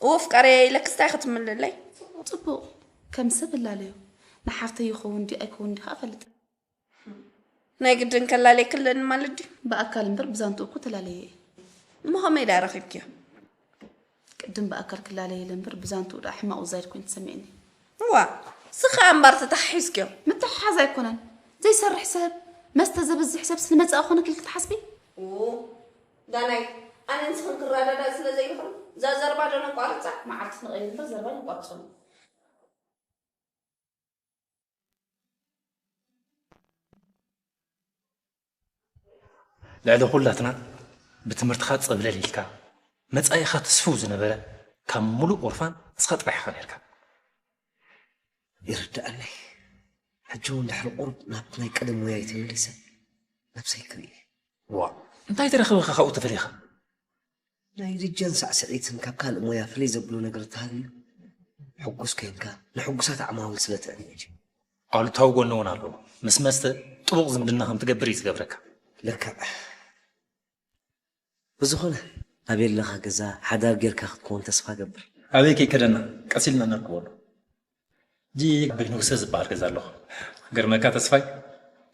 እወ ፍቃረየ ኢለክስ እንታይ ክትምልለይ? ጽቡቕ፣ ከም ሰብ እላለዮ። ንሓፍተይ ይኸውን ድዩ ኣይከውን ድዩ ከኣ እፈልጥ። ናይ ግድን ከላለየኪ ኣለኒ ማለት ድዩ? ብኣካል እምበር ብዛንትኡ እኮ ተላለየ እየ። እሞ ከመይ ደኣ ረኺብክዮ? ቅድም ብኣካል ክላለየ ኢለ እምበር ብዛንትኡ ደኣ ሕማቑ ዝዛይድ ኮይኑ ተሰሚዕኒ። እዋ፣ እዚ ኸኣ እምበር ተተሓሒዝክዮ። ምትሕሓዝ ኣይኮነን። ዘይሰርሕ ሰብ፣ መስተ ዘብዝሕ ሰብስ ንመጻኢ ኮነ ክልኪ ትሓስቢ? ኡ፣ ዳናይ፣ ኣነ ንስኽን ክረዳዳእ ስለ ዘይንኽእል፣ እዛ ዘረባ ዶ ነቋርጻ? መዓልቲ ንቐይር እምበር ዘረባ ነቋርጸሉ። ልዕሊ ኩላትና ብትምህርትኻ ጸብለል ኢልካ፣ መጻኢኻ ትስፍው ዝነበረ ካብ ምሉእ ኦርፋን ንስኻ ጥራሕ ኢኻ ነርካ። ይርድኣኒ። ሕጂ እውን ድሕሪ ቁሩብ ናብቲ ናይ ቀደም ሞያይ ተመሊሰ ነብሰይ ክርኢ። ዋ፣ እንታይ ተረኺብኻ ካብኡ ተፈሊኻ? ናይ ሪጀን ሳዕስዒትን ካብ ካልእ ሞያ ፍልይ ዘብሎ ነገር እንተሃልዩ፣ ሕጉስ ኮይንካ ንሕጉሳት ዓማዊል ስለ ትዕንጅ። ኣሉታዊ ጎኒ እውን ኣለዎ። ምስ መስተ ጥቡቕ ዝምድና ከም ትገብር እዩ ዝገብረካ። ልክዕ። ብዝኾነ፣ ኣበይ ኣለኻ ገዛ ሓዳር ጌርካ ክትከውን ተስፋ ገብር። ኣበይ ከይከደና፣ ቀስ ኢልና ነርክበሉ። ጂ በይ ንጉሰ ዝበሃል ገዛ ኣለኹ። ክገርመካ ተስፋይ፣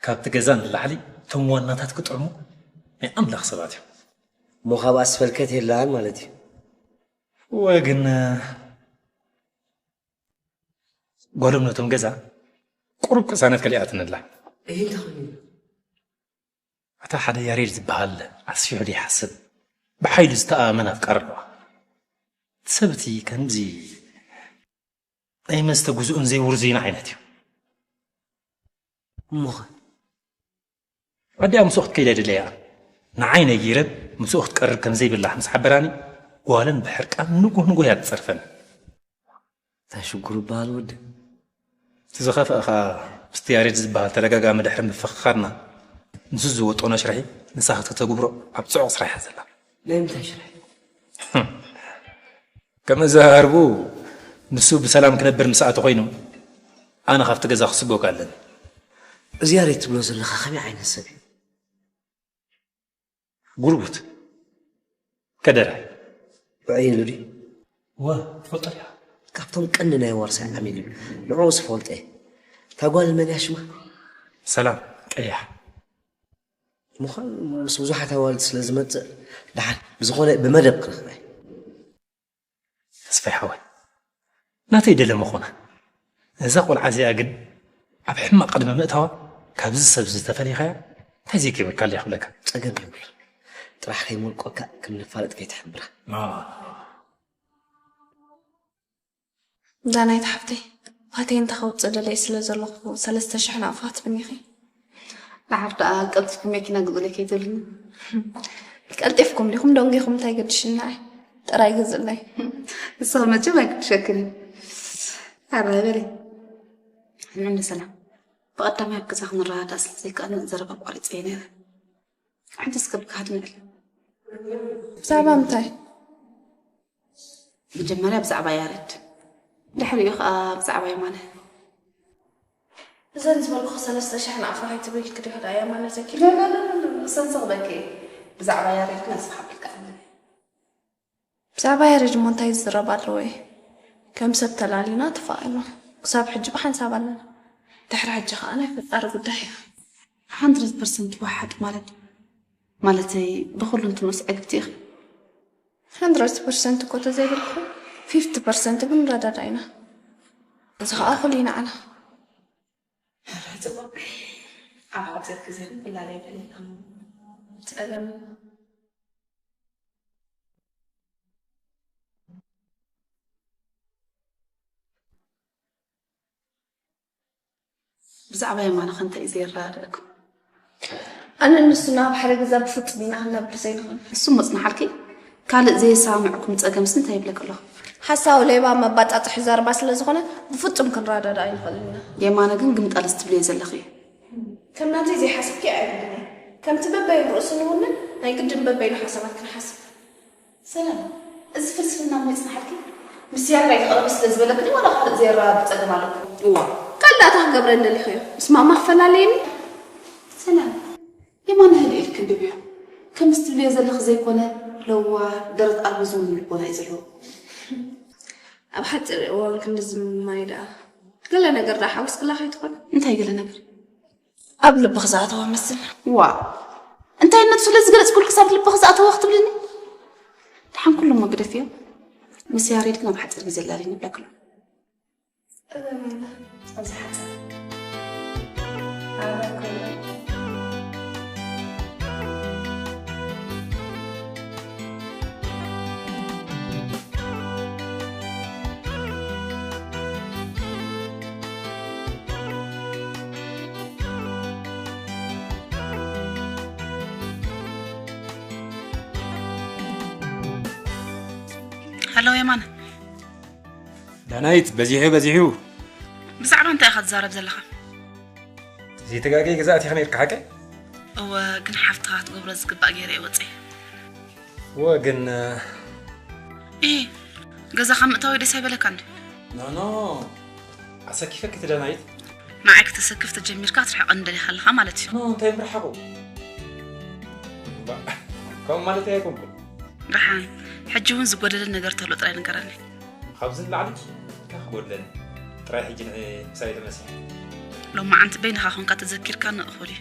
ካብቲ ገዛ ንላዕሊ እቶም ዋናታት ክጥዕሙ ናይ ኣምላኽ ሰባት እዮም። እሞ ካብኣ ስፈልከት የላን ማለት እዩ። እወ፣ ግን ጓሎም ነቶም ገዛ ቁሩብ ቅሳነት ከሊኣትንላ። እይ እንተኾይኑ? እታ ሓደ ያሬድ ዝበሃል ኣስፊሑ ዘይሓስብ፣ ብሓይሉ ዝተኣማመን ኣፍቃሪ ኣለዋ። እቲ ሰብ እቲ ከምዚ ናይ መስተ ጉዝኡን ዘይውርዙይን ዓይነት እዩ። እሞኸ? ኣዲኣ ምስኡ ክትከይድ ኣይደለያ። ንዓይ ነጊረ ምስኡ ክትቀርብ ከም ዘይብላ ምስ ሓበራኒ፣ ጓለን ብሕርቃን ንጉህ ንጉህ እያ ትጸርፈኒ። እንታይ ሽግሩ በሃል ወዲ? እቲ ዝኸፍአ ኸኣ ምስቲ ያሬድ ዝበሃል ተደጋጋሚ ድሕሪ ምፍኽኻርና፣ ንሱ ዝወጠኖ ሽርሒ ንሳ ክትተግብሮ ኣብ ጽዑቕ ስራሕ እያ ዘላ። ናይ ምንታይ ሽርሒ? ከም ኣዘራርብኡ ንሱ ብሰላም ክነብር ምስ ኣተ ኮይኑ፣ ኣነ ካብቲ ገዛ ክስጎግ ኣለኒ። እዚ ያሬድ ትብሎ ዘለኻ ከመይ ዓይነት ሰብ እዩ? ጉልቡት። ከደረ። ውዕይ ኢሉ ድዩ? እወ፣ ትፈልጦ ዲኻ? ካብቶም ቀንዲ ናይ ዋርሳይ ዓሚል እዩ። ንዕኡ ዝፈልጦ እየ። እታ ጓል መን እያ ሽማ? ሰላም፣ ቀያሕ። ምዃን ምስ ብዙሓት ኣዋልድ ስለ ዝመጽእ፣ ደሓን ብዝኾነ ብመደብ ክረኽባ እየ። ተስፋይ ሓወይ፣ ናተይ ደለ መኾና። እዛ ቆልዓ እዚኣ ግን ኣብ ሕማቕ ቅድሚ ምእታዋ ካብዚ ሰብ እዚ ተፈሊኻያ እንታይ ዘይገበርካለይ ክብለካ። ጸገም የብሉን። ጥራሕ ከይሞልቆካ ከም ንፋለጥ ከይትሕብራ። አ። ዳናይት ሓፍተይ፣ ፋተይ እንተ ከውጽእ ደለይ ስለ ዘለኹ ሰለስተ ሽሕ ናቕፋ ክትብኒ ኢኺ። ደሓር ደኣ ቀልጢፍኩም መኪና ግዙለይ ከይትብልኒ። ቀልጢፍኩም ዲኹም ደንጊኹም እንታይ ገድሽና? ጥራይ ግዝእለይ። ንስኺ መቸም ኣይግድሸክን እዩ። ኣረ በሊ። ንዕንዲ ሰላም። ብቐዳማይ ኣብ ገዛ ክንረዳዳእ ስለ ዘይከኣልና ዘረባ ኣቋሪጸዮ ነይረ። ሕጂ እስከ ብግሃድ ንዕል። ብዛዕባ ምንታይ? መጀመርያ ብዛዕባ ያሬድ፣ ድሕሪኡ ኸኣ ብዛዕባ የማነ። እዘን ዝበልኩኺ ሰለስተ ሽሕ ንኣፍራ ከይትብሊ ኢልኪ ዲኺ ደኣ የማነ ዘኪ? ላ፣ ላ፣ ላ፣ ላ፣ ላ፣ እሰን ዘኽበኪ። ብዛዕባ ያሬድ ግን ኣስፍሓ ኣቢልካ ኣለኒ። ብዛዕባ ያሬድ እሞ እንታይ ዝዝረብ ኣለዎ እዩ? ከም ሰብ ተላሊና ተፋቒርና። ክሳብ ሕጂ ብሓንሳብ ኣለና። ድሕሪ ሕጂ ኸኣ ናይ ፈጣሪ ጉዳይ እዩ። ሃንድረድ ፐርሰንት ወሓጥ ማለት? ማለተይ ብኹሉ እንትንኡስ ዕግብቲ ኢኺ። hundred percent እኮ ተዘይብልኩ፣ fifty percent ግን ንረዳዳእ ኢና። እዚ ኸዓ ኩሉ ይንዓና። ጽቡቕ። ኣብ ሓጺር ግዜ ግን ክላለ ይፈልጥ። ጸገም ብዛዕባ የማነ ከ እንታይ እዩ ዘየረዳድእኩም? ኣነ ንሱ ናብ ሓደ ገዛ ብፍጹም ኢና ክንነብር ዘይንኽእል። ንሱ መጽናሓልኪ ካልእ ዘየሰማምዕኩም ጸገምስ እንታይ ይብለኪ ኣለኹ? ሓሳዊ ሌባ መባጻጽሒ ዘረባ ስለ ዝኾነ ብፍጹም ክንረዳዳእ ኣይንኽእልን ኢና። የማነ ግን ግምጣልስ ትብልዮ ዘለኺ እዩ። ከም ናተይ ዘይሓሰብኪ ኣየብልኒ። ከምቲ በበይኑ ርእሱ ንውንን ናይ ግድን በበይኑ ሓሳባት ክንሓስብ። ሰላም፣ እዚ ፍልስፍና እሞ ይጽናሓልኪ? ምስ ያራይ ክቕረብ ስለ ዝበለክኒ ዋላ ካልእ ዘየረዳድእ ጸገም ኣለኩም? እዋ፣ ካልእ ደኣ እንታይ ክገብረኒ ደሊኽዮ? ምስ ማማ ክፈላለየኒ? ሰላም፣ የማነ ህልእ ኢልኪ እንድብዮ። ከምዚ ትብልዮ ዘለኺ ዘይኮነ ለዋህ፣ ደረት ኣልቦ ዝውንን ልቦና እዩ ዘለዎ። ኣብ ሓጺር እዋን ክንድዚ ምማይ ደኣ ገለ ነገር ደኣ ሓዊስክላ ከይትኾን? እንታይ ገለ ነገር? ኣብ ልብኺ ዝኣተወ መስል። ዋእ! እንታይ ነቱ ስለ ዝገለጽኩልኪስ ኣብ ልብኺ ዝኣተወ ክትብልኒ? ደሓን ኩሉ እሞ ግደፍዮ። ምስ ያሬድ ግን ኣብ ሓጺር ግዜ ላልይ ንብለኪ ኣለኹ። ኣብዚ ሓጺር። ሃሎ የማነ። ዳናይት በዚሑ በዚሑ። ብዛዕባ እንታይ ኢኻ ትዛረብ ዘለኻ? ዘይተጋገየ ገዛ ኣቲኻ ነይርካ ሓቀይ? እወ ግን ሓፍትኻ ክትገብሮ ዝግባእ ገይረ እየ ወፅየ። እወ ግን ኢ ገዛኻ ምእታወይ ደስ ኣይበለካ እንዲ? ኖኖ ኣሰኪፈኪ እቲ ዳናይት። ንዓይ ክተሰክፍ ተጀሚርካ ትርሕቐኒ ደሊኻ ኣለኻ ማለት እዩ። ኖ እንታይ ምርሓቑ? ከምኡ ማለት ኣይኮንኩን። ደሓን ሕጂ እውን ዝጎደለ ነገር ተሎ ጥራይ ንገረኒ። ካብዚ ንላዕሊ እንታይ ክጎድለኒ? ጥራይ ሕጂ ንዒ ምሳይ ተመሲሒ። ሎማዓንቲ በይንኻ ኮንካ ተዘኪርካኒ እኹል እዩ።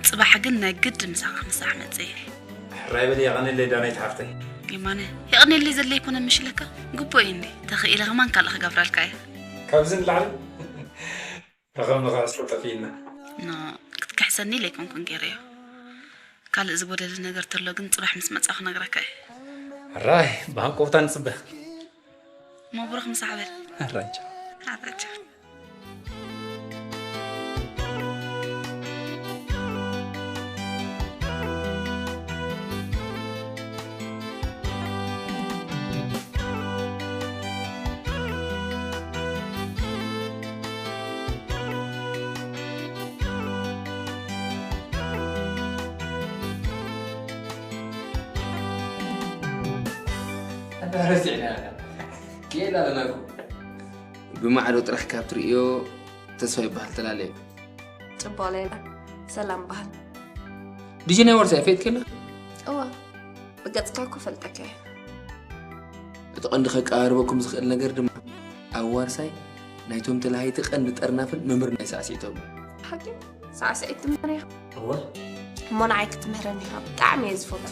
ጽባሕ ግን ናይ ግድን ምሳኻ ክምሳሕ መጽእ እየ። ሕራይ በሊ የቐንየለይ ዳናይት ሓፍተይ። የማነ የቐንየለይ ዘለ ኣይኮነን ምሽ ኢለካ? ግቡእ እዩ እንዲ። ተኽኢለ ከማን ካልእ ክገብረልካ እየ። ካብዚ ንላዕሊ ረኸብና ክሕስር ጠፊእና። ኖ ክትክሕሰኒ ኢለ ኣይኮንኩን ገይረዮ። ካልእ ዝጎደለ ነገር ተሎ ግን ጽባሕ ምስ መጻ ክነግረካ እየ። ሕራይ ብሃንቀውታ ንጽበ። መብሩኽ ምሳዕ በል። ሕራይ ቻው። ሕራይ ቻው። ረሲዕና ኬላ ኣለና እኮ። ብማዕዶ ጥራሕ ካብ ትርእዮ ተስፋ ይበሃል ተላለየ። ጽቡቕ ሌላ ሰላም በሃል። ዲጂ ናይ ዋርሳይ ፈይጥኪ ኣለኺ? እወ ብገጽካ እኮ ፈልጠካ እየ። እቲ ቀንዲ ከቀራርበኩም ዝኽእል ነገር ድማ ኣብ ዋርሳይ ናይቶም ተላሃይቲ ቀንዲ ጠርናፍን መምህር ናይ ሳዕስዒቶም እዩ። ሓቂ ሳዕስዒት ትምህር ኢኻ? እወ። እሞ ንዓይ ክትምህረኒ ኢኻ ብጣዕሚ እየ ዝፈቱ።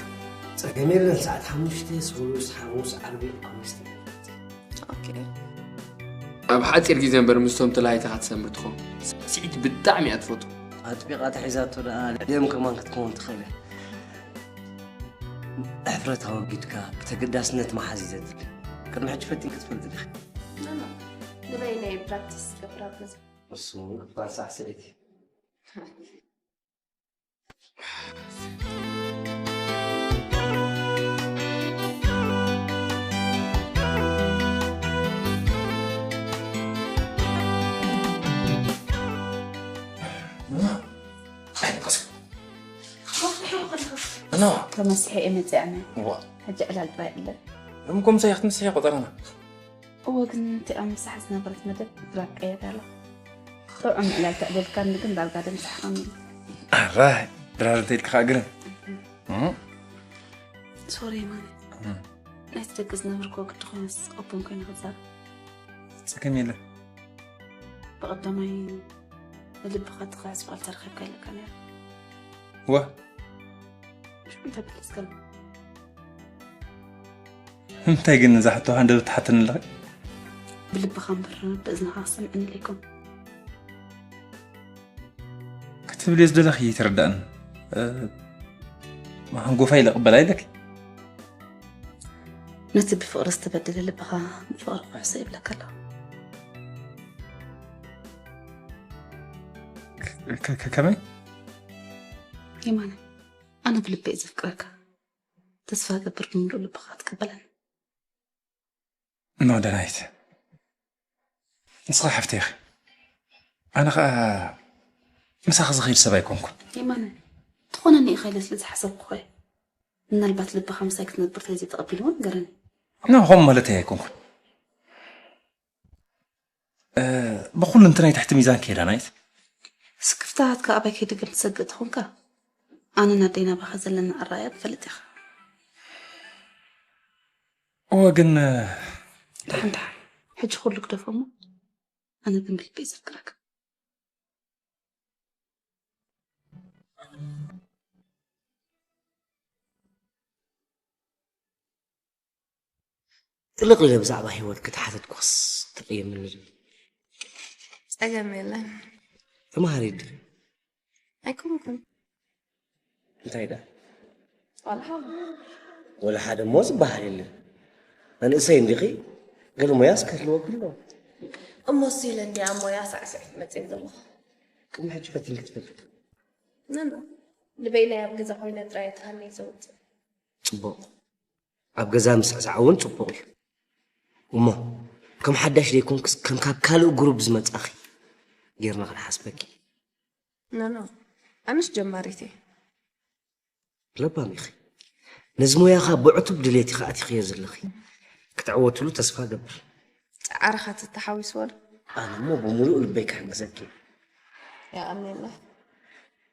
ጸገም የለን ሰዓት ሓሙሽተ ሰሉስ ሓሙስ ዓርቢ ኣምስተ ኦኬ። ኣብ ሓፂር ግዜ እምበር ምስቶም ተላሃይትኻ ትሰምር ትኸውን። ሳዕስዒት ብጣዕሚ እያ ትፈቱ። ኣጥቢቓ ተሒዛቶ ደኣ ልዕሊኦም ከማን ክትከውን ትኽእል እያ። ሕፍረት ኣወጊድካ ብተገዳስነት ምሓዝ እዩ ዘድሊ። ቅድሚ ሕጂ ፈቲንኪ ትፈልጢ ዲኺ? ንበይነይ ፕራክቲስ ዝገብራ ብዙሕ። እሱ እውን ክፋል ሳዕስዒት እዩ። እኖ ተመሲሐ እየ መፅኣ ሕጂ ዕላል ጥራይ ኣለ። ሎሚ ኮምሳይ ክትምስሒ ቆፀረና። እወ ግን እቲኣ ምሳሕ ዝነበረት መደብ ድራር ቀይረ ኣለኹ። ጥዑም ዕላል ተዕልልካኒ ግን ዳርጋ ደምሳሕኻኒ። ኣራይ ድራር እንተ ኢልካ ከዓ ግርም። እም፣ ሶሪ ማኒ። እም። ናይቲ ደቂ ዝነብርክዎ ግዲ ኮይነስ ኦፕን ኮይነ ክዛረብ። ጸገም የለን። ብቐዳማይ ንልብኻ ትኽሕስ በዓል ተረኺብካ ኣለካ ነይሩ። ወ ሽዑ እንታይ ብልጽ ገለ? እንታይ ግን እዛ ሕቶ ሃንደበት ትሓተኒ ኣለኺ? ብልብኻ እምበር ብእዝንኻ ክሰምዐኒ ኢለይኮን። ክትብልዮ ዝደለኺ ይተረዳእኒ። እ፣ መሃንጎፋ ኢለ ቅበላ ኢለኪ። ነቲ ብፍቕሪ ዝተበደለ ልብኻ ብፍቕሪ ክሕሶ ይብለካ ኣለኹ። ከ-፣ ከ-፣ ከመይ? የማነ፣ ኣነ ብልበይ ዘፍቅረካ። ተስፋ ገብር ብምሉእ ልብኻ ትቅበለኒ። ኖ፣ ዳናይት። ንስኻ ሓፍተይ ኢኺ። ኣነ ኸኣ ምሳኺ ዝኸይድ ሰብ ኣይኮንኩን። የማነ፣ ትኾነኒ ኢኻ ኢለ ስለ ዝሓሰብኩ እየ። ምናልባት ልብኻ ምሳይ ክትነብር ተዘይተቐቢልዎ ንገረኒ። ኖ፣ ከምኡ ማለተይ ኣይኮንኩን። እ፣ ብኹሉ እንተ ናይ ትሕቲ ሚዛን ከይዳ ናይት። ስክፍታታትካ ኣባይ ከይዲ ከም ትሰግእ ተኾንካ፣ ኣነን ኣደይ ናባኻ ዘለና ኣረኣእያ ትፈልጥ ኢኻ። እወ ግን፣ እ፣ ደሓን ደሓን፣ ሕጂ ኩሉ ግደፎ እሞ፣ ኣነ ግን ብልቢ እየ ዘፍቅረካ። ጥልቕ ኢለ ብዛዕባ ህይወት ክትሓተትኩኽስ ትቕየምኒ ዶ? ጸገም የለን። ተማሃሪት ዲኺ? ኣይኮንኩን። እንታይ ደኣ? ዋላ ሓደ። ወላ ሓደ እሞ ዝበሃል የለን። መንእሰይ እንዲኺ፣ ገለ ሞያስ ክህልወኪ ኣለዎ። እሞ እሱ ኢለ እንድየ ኣብ ሞያ ሳዕስዒት መጽየ ዘለኹ። ቅድሚ ሕጂ ፈቲንኪ ትፈልጢ? ነን። ንበይነይ ኣብ ገዛ ኮይነ ጥራይ እየ ተሃንየ ዘውጽእ። ጽቡቕ። ኣብ ገዛ ምስዕሳዕ እውን ጽቡቕ እዩ። እሞ ከም ሓዳሽ ዘይኮንክስ ከም ካብ ካልእ ግሩፕ ዝመጻኺ ጌርና ክንሓስበኪ። ኖ፣ ኖ። ኣነስ ጀማሪት እየ። ለባም ኢኺ። ነዚ ሞያኻ ብዕቱብ ድሌት ኢኻ ኣቲኽዮ ዘለኺ። ክትዕወትሉ ተስፋ እገብር። ጻዕርኻ ተተሓዊስዎ ዶ? ኣነ እሞ ብምሉእ ልበይ ክሕግዘኪ። የቐንየለይ።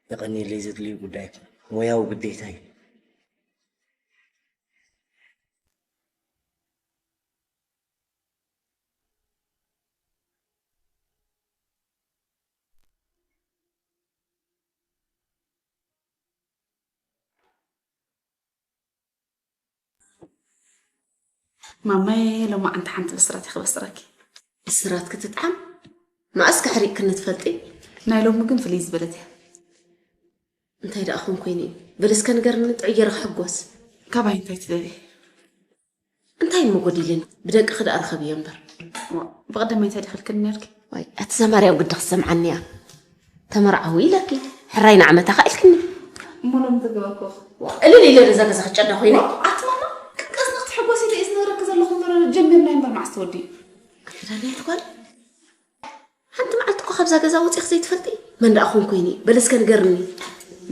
የቐንየለይ ዘድልዩ ጉዳይ ኣይኮነን። ሞያዊ ግዴታ እዩ። ማማይ፣ ሎማዓንቲ ሓንቲ ብስራት እየ ክበስረኪ። ብስራት ክትጥዓም? መኣስ ከሕሪቕክኒ ትፈልጢ? ናይ ሎሚ ግን ፍልይ ዝበለት እያ። እንታይ ደኣ ክኾን ኮይኑ እዩ? በል እስከ ንገርኒ፣ ጥዑይ ገይረ ክሕጎስ። ካባይ እንታይ ትደልዪ? እንታይ እሞ ጎዲልኒ? ብደቅኺ ደኣ ርኸብዮ እምበር። ዋ፣ ብቐደም እንታይ ድኽልክኒ ነርኪ? ዋይ፣ ኣቲ ዘማርያም ግዲ ክትሰምዓኒ እያ። ተመርዓዊ ኢለኪ፣ ሕራይ ንዓመታ ኸኣ ኢልክኒ። እሞ ሎሚ ተገበርኩ። ዋ፣ እልል ኢለ ነዛ ገዛ ክጨዳ ኮይነ። ዋ፣ ኣቲ ማማ፣ ቅንቀስ ንክትሕጎሲ ኢለ እየ ዝነግረኪ ዘለኹ እምበር፣ ጀሚርናዮ እምበር መዓስ ተወዲኡ? ኣቲ ዳንያት ጓል፣ ሓንቲ መዓልቲ እኮ ካብዛ ገዛ ወፂእኺ ዘይትፈልጢ? መን ደኣ ኾን ኮይኒ? በል እስከ ንገርኒ።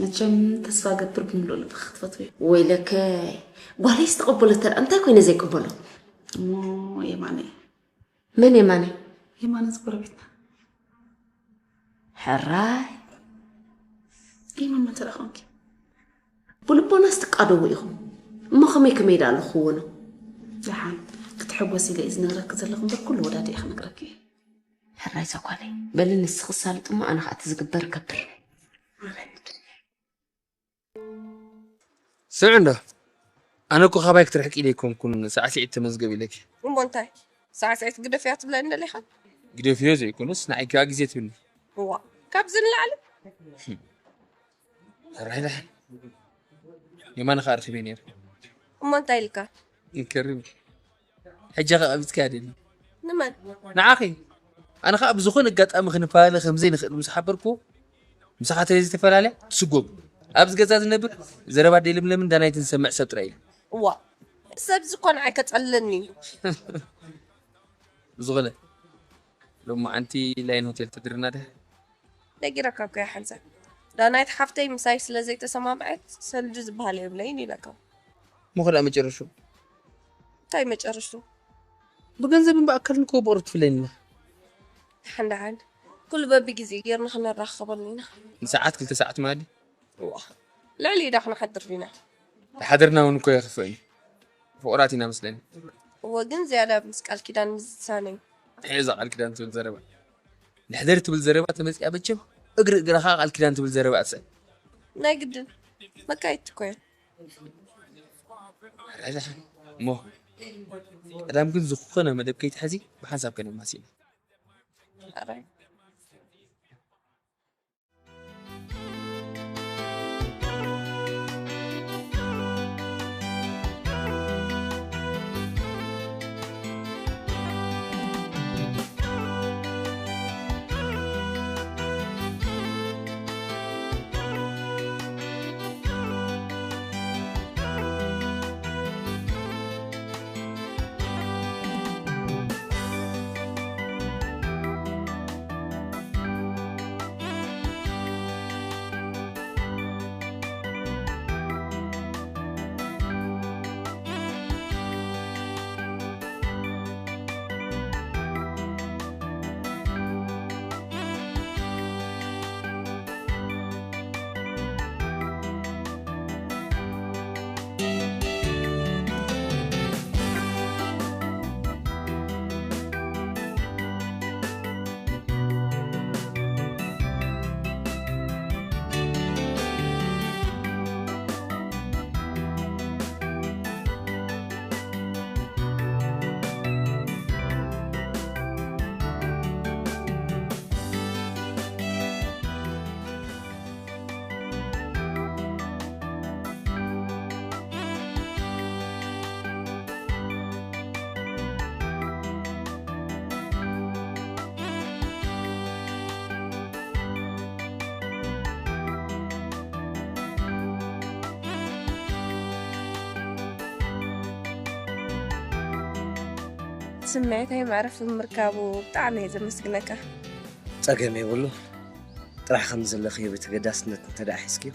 መቸም ተስፋ ገብር ብምሉእ ልብኺ ክትፈትውዮ። ወይለከ፣ ጓለይ ዝተቐበሎ ተደኣ እንታይ ኮይነ ዘይቅበሎ? እሞ የማነይ። መን የማነ? የማነ ዝጎረቤትና። ሕራይ። የማን መን ተደኣ ኾንኪ? ብልቦናስ ትቃደዉ ኢኹም። እሞ ከመይ ከመይ ደኣ ኣለኹዎ ነው? ደሓን ክትሕጎስ ኢለ እየ ዝነግረኪ ዘለኹ እምበር ኩሉ ወዳዲኤ ክነግረኪ እየ። ሕራይ ዘጓለይ። በሊ ንስኺ ሳልጥ እሞ ኣነ ኸኣ እቲ ዝግበር እገብር። ስምዒ እንዶ፣ ኣነ እኮ ካባይ ክትርሕቂ ኢለ ኣይኮንኩን ሳዕስዒት ተመዝገብ ኢለኪ። እሞ እንታይ? ሳዕስዒት ግደፍያ ትብለኒ ደሊኻ? ግደፍዮ ዘይኮነስ ንዓይ ከኣ ግዜ ትብልኒ። እዋ፣ ካብዚ ንላዕሊ? ሕራይ ደሓን። የማነ ከኣ ኣርኺበ ነይረ። እሞ እንታይ ኢልካ? ይከርም። ሕጂ ከኣ ቀቢጽካያ ደሊ። ንመን? ንዓኺ። ኣነ ከኣ ብዝኾነ ኣጋጣሚ ክንፈላለ ከም ዘይንኽእል ምስ ሓበርኩ፣ ምሳኻ ተዘይተፈላለያ ትስጎግ። ኣብዚ ገዛ ዝነብር ዘረባ ኣደይ ለምለምን ዳናይትን ዝሰምዕ ሰብ ጥራይ እዩ። እዋ፣ ሰብ ዝኾነ ኣይከጸልለኒ እዩ። ብዝኾነ፣ ሎማዓንቲ ላይን ሆቴል ተድርና ድያ? ነጊረካ እኮ እየ ሓንሳብ። ዳናይት ሓፍተይ ምሳይ ስለ ዘይተሰማምዐት ሰልዲ ዝበሃል የብለይን ኢለካ። እሞ ከ ደኣ መጨረሽኡ? እንታይ መጨረሽኡ? ብገንዘብን ብኣካልን እኮ ብቑሩብ ትፍለየኒ ኣለኻ። ደሓን ደሓን። ኩሉ በብግዜ ጌርና ክንራኸበሉ ኢና። ንሰዓት ክልተ ሰዓት ማለት ድዩ? እዋ። ልዕሊ ኢዳ ክንሓድር ዲና? ተሓዲርና እውን እኮ የኽፍእ እዩ። ፍቑራት ኢና መስለኒ። እወ፣ ግን ዝያዳ ምስ ቃል ኪዳን ምዝሳነይ። እንታይ እዛ ቃል ኪዳን ትብል ዘረባ? ንሕደር ትብል ዘረባ ተመጺኣ መቸም እግሪ እግራ ኸኣ ቃል ኪዳን ትብል ዘረባ ትስዕብ። ናይ ግድን። መካየድቲ እኮ እየን። ኣረ ደሓን። እሞ ቀዳም ግን ዝኾነ መደብ ከይትሕዚ ብሓንሳብ ከነማሲና። ስምዒተይ መዕረፊ ብምርካቡ ብጣዕሚ እየ ዘመስግነካ። ጸገም የብሉ። ጥራሕ ከም ዘለኽዮ ብተገዳስነት እንተ ደኣ ሒዝክዮ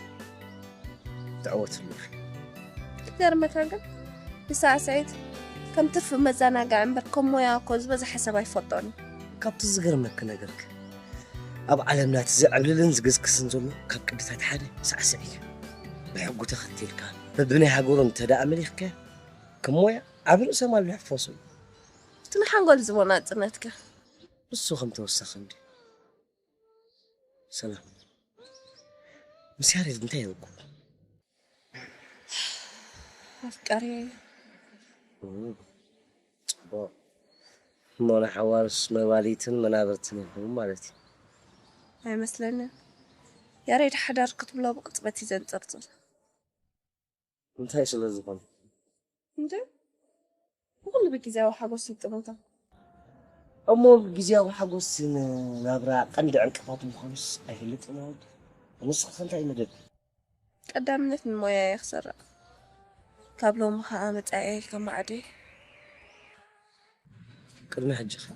ትዕወትሉ ኢኺ። ይገርመካ ግን ንሳዕስዒት ከም ትርፊ መዘናግዒ እምበር ከም ሞያ እኮ ዝበዝሐ ሰብ ኣይፈልጦን እዩ። ካብቲ ዝገርመኪ ነገርክ ኣብ ዓለምና እቲ ዘዕብልልን ዝግዝግስን ዘሎ ካብ ቅድታት ሓደ ሳዕስዒት እዩ። ብሕጉ ተኸቲልካ በብናይ ሃገሩ እንተ ደኣ መሊኽካ ከም ሞያ ዓቢ ርእሰ ማል ይሕፈሱ። እቲ ንሓንጎል ዝቦ ናጽነትከ? ንሱ ከም ተወሳኺ እንዲ። ሰላም። ምስ ያሬድ እንታይ ይረኩ? ኣፍቃሪ ጽቡቕ። እሞ ንሓዋርስ መባሊትን መናብርትን ይኹም ማለት እዩ። ኣይመስለንን። ያሬድ ሓዳር ክትብሎ ብቅጽበት እዩ ዘንጸርጽር። እንታይ ስለ ዝኾነ? እንደ ብኹሉ ብግዜያዊ ሓጎስ ይጥሙታ። እሞ ብግዜያዊ ሓጎስ ናብራ ቀንዲ ዕንቅፋት ምዃኑስ ኣይፈልጥን እየ። ንስኻ እንታይ መደብ? ቀዳምነት ንሞያየ ክሰርዕ። ካብ ሎሚ ኸኣ መጻኢየይ ከማዕድ። ቅድሚ ሕጂ ኸ?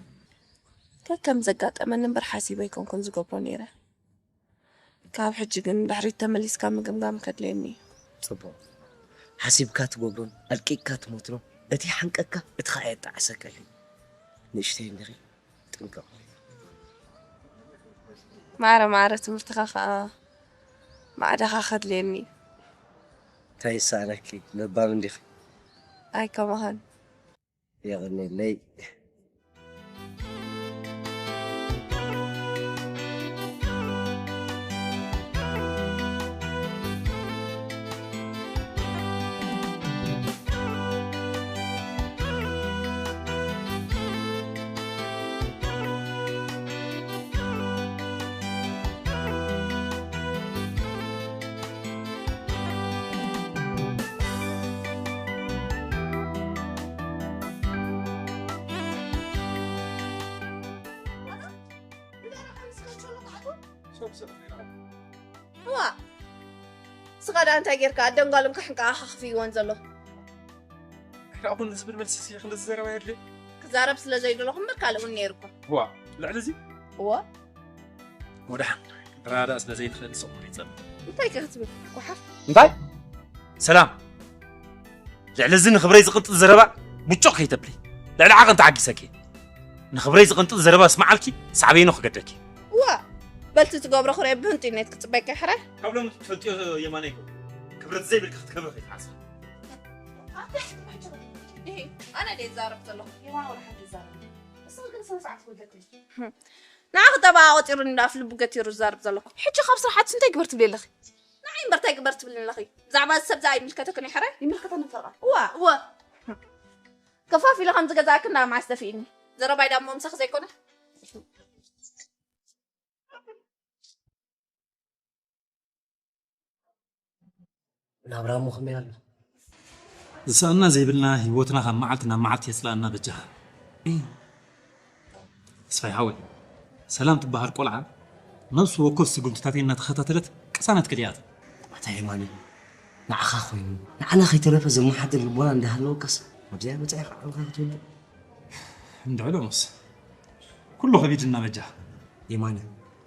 ከከም ዘጋጠመኒ እምበር ሓሲበ ኣይኮንኩን ዝገብሮ ነይረ። ካብ ሕጂ ግን ድሕሪት ተመሊስካ ምግምጋም ከድልየኒ እዩ። ጽቡቕ። ሓሲብካ ትገብሮን ኣድቂቕካ ትሞትሮን እቲ ሓንቀካ እቲ ኸኣ የጣዕሰካ እዩ። ንእሽተይ እንዲኺ ጥንቀቕ። ማዕረ ማዕረ ትምህርትኻ ኸኣ ማዕዳኻ ከድልየኒ እዩ። እንታይ ይሰኣነኪ ለባም እንዲኺ። ኣይ ከማኻን። የቐንየለይ። እዋ፣ ስኻ ደኣ እንታይ ጌርካ? ኣደን ጓልን ክሕንቃቓ ከኽፍይወን ዘሎ። ኣይረኣኹን ዝብል መልሲ ሲ ክንዲ ዝዘረባ የድልዮ? ክዛረብ ስለ ዘይደለኹ እምበር ካልእ እውን ነይሩ እኮ። እዋ፣ ልዕሊ እዚ? እዋ። ወድሓን፣ ራዳእ ስለ ዘይትኽእል ስቕ ኢሉ ይጸብ። እንታይ ከ ክትብል? ጓሓፍ። እንታይ? ሰላም። ልዕሊ እዚ ንኽብረይ ዝቕንጥጥ ዘረባ ሙጭቕ ከይተብሊ። ልዕሊ ዓቐን ተዓጊሰኪ። ንኽብረይ ዝቕንጥጥ ዘረባ ስምዓልኪ፣ ሳዕበይኖ ክገደኪ። እዋ፣ በልቲ ትገብሮ ክርኢ ብህንጡይነት ክጽበየካ ይሕራይ። ካብ ሎሚ ትፈልጥዮ የማነይ እኮ። ክብረት ዘይብልኪ ክትከብሪ ከይትሓስቢ። ኣንተ ሕጂ ሕጂ እህ፣ ኣነ ድየ ዝዛረብ ዘለኹ? የማነ ወላ ሓንቲ ይዛረብ። ንስኺ ግን ስነ ስርዓት ክብለኪ። ንዓኺ ጠባኣ ቆጺሩ እንዳ ኣፍ ልቡ ገቲሩ ዝዛረብ ዘለኹ። ሕጂ ካብ ስርሓትስ እንታይ ግበር ትብሊ ኣለኺ? ንዓይ እምበር እንታይ ግበር ትብልኒ ኣለኺ? ብዛዕባ እዚ ሰብ እዚ ኣይምልከተክን እዩ ሕራይ? ይምልከተኒ ፈርቓ። እዋ፣ እወ። ከፋፊለ ከም ዝገዛእክን ናብ መዓስ ተፊእኒ? ዘረባይ ዳሞ ምሳኽ ዘይኮነ? ናብራ እሞ ከመይ ኣሎ? ዝሰኣና ዘይብልና ህይወትና ካብ መዓልቲ ናብ መዓልቲ የፅላኣና በጃኻ። ተስፋይ ሓወይ፣ ሰላም ትበሃል ቆልዓ ነብሲ ወከፍ ስጉምትታተይ እናተኸታተለት ቅሳነት ክልያት። ኣታ የማነ፣ ንዓኻ ኮይኑ ንዓና ከይተረፈ ዘመሓድር ልቦና እንዳሃለወካስ ኣብዚኣ በፂዕኻ ዓቕልኻ ክትውድእ። እንድዕሎምስ ኩሉ ከቢድና በጃኻ። የማነ፣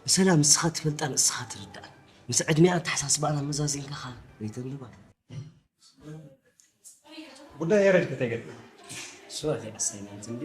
ብሰላም ንስኻ ትፈልጣን ንስኻ ትርዳእን ምስ ዕድሜኣ ኣተሓሳስባኣን ኣመዛዚንካ ኸኣ ዘይተንብባ። ጉዳይ የረድክ ተገድ ሱራፌል ኣሳይመንት እንዲ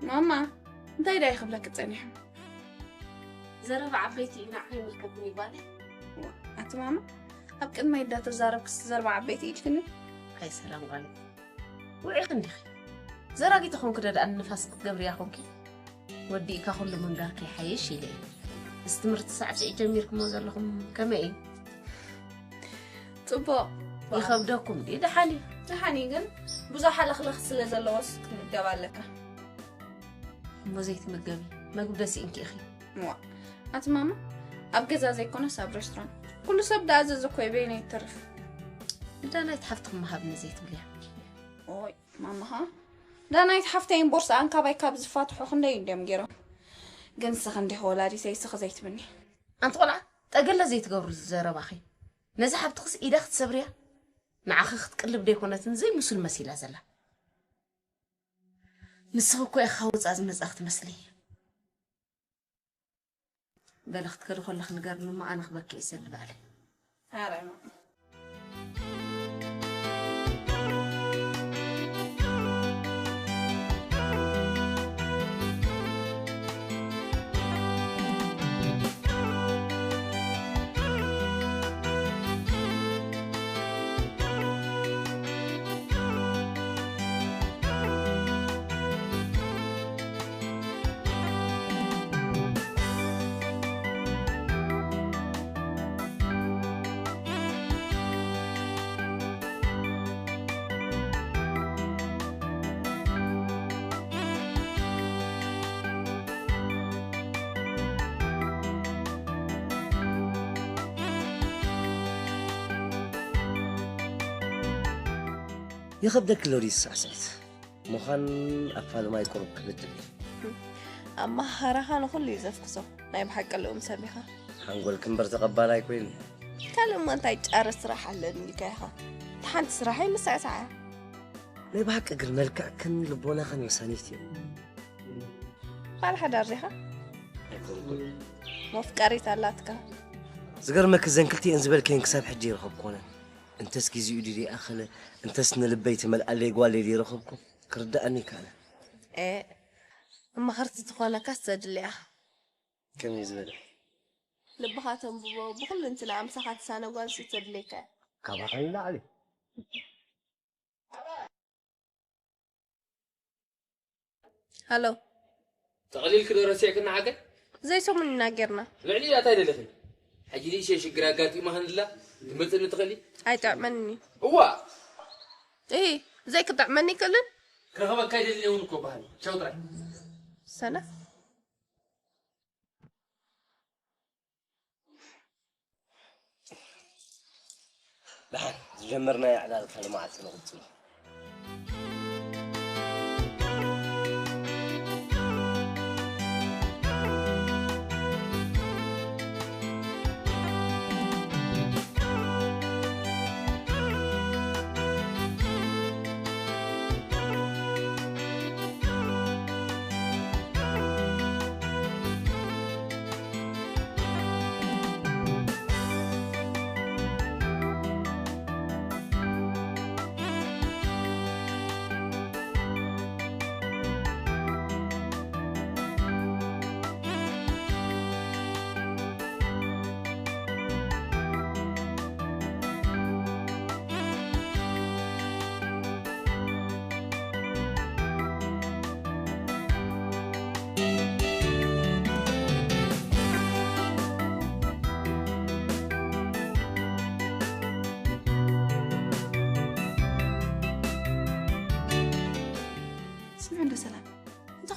ማማ እንታይ ዳይ ክብለክ ጸኒሑ? ዘረባ ዓበይቲ እዩ ንዓይ ይምልከትኒ ጓለይ። ኣቲ ማማ ኣብ ቅድመይ ዳተዛረብክስ ዘረባ ዓበይቲ ኢልክኒ? ኣይ ሰላም ጓለይ ውዒኺ እንዲኺ ዘራጊት ኾንኪ ዶ ደኣ ንፋስ ክትገብርያ ኾንኪ? ወዲእካ ኩሉ ምንጋርኪ ይሓይሽ ኢለ እየ። እዚ ትምህርቲ ሳዕስዒት ጀሚርኩሞ ዘለኹም ከመይ እዩ? ጽቡቕ ይኸብደኩም ድዩ? ደሓን እዩ። ደሓን እዩ ግን ብዙሕ ሃለኽለኽ ስለ ዘለዎስ ክትምገብ ኣለካ። እሞ ዘይትምገቢ መግቢ ደሲእንኪ ኢኺ። እዋ ኣቲ ማማ ኣብ ገዛ ዘይኮነስ ኣብ ሬስቶራንት ኩሉ ሰብ ደኣ ዘዘኮ በይነይ ይተርፍ። ንዳናይት ሓፍትኹም ምሃብኒ ዘይትብልያ። ኦይ ማማኻ ዳናይት ሓፍተይን ቦርስኣን ካባይ ካብ ዝፋትሑ ክንደይ እንድዮም ገይሮም። ግን ስኽ እንዲኽ ወላዲተይ ስኽ ዘይትብኒ። ኣንቲ ቆልዓ ጠገለ ዘይትገብሩ ዘረባኺ ነዚ ሓብትኽስ ኢዳ ክትሰብርያ ንዓኺ ክትቅልብ ደይኮነትን ዘይምሱል መሲላ ዘላ ንስኺ እኮ ኢኻ ውፃእ ዝመፃ ክትመስሊ በሊ ክትከዲ ከለኺ ንገርኒ እሞ ኣነ ክበኪ እየ ሰሊ በዓለይ። ይኸብደኪ ኣሎ ድዩ ሳዕስዒት ምዃን ኣፋልማይ ቁሩብ ክብድ ትብል። ኣመሃህራኻ ንኹሉ እዩ ዘፍክሶ። ናይ ብሓቂ ልኡም ሰብ ኢኻ። ሓንጎልኪ እምበር ተቐባላይ ኮይኑ። ካልእ እሞ እንታይ ጫረ ስራሕ ኣለኒ ኢልካ ኢኻ። እታ ሓንቲ ስራሐይ ምስዕሳዕ እያ። ናይ ብሓቂ ግን መልክዕክን ልቦናኽን መሳኒት እዩ። ባል ሓዳር ዲኻ? መፍቀሪት ኣላትካ። ዝገርመኪ እዘን ክልቲኤን ዝበልክየን ክሳብ ሕጂ ይረኸብኩወን። እንተስ ጊዜኡ ድዩ ዘይኣኸለ፣ እንተስ ንልበይ ትመልኣለይ ጓል ድየ ዝረኸብኩ፣ ክርድኣኒ ኣይከኣለን። ኤእ፣ መማኽርቲ ትኾነካስ ዘድልያ። ከመይ ዝበለ? ልብኻ ተንብቦ፣ ብኹልንትንኣ ምሳኻ ትሳነ ጓልሲ ተድልየካ እያ። ካባኻ ንላዕሊ። ሃሎ። ጠቕሊልኪ ዶ ረሲዕክኒ ዓገ? ዘይሰሙን ኢና ጌርና። ልዕሊ ኢላ እንታይ ደለኺ? ሕጂ ንእሽተይ ሽግር ኣጋጢማ ክንድላ ትመጽኒ ትኽእሊ? ኣይጥዕመንን እዩ። እዋ! እሂ፣ ዘይክጥዕመኒ ይክእልን? ክረኽበካ ኣይደልን እውን እኮ በሃሊ። ቻው ጥራይ። ሰነፍ። ደሓን ዝጀመርናዮ ዕላል ካልእ መዓልቲ ነቕጽሎ።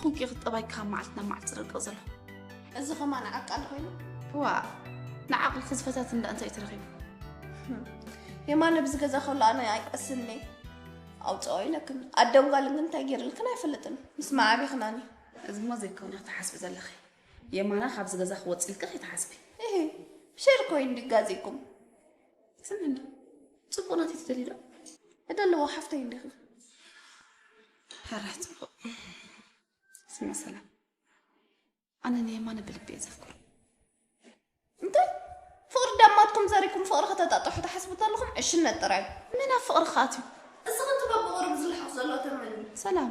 ኮንኪ ኢኺ ጠባይካ ካብ መዓልቲ ናብ መዓልቲ ዝረቅቕ ዘሎ። እዚ ኸማን ዓቃል ኮይኑ? ዋ፣ ንዓቕልኺ ዝፈታትን ደኣ እንታይ እዩ ተረኺቡ? የማነ ብዚ ገዛ ከሎ ኣነ ኣይቀስን እየ። ኣውፅኦ ኢለክን ኣደን ጓልን ግን እንታይ ገይርልክን ኣይፈልጥን። ምስ መዓብ ኢኽናኒ። እዚሞ ዘይከውን ኢኺ ትሓስቢ ዘለኺ። የማና ካብዚ ገዛ ክወፅእ ኢልኪ ከይትሓስቢ። እህ፣ ሸር ኮይኑ ድጋዜኩም። ስምዕኒ፣ ፅቡቕ ናተይ ትደልዪ ዶ? እደልዎ ሓፍተይ እንዲኺ። ሕራይ ፅቡቕ። ስመ ሰላም፣ ኣነ ንየማነ ብልቢ እየ ዘፍቅሮ። እንታይ ፍቕሪ ደማትኩም ዘሪኩም ፍቕሪ ከተጣጥሑ ትሓስቡ ተለኹም ዕሽነት ጥራይ። መን ኣብ ፍቕሪ ክኣትዩ? እዚ ክንትበ ብቑሩብ ዝልሓቕ ዘሎ ተመኒ። ሰላም፣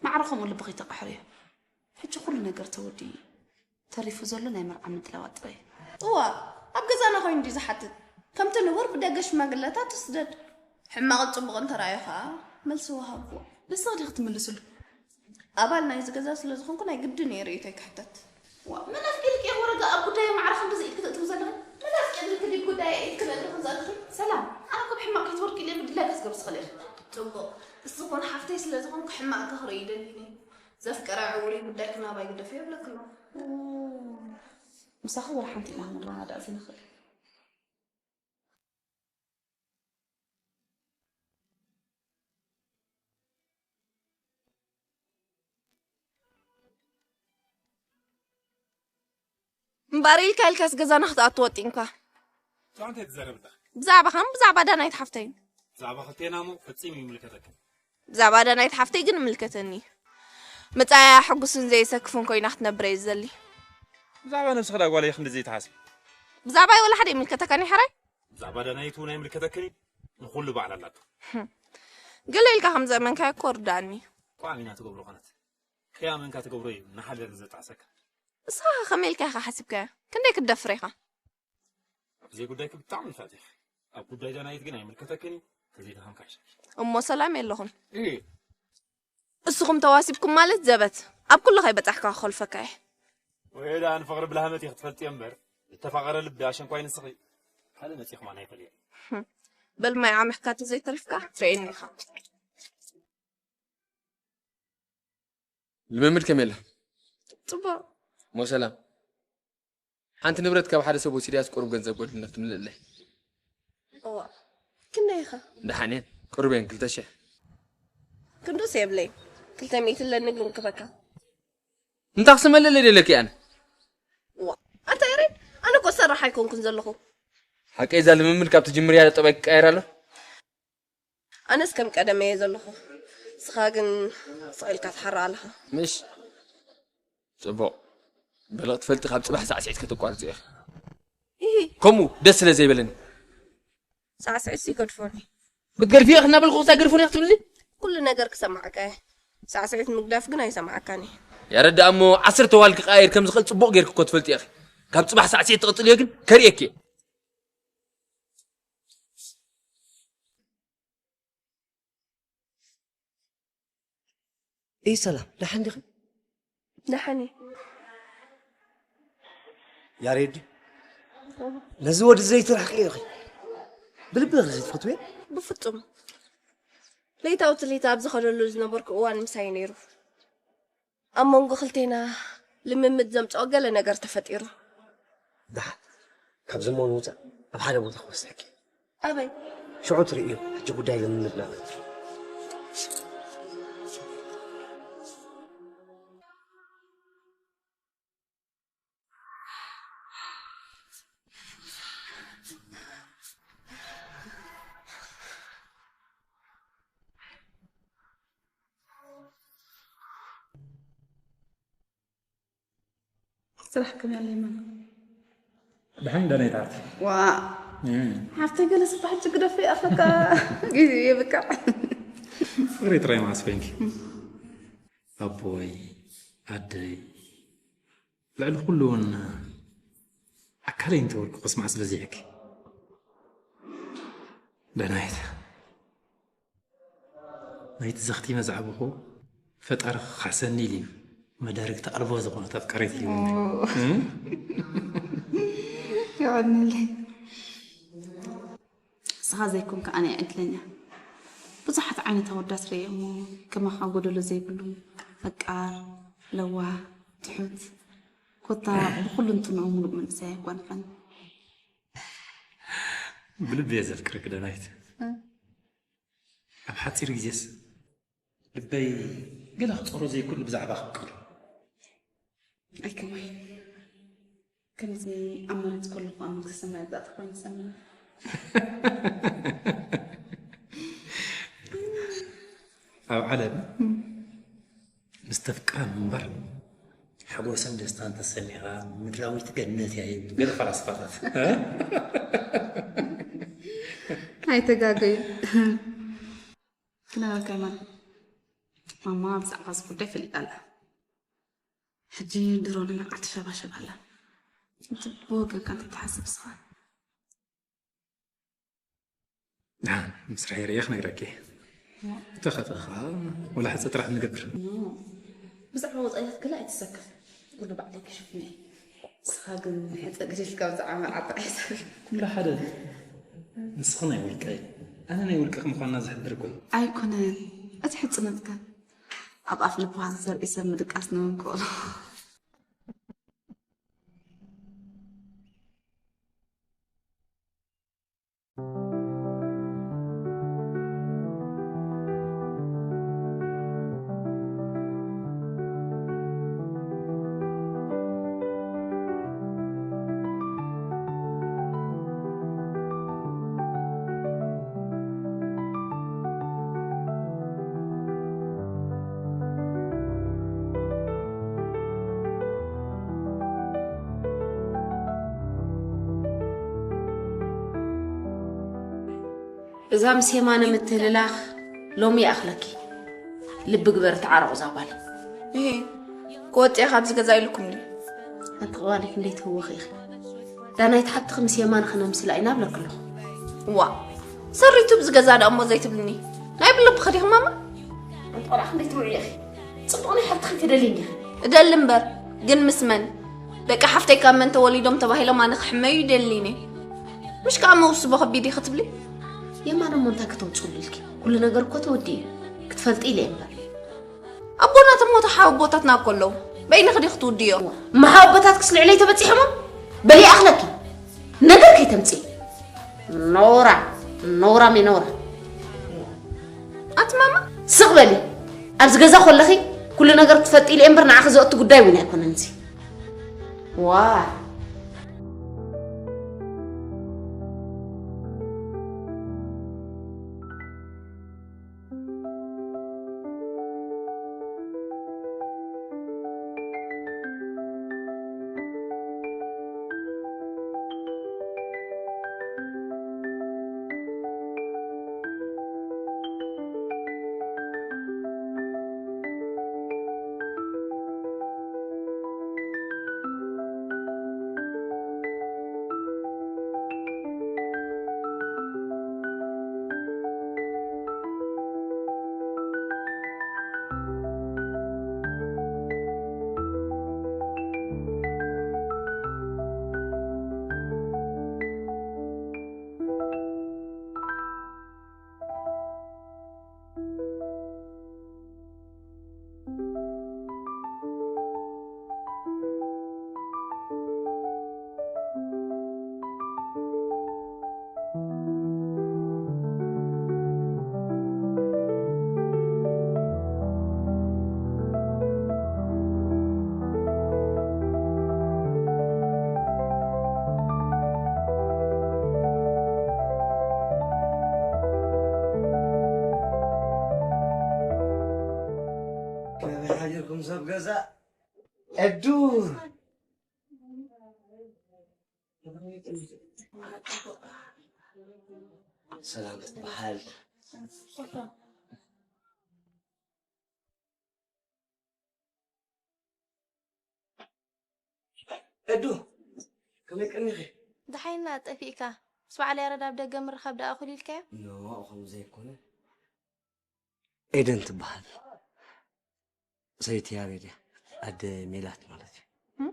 ማዕረ ከምኡ ልቢ ከይተቃሕርዮ። ሕጂ ኩሉ ነገር ተወዲኡ እዩ። ተሪፉ ዘሎ ናይ መርዓ ምድላዋት ጥራይ እዩ። እዋ፣ ኣብ ገዛና ኮይኑ ድዩ ዝሓትት? ከምቲ ንቡር ብደገ ሽማግለታት ትስደድ። ሕማቕን ጽቡቕን ተራእዮ ኸኣ መልሲ ወሃብዎ። ንስኺ ዲኺ ትምልስሉ? ኣባል ናይዚ ገዛ ስለ ዝኾንኩ ናይ ግድን እየ ርእይቶይ ክሕተት። ዋ፣ መን ኣፍቂድኪ ኢኺ ወረጋ ኣብ ጉዳየ ማዕረ ክንድዚ ኢድኪ ተእትዊ ዘለኺ? መን ኣፍቂድኪ ድዩ ጉዳየ ኢድኪ ነእትዊ ከምዚ ኣለኺ? ሰላም፣ ኣነ እኮ ብሕማቕ ከይትወድቂ ኢለ ብድላይኪ ክትገብሪ ትኽእሊ ኢኺ። ጽቡቕ። እስኺ እውን ሓፍተይ ስለ ዝኾንኪ ሕማቕኪ ክርኢ ኣይደልን እየ። ዘፍቀረ ዕውር እዩ፣ ጉዳይኪ ናባይ ግደፍዮ ይብለኪ ኣለኹ። ምሳኺ ወላ ሓንቲ ኢና ክንረዳዳእ ዘይንኽእል። እምበኣር ኢልካ ኢልካስ ገዛና ክትኣቱ ወጢንካ። ብዛዕባ እንታይ ትዛረብ ኣለኻ? ብዛዕባኻን ብዛዕባ ዳናይት ሓፍተይን። ብዛዕባ ክልቴና እሞ ፈጺሙ ይምልከተካ። ብዛዕባ ዳናይት ሓፍተይ ግን ይምልከተኒ እዩ። መጻኢኣ ሕጉስን ዘየሰክፍን ኮይና ክትነብር እየ ዝደሊ። ብዛዕባ ነብስኺ ደኣ ጓለይ ክንድዚ ዘይትሓስቢ። ብዛዕባይ ወላ ሓደ ይምልከተካን እዩ ሕራይ። ብዛዕባ ዳናይት እውን ኣይምልከተክን እዩ። ንኹሉ ባዕላ ኣላቶ። ገለ ኢልካ ከም ዘእመንካዮ እኮ ርድኣኒ እዩ። እኮ ኣሚና ትገብሮ ኮነት። ከይኣመንካ ትገብሮ እዩ ንሓደ ዘጣዕሰካ። ንስኻ ከ ከመይ ኢልካ ኢኻ ሓሲብካዮ? ክንደይ ክትደፍር ኢኻ? ኣብ ዘይጉዳይኪ ብጣዕሚ ንፍዕቲ ኢኺ። ኣብ ጉዳይ ዳናይት ግን ኣይምልከተክን እዩ፣ ተዘይደኸምካ ይሻል። እሞ ሰላም የለኹን። እይ። እስኹም ተዋሲብኩም ማለት ዘበት። ኣብ ኩሉ ከይበጻሕካ ክኾልፈካ እየ። ወይ ደኣ ንፍቕሪ ብላህመት ኢኺ ትፈልጥዮ እምበር፣ ዝተፋቐረ ልቢ ኣሸንኳይ ንስኺ ካልእ መጺኹማ ኣይፈልየን። በል ማይ ዓሚኽካ ተዘይተሪፍካ ትርእየኒ ኢኻ። ልምምድ ከመይ ኣላ? ጽቡቕ። እሞ ሰላም። ሓንቲ ንብረት ካብ ሓደ ሰብ ወሲደያስ ቁሩብ ገንዘብ ጎዲሉኒ ክትምልእለይ። እዋ። ክንደይ ኢኻ? ደሓን እየን። ቁሩብ እየን፣ ክልተ ሽሕ። ክንዱስ የብለይ። ክልተ ሚእቲ ኣለኒ ግን ክበካ። እንታይ ክስመለለይ ደለኪ ኣነ? እዋ። ኣታ ኤረይ፣ ኣነ እኮ ሰራሕ ኣይኮንኩን ዘለኹ። ሓቀይ እዛ ልምምድ ካብ ትጅምርያ ጠባይ ክቀየር ኣሎ? ኣነስ ከም ቀደመ እየ ዘለኹ። ንስኻ ግን ስቕ ኢልካ ትሓርቕ ኣለኻ። ምሽ? ጽቡቕ። በሊ ክትፈልጢ ካብ ጽባሕ ሳዕስዒት ከተቋርጺ ኢኺ። ኢሂ። ከምኡ ደስ ስለ ዘይበለኒ። ሳዕስዒትሲ ይገድፎኒ። ክትገድፍዮ ኢኺ እናበልኩ ክሳብ ገድፎኒ ኢኺ ትብልኒ? ኩሉ ነገር ክሰምዓካ እየ። ሳዕስዒት ምግዳፍ ግን ኣይሰምዓካን እየ። ያረዳ እሞ ዓሰርተ ዋል ክቀያየር ከም ዝኽእል ጽቡቕ ጌርኪ እኮ ትፈልጢ ኢኺ። ካብ ጽባሕ ሳዕስዒት ትቕጽልዮ ግን ከርእየኪ እየ። እይ ሰላም፣ ደሓን ዲኺ? ደሓን እየ። ያሬድ፣ ነዚ ወዲ ዘይትርሕቂ ኢኺ። ብልቢ ኢኺ ትፈትውዮ? ብፍጹም። ለይታዊ ትልሂት ኣብ ዝኸደሉ ዝነበርኩ እዋን ምሳይ ነይሩ። ኣብ መንጎ ክልቴና ልምምድ ዘምጽኦ ገለ ነገር ተፈጢሩ። ደሓን፣ ካብዚ እሞ ንውጻእ፣ ኣብ ሓደ ቦታ ክወስደኪ። ኣበይ? ሽዑ ትርእዮ፣ ሕጂ ጉዳይ ልምምድ ናበል። ስራሕ ከመይ ኣሎ ይመን? ደሓን ዳናይት ዓርኪ። ዋ ሓፍተይ ገለ ስባ ሕጂ ግደፈ ይኣኽለካ ግዜ የብቅዕ። ፍቕሪ ጥራይ መዓስ ኮይንኪ? ኣቦይ፣ ኣደይ፣ ልዕሊ ኩሉ እውን ኣካለይ እንተበልኩ ክስማዕ ስለ ዘይሕኪ። ዳናይት፣ ናይቲ ዘኽቲመ ዝዓበኹ ፈጣሪ ክኻሕሰኒ ኢሉ እዩ መዳርግቲ ኣልቦ ዝኾነት ኣፍቃሪት ሂቡኒ። የቐንለይ። ንስኻ ዘይኮንካ ኣነ እየ ዕድለኛ። ብዙሓት ዓይነት ኣወዳት ርእየ እሞ ከማኻ ጎደሎ ዘይብሉ ፈቃር፣ ለዋህ፣ ትሑት፣ ኮታ ብኹሉ እንትንኡ ምሉእ መንእሰይ ኣይኮንካን። ብልቢ እየ ዘፍቅረኪ ዳናይት። ኣብ ሓፂር ግዜስ ልበይ ገለ ክፀሮ ዘይኩሉ ብዛዕባ ክፍቅር። ኣይከማይ። ከምዚ ኣብ መሬት ከለኹ ኣብ መንግስተ ሰማያት ዝኣተኹ ኮይኑ ይሰምዕ። ኣብ ዓለም ምስ ተፍቅራ ምንባር ሓጎስን ደስታን ተሰኒኻ ምድራዊት ገነት እያ ይብሉ ገለ ፈላስፋታት። ኣይተጋገዩ። ክነገረካ ይማን፣ ማማ ብዛዕባ እዚ ጉዳይ ፈሊጣ ኣላ። ሕጂ ድሮ ንመርዓ ትሸባሸብ ኣላ። እቲ ብወገንካ እንታይ ትሓስብ ንስኻ? ደሓን ምስ ርኣየ ርእየ ክነግረኪ። እተኸፍአ ኸዓ ወላ ሕፀ ጥራሕ ንገብር። ብዛዕባ ወፃኢታት ገለ ኣይትሰከፍ። ኩሉ ባዕለይ ክሽፍኖ እየ። ንስኻ ግን ሕፀ ገዲፍካ ብዛዕባ መርዓ ጥራሕ ሕሰብ። ኩሉ ሓደ። ንስኺ ናይ ውልቀይ፣ ኣነ ናይ ውልቅኺ ምዃንና ዝሕብር እኮ እዩ። ኣይኮነን። እቲ ሕፅነትካ ኣብ ኣፍ ልብኻ ዘርኢ ሰብ ምድቃስ ንምንክእሎ። እዛ ምስ የማነ ምትህልላኽ ሎሚ ይኣኽለኪ። ልቢ ግበር፣ ተዓረቑ እዛ ጓል። እሄ፣ ክወፅእ እየ ካብዚ ገዛ ኢሉኩም ድዩ? ኣንቲ ጓለይ ክንደይ ትህወኺ ኢኺ። ዳናይት ሓብትኺ ምስ የማነ ክነምስላ ኢና እብለኪ ኣለኹ። ዋ፣ ሰሪቱ ብዚ ገዛ ደኣ እሞ ዘይትብልኒ። ናይ ብልብኺ ዲኺ ማማ? ኣንቲ ቆልዓ ክንደይ ትውዕይ ኢኺ። ፅቡቕ ናይ ሓብትኺ ትደልዪ እንዲኺ። እደሊ እምበር፣ ግን ምስ መን? ደቂ ሓፍተይ ካብ መን ተወሊዶም ተባሂሎም ኣነ ክሕመዩ ይደልይኒ። ምሽ ከኣ መውስቦ ከቢድ እዩ ክትብሊ? የማነ እሞ እንታይ ከተውፅሉ ኢልኪ? ኩሉ ነገር እኮ ተወዲኡ እዩ። ክትፈልጢ ኢለ እምበር። ኣቦና ተሞተ ሓው ኣቦታትና እኮ ኣለዉ። በይንኺ ዲኺ ትውድዮ? እሞ ሓው ኣቦታትክስ ልዕለይ ተበፂሖሞ? በሊ ይኣኽለኪ። ነገር ከይተምፅኢ። ነውራ፣ ነውራም ነውራ። ኣቲ ማማ? ስቕ በሊ። ኣብዚ ገዛ ኮለኺ ኩሉ ነገር ክትፈልጢ ኢለ እምበር ንዓኺ ዘእቱ ጉዳይ እውን ኣይኮነን እዚ። ዋ። ከመይ ሓዲርኩም ሰብ ገዛ? ዕዱ። ሰላም ትበሃል። ዕዱ፣ ከመይ ቀኒኺ? ደሓይና ጠፊእካ። ምስ በዓል ያረድ ኣብ ደገ ምርኻብ ደኣ እኹል ኢልካዮ? ኖ፣ ከምኡ ዘይኮነ። ኤደን ትበሃል። ሰይቲ ያሬድ እያ። ኣደ ሜላት ማለት እዩ። እም?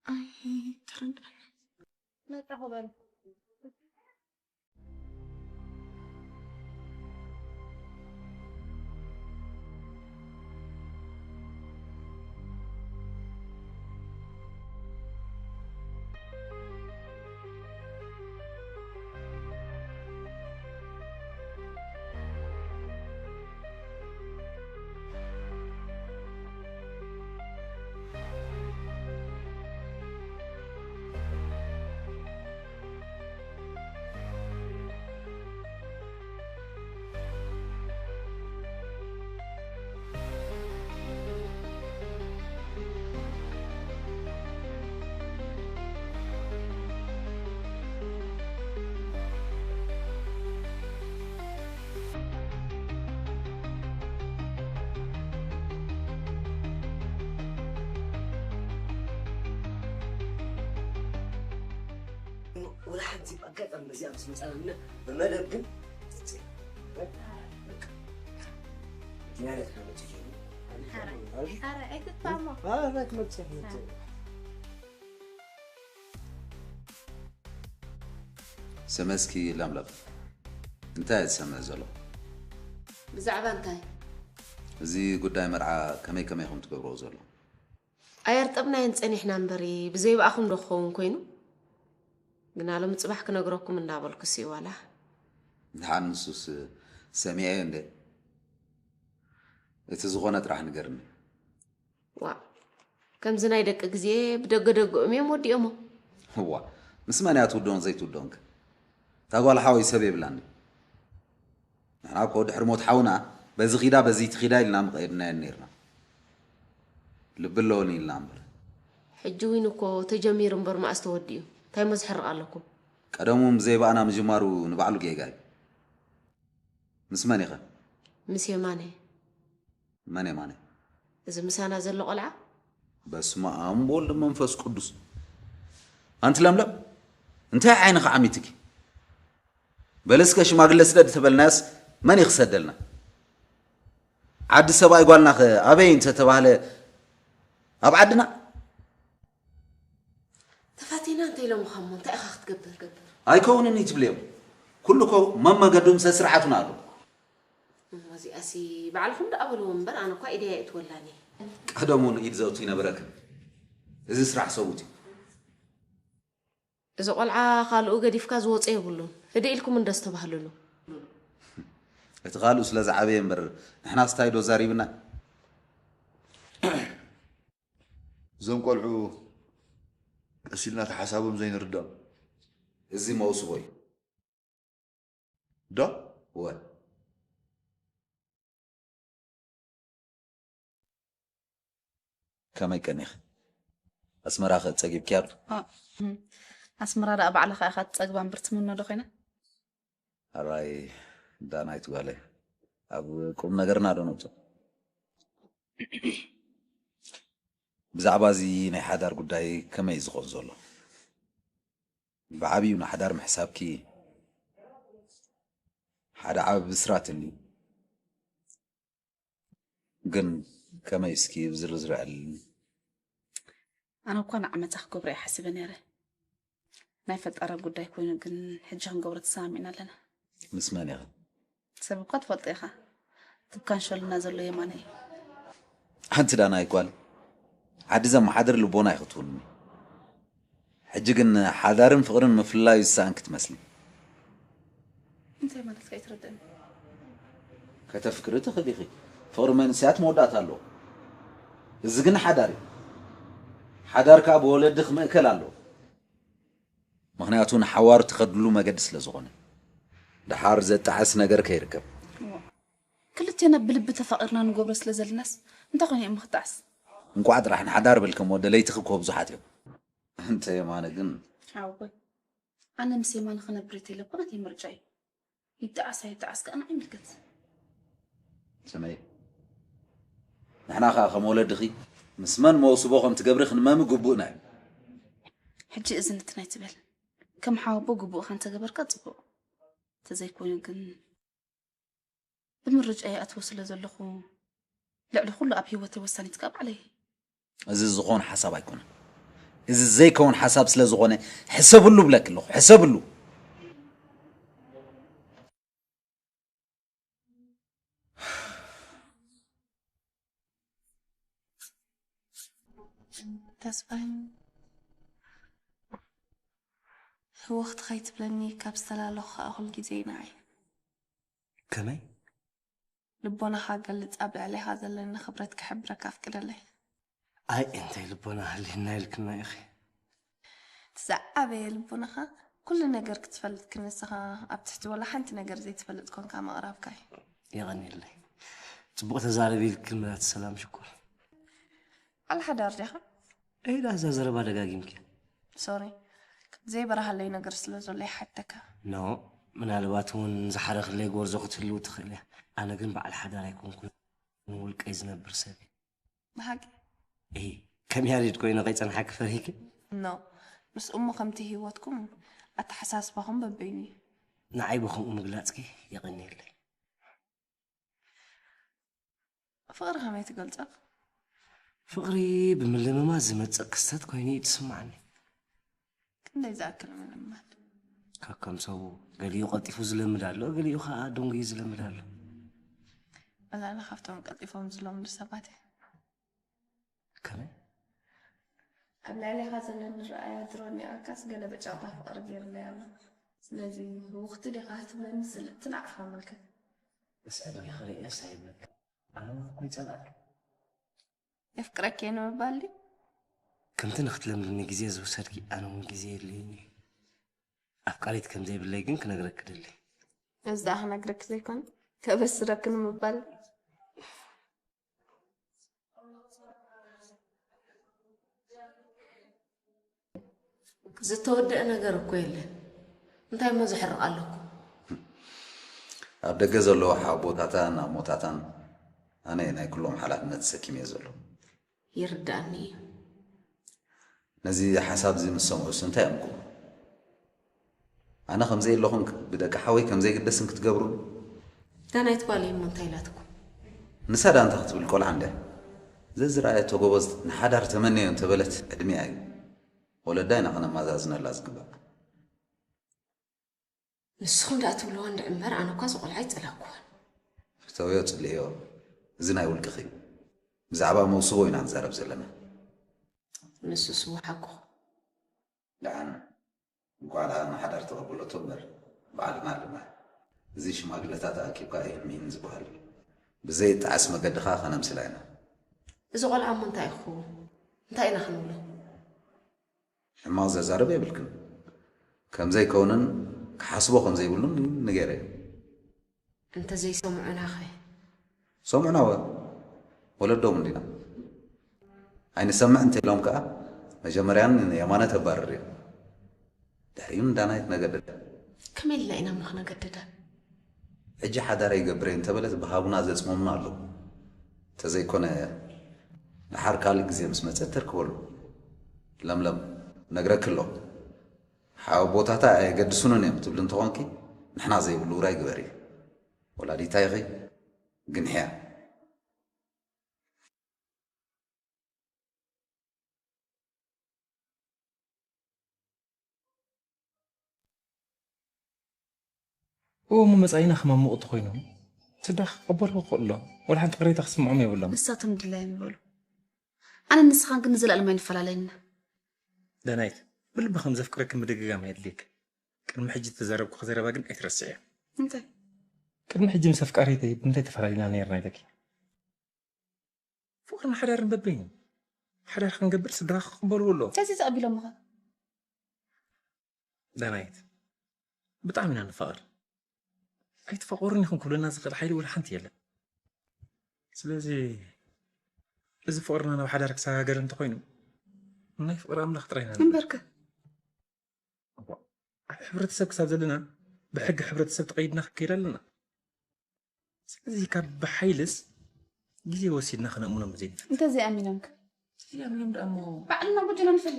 ኣይ፣ ተረድኣኒ። መጻኹ በሉ። ሓንቲ ኣጋጣሚ በዚኣ ምስ መጻና ብመደብ ግን ትጽ-፣ በቃ። ምክንያት ከመጽእ እዩ። ኧረ ኣይትጣሞ። ኣረ ክመጽእ መጽእ። ሰመስኪ ለምለም፣ እንታይ እየ ዝሰምዕ ዘሎ? ብዛዕባ እንታይ? እዚ ጉዳይ መርዓ ከመይ ከመይ ከም ትገብርዎ ዘሎ? ኣየርጠብናየን ጸኒሕና እምበሪ ብዘይብኣኹም ዶ ክኸውን ኮይኑ? ግና ሎም ጽባሕ ክነግረኩም እንዳበልኩ ሲ ዋላ። ንሓን ንሱስ ሰሚዐ እንደ እቲ ዝኾነ ጥራሕ ንገርኒ። ዋ፣ ከምዚ ናይ ደቂ ግዜ ብደገ ደገኦም እዮም ወዲኦሞ። እዋ፣ ምስ መን እያ ትውደኦን ዘይትውደኦን ከ? እታ ጓል ሓወይ ሰብ የብላን ድዩ? ንሕና እኮ ድሕሪ ሞት ሓውና በዚ ኺዳ በዚ ትኺዳ ኢልና ምቐየድናየን ነርና። ልቢ ኣለወን ኢልና እምበር። ሕጂ እውን እኮ ተጀሚሩ እምበር መኣስ ተወዲኡ? እንታይ መዝሕርቕ ኣለኩም? ቀደሙ ብዘይባእና ምጅማሩ ንባዕሉ ጌጋ እዩ። ምስ መን ኢኸ? ምስ የማነ። መን የማነ? እዚ ምሳና ዘሎ ቆልዓ? በስመ ኣብ ወልድ መንፈስ ቅዱስ። ኣንቲ ለምለም፣ እንታይ ዓይንኻ ዓሚትኪ? በለስከ ሽማግለ ስደድ ተበልናያስ መን ይኽሰደልና? ዓዲ ሰብኣይ ጓልናኸ ኣበይ እንተተባህለ ኣብ ዓድና? ተፋቲና እንተ ኢሎምኻ እሞ እንታይ ኢኻ ክትገብር? ገብር። ኣይከውንን እዩ ትብልዮም። ኩሉ እኮ መመገዱን ሰስርዓቱን ኣሎ። እዚኣሲ ባዕልኹም ደኣ በልዎ እምበር ኣነ እኳ ኢደይ ኣይእትወላን እየ። ቀደሙ ንኢድ ዘእቱ ይነበረክን። እዚ ስራሕ ሰብኡት እዩ። እዚ ቆልዓ ካልኡ ገዲፍካ ዝወፀ የብሉን። ህድእ ኢልኩም እንዶ ዝተባህልሉ። እቲ ካልኡ ስለ ዝዓበየ እምበር ንሕናስ እንታይ ዶ ዛሪብና? እዞም ቆልዑ ቀስ ኢልና እቲ ሓሳቦም ዘይንርድኦም። እዚ መውስቦ እዩ። ዶ? እወ። ከመይ ቀኒኺ? ኣስመራ ከ ጸጊብኪያ ዶ? ኣ፣ እም። ኣስመራ ደኣ ባዕልኻ ኢኻ ትጸግባ እምበር ትምኖ ዶ ኮይና? ኣራይ ዳናይት ጓለይ፣ ኣብ ቁም ነገርና ዶ ነውጽእ? ብዛዕባ እዚ ናይ ሓዳር ጉዳይ ከመይ እዩ ዝኸውን ዘሎ? ብዓብዩ ንሓዳር ምሕሳብኪ ሓደ ዓቢ ብስራት እንድዩ። ግን ከመይ እስኪ ብዝርዝር ኣዕልልኒ። ኣነ እኳ ንዓመታ ክገብሮ እየ ሓሲበ ነይረ። ናይ ፈጣራ ጉዳይ ኮይኑ ግን ሕጂ ክንገብሮ ተሰማሚዕና ኣለና። ምስ መን ኢኺ? ሰብ እኳ ትፈልጦ ኢኻ። ትካንሸሉና ዘሎ የማነ እዩ። ሓንቲ ዳናይት ጓል ዓዲ ዘመሓድር ልቦና ኢኺ ትውንኒ። ሕጂ ግን ሓዳርን ፍቕርን ምፍልላዩ ዝሰኣንኪ ትመስሊ። እንታይ ማለትካ ኣይትረድእን? ከተፍቅሪ ትኽእሊ ኢኺ። ፍቕሪ መንእሰያት መወዳእታ ኣለዎ። እዚ ግን ሓዳር እዩ። ሓዳር ከኣ ብወለዲ ክምእከል ኣለዎ። ምኽንያቱ ንሓዋሩ ትኸድሉ መገዲ ስለ ዝኾነ። ደሓር ዘጣዕስ ነገር ከይርከብ። ክልቴና ብልቢ ተፋቒርና ንገብሮ ስለ ዘለናስ እንታይ ኮይኑ እዮም ምኽጣዕስ? እንቋዕ ጥራሕ ንሓዳር በልከሞ ደለይትኺ እኮ ብዙሓት እዮም። እንተ የማነ ግን ሓወይ፣ ኣነ ምስ የማነ ክነብር እንተኢለ እኮ ናተይ ምርጫ እዩ። ይጣዓስ ኣይጣዓስ ከኣ ንዓይ ይምልከት። ስመይ፣ ንሕና ኸኣ ከም ወለድኺ ምስ መን መውስቦ ከም ትገብሪ ክንመሚ ግቡእና እዩ። ሕጂ እዚ ንትናይ ትበል። ከም ሓወቦ ግቡእካ እንተገበርካ ጽቡቕ። እንተዘይኮይኑ ግን ብምርጫ ይኣትዎ ስለ ዘለኹ ልዕሊ ኩሉ ኣብ ህይወተይ ወሳኒት ከኣ ባዕለይ። እዚ ዝኾን ሓሳብ ኣይኮነን። እዚ ዘይከውን ሓሳብ ስለ ዝኾነ ሕሰብሉ ብለኪ ኣለኹ። ሕሰብሉ። ተስፋይ፣ ህወኽቲ ከይትብለኒ ካብ ዝተላለኹ ከዓ ኩል ግዜ ንዓይ። ከመይ? ልቦናኻ ገልጽ፣ ኣብ ልዕሌኻ ዘለኒ ክብረት ክሕብረካ ኣፍቅደለይ። ኣይ እንታይ ልቦና ሃልየና ኢልክና ኢኺ። እቲ ዝዓበየ ልቦናኻ ኩሉ ነገር ክትፈልጥ ክንስኻ ኣብ ትሕቲ ወላ ሓንቲ ነገር ዘይትፈልጥ ኮንካ ምቕራብካ እዩ። የቐንየለይ። ጽቡቕ ተዛረቢ ኢልክን መላት ሰላም ሽኮር። ዓል ሓዳር ዲኻ? እይ ዳ እዛ ዘረባ ደጋጊምኪ። ሶሪ፣ ዘይበርሃለይ ነገር ስለ ዘሎ ይሓተካ። ኖ፣ ምናልባት እውን ዝሓረኽለይ ጎርዞ ክትህልው ትኽእል እያ። ኣነ ግን በዓል ሓዳር ኣይኮንኩን፣ ንውልቀይ ዝነብር ሰብ እየ። ብሓቂ? እይ፣ ከም ያሬድ ኮይነ ከይጸንሓኪ ፈሪህኪ? ኖ፣ ምስ እሞ ከምቲ ህይወትኩም ኣተሓሳስባኹም በበይኑ እዩ። ንዓይ ብኸምኡ ምግላፅኪ የቐንየለይ። ፍቕሪ ከመይ ትገልጾ? ፍቕሪ ብምልምማድ ዝመፅእ ክስተት ኮይኑ እዩ ዝስማዓኒ። ክንደይ ዝኣክል ምልምማድ? ከከም ሰቡ ገሊኡ ቀልጢፉ ዝለምድ ኣሎ፣ ገሊኡ ከዓ ደንጉዩ ዝለምድ ኣሎ። ኣነ ካብቶም ቀልጢፎም ዝለምዱ ሰባት እየ። ከመይ? ኣብ ልዕሌኻ ዘለኒ ረኣያ ድሮ እኒኣካስ ገለ በጫውታ ፍቕሪ ገይሩለይ ኣሎ። ስለዚ ህውኽቲ ዲኻ ክትብለኒ ስልጥቲ ንዓኻ ምልከት። እስዕድሚ ክርእየስ ኣይብለካ። ኣነ እውን እኮ ይጸልኣካ። የፍቅረኪ እየ ንምባል ድዩ? ከምቲ ንክትለምድኒ ግዜ ዝወሰድኪ ኣነ እውን ግዜ የድልየኒ እዩ። ኣፍቃሪት ከም ዘይብለይ ግን ክነግረኪ ደሊ። እዚ ደኣ ክነግረኪ ዘይኮነ ከበስረኪ ንምባል። ዝተወደአ ነገር እኮ የለን። እንታይ እሞ ዘሕርቕ ኣለኩም? ኣብ ደገ ዘለዉ ሓቦታታን ኣሞታታን ኣነ ናይ ኩሎም ሓላፍነት ተሰኪመ እየ ዘሎ። ይርዳእኒ እዩ። ነዚ ሓሳብ እዚ ምስ ሰምዑስ እንታይ እዮም ክብሉ? ኣነ ከም ዘየለኹን ብደቂ ሓወይ ከም ዘይግደስን ክትገብሩን? ዳናይት ጓለይ እሞ እንታይ ኢላትኩም? ንሳ ደኣ እንታይ ክትብል ቆልዓ እንድያ። ዘዝረኣየቶ ጎበዝ ንሓዳር ተመነዮ እንተበለት ዕድሚኣ እዩ። ወለዳ ኢና ከነመዛዝነላ ዝግባእ። ንስኹም ደኣ ትብልዋ እንድዒ እምበር ኣነ እኳ እዚ ቆልዓ ኣይጸላእኩዎን። ፍተውዮ ጽልእዮ፣ እዚ ናይ ውልቅኺ እዩ። ብዛዕባ መውስቦ ኢና ንዛረብ ዘለና። ንሱስ እወ ሓቅኹ። ደሓን እንኳዕ ደኣ ንሓዳር ተቐበለቶ እምበር ባዕልና ኣለና። እዚ ሽማግለታት ኣኪብካ ይህሚን ዝበሃል ብዘይጠዓስ መገዲ ኸኣ ከነምስላ ኢና። እዚ ቆልዓ እሞ እንታይ እዩ ክኸውን? እንታይ ኢና ክንብሎ? ሕማቕ ዘዛርብ የብልክን። ከም ዘይከውንን ክሓስቦ ከም ዘይብሉን ንገረዮ። እንተ ዘይሰምዑና ኸ? ሰምዑና ወ ወለዶም እንዲና። ኣይንሰምዕ እንተ ኢሎም ከኣ መጀመርያን የማነ ተባርር እዮም። ድሕሪኡ ንዳናይት ነገደዳ። ከመይ ኢልና ኢና እሞ ክነገድዳ? ሕጂ ሓዳር ኣይገብር እየ እንተበለት ብሃቡና ዘጽመሙና ኣለዉ። እንተዘይኮነ ደሓር ካልእ ግዜ ምስ መጸት ተርክበሉ። ለምለም ነግረኪ ኣለኹ። ሓወቦታታ ኣየገድሱንን እዮም ትብሊ እንተኾንኪ ንሕና ዘይብሉ ውራይ ግበሪ። ወላዲታ ኢኺ ግንሕያ። እዎ እሞ መጻኢና ከማሙቕ እንተኾይኑ ስድራኻ ክቕበልዎ ክኽእሉ ኣለዎም። ወላ ሓንቲ ቅሬታ ክስምዖም የብሎም። ንሳቶም ድላዮም ይበሉ። ኣነ ንስኻን ግን ንዘለኣለም ኣይንፈላለይን ኢና። ዳናይት፣ ብልቢ ከም ዘፍቅረኪ ምድግጋም ኣየድልየኪ። ቅድሚ ሕጂ ዝተዛረብኩኺ ዘረባ ግን ኣይትረስዕዮ። እንታይ? ቅድሚ ሕጂ ምስ ኣፍቃሪተይ ብምንታይ ተፈላሊና ነይርና ኢለኪ? ፍቕርን ሓዳርን በበይኑ ሓዳር ክንገብር ስድራኺ ክቕበልዎ ኣለዎም። ስለዚ ተቐቢሎምኻ? ዳናይት፣ ብጣዕሚ ኢና ንፋቐር። ኣይትፋቐሩን ኢኹም ክብለና ዝኽእል ሓይሊ ወላ ሓንቲ የለን። ስለዚ እዚ ፍቕርና ናብ ሓዳር ክሰጋገር እንተኾይኑ ናይ ፍቕሪ ኣምላኽ ጥራይ ኢና ንብል። እምበርከ? እዋ፣ ኣብ ሕብረተሰብ ክሳብ ዘለና ብሕጊ ሕብረተሰብ ተቐይድና ክንከይድ ኣለና። ስለዚ ካብ ብሓይልስ ግዜ ወሲድና ክነእምኖም ዘይንፈት። እንተዘይኣሚኖምክ? ዘይኣሚኖም ደኣ እሞ ባዕልና ጎጆና ንፈሊ።